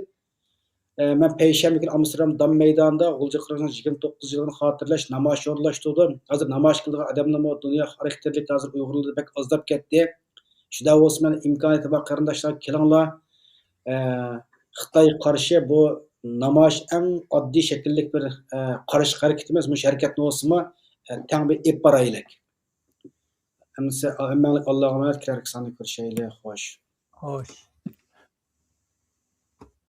ئە، مەن پەيشەنبە كۈنى ئامستېردام دام مەيدانىدا غۇلجا قىرغىنچىلىقىنىڭ يىگىرمە توققۇز يىللىقىنى خاتىرىلەش نامايىشى ئورۇنلاشتۇردۇم. ھازىر نامايىش قىلىدىغان ئادەملەرمۇ دۇنيا خاراكتېرلىك ھازىر ئۇيغۇرلار بەك ئازلاپ كەتتى. شۇنداق بولسا مەن ئىمكانىيىتى بار قېرىنداشلار كېلىڭلار. ئە، خىتايغا قارشى بۇ نامايىش ئەڭ ئاددىي شەكىللىك بىر، ئە، قارشى ھەرىكىتىمىز. مۇشۇ ھەرىكەتنى بولسىمۇ، ئە، تەڭ بىر ئېلىپ بارايلى. ھەممىسى، ھەممەڭلار ئاللاغا ئامانەت، كېلەر ساندا كۆرۈشەيلى. خوش. خوش.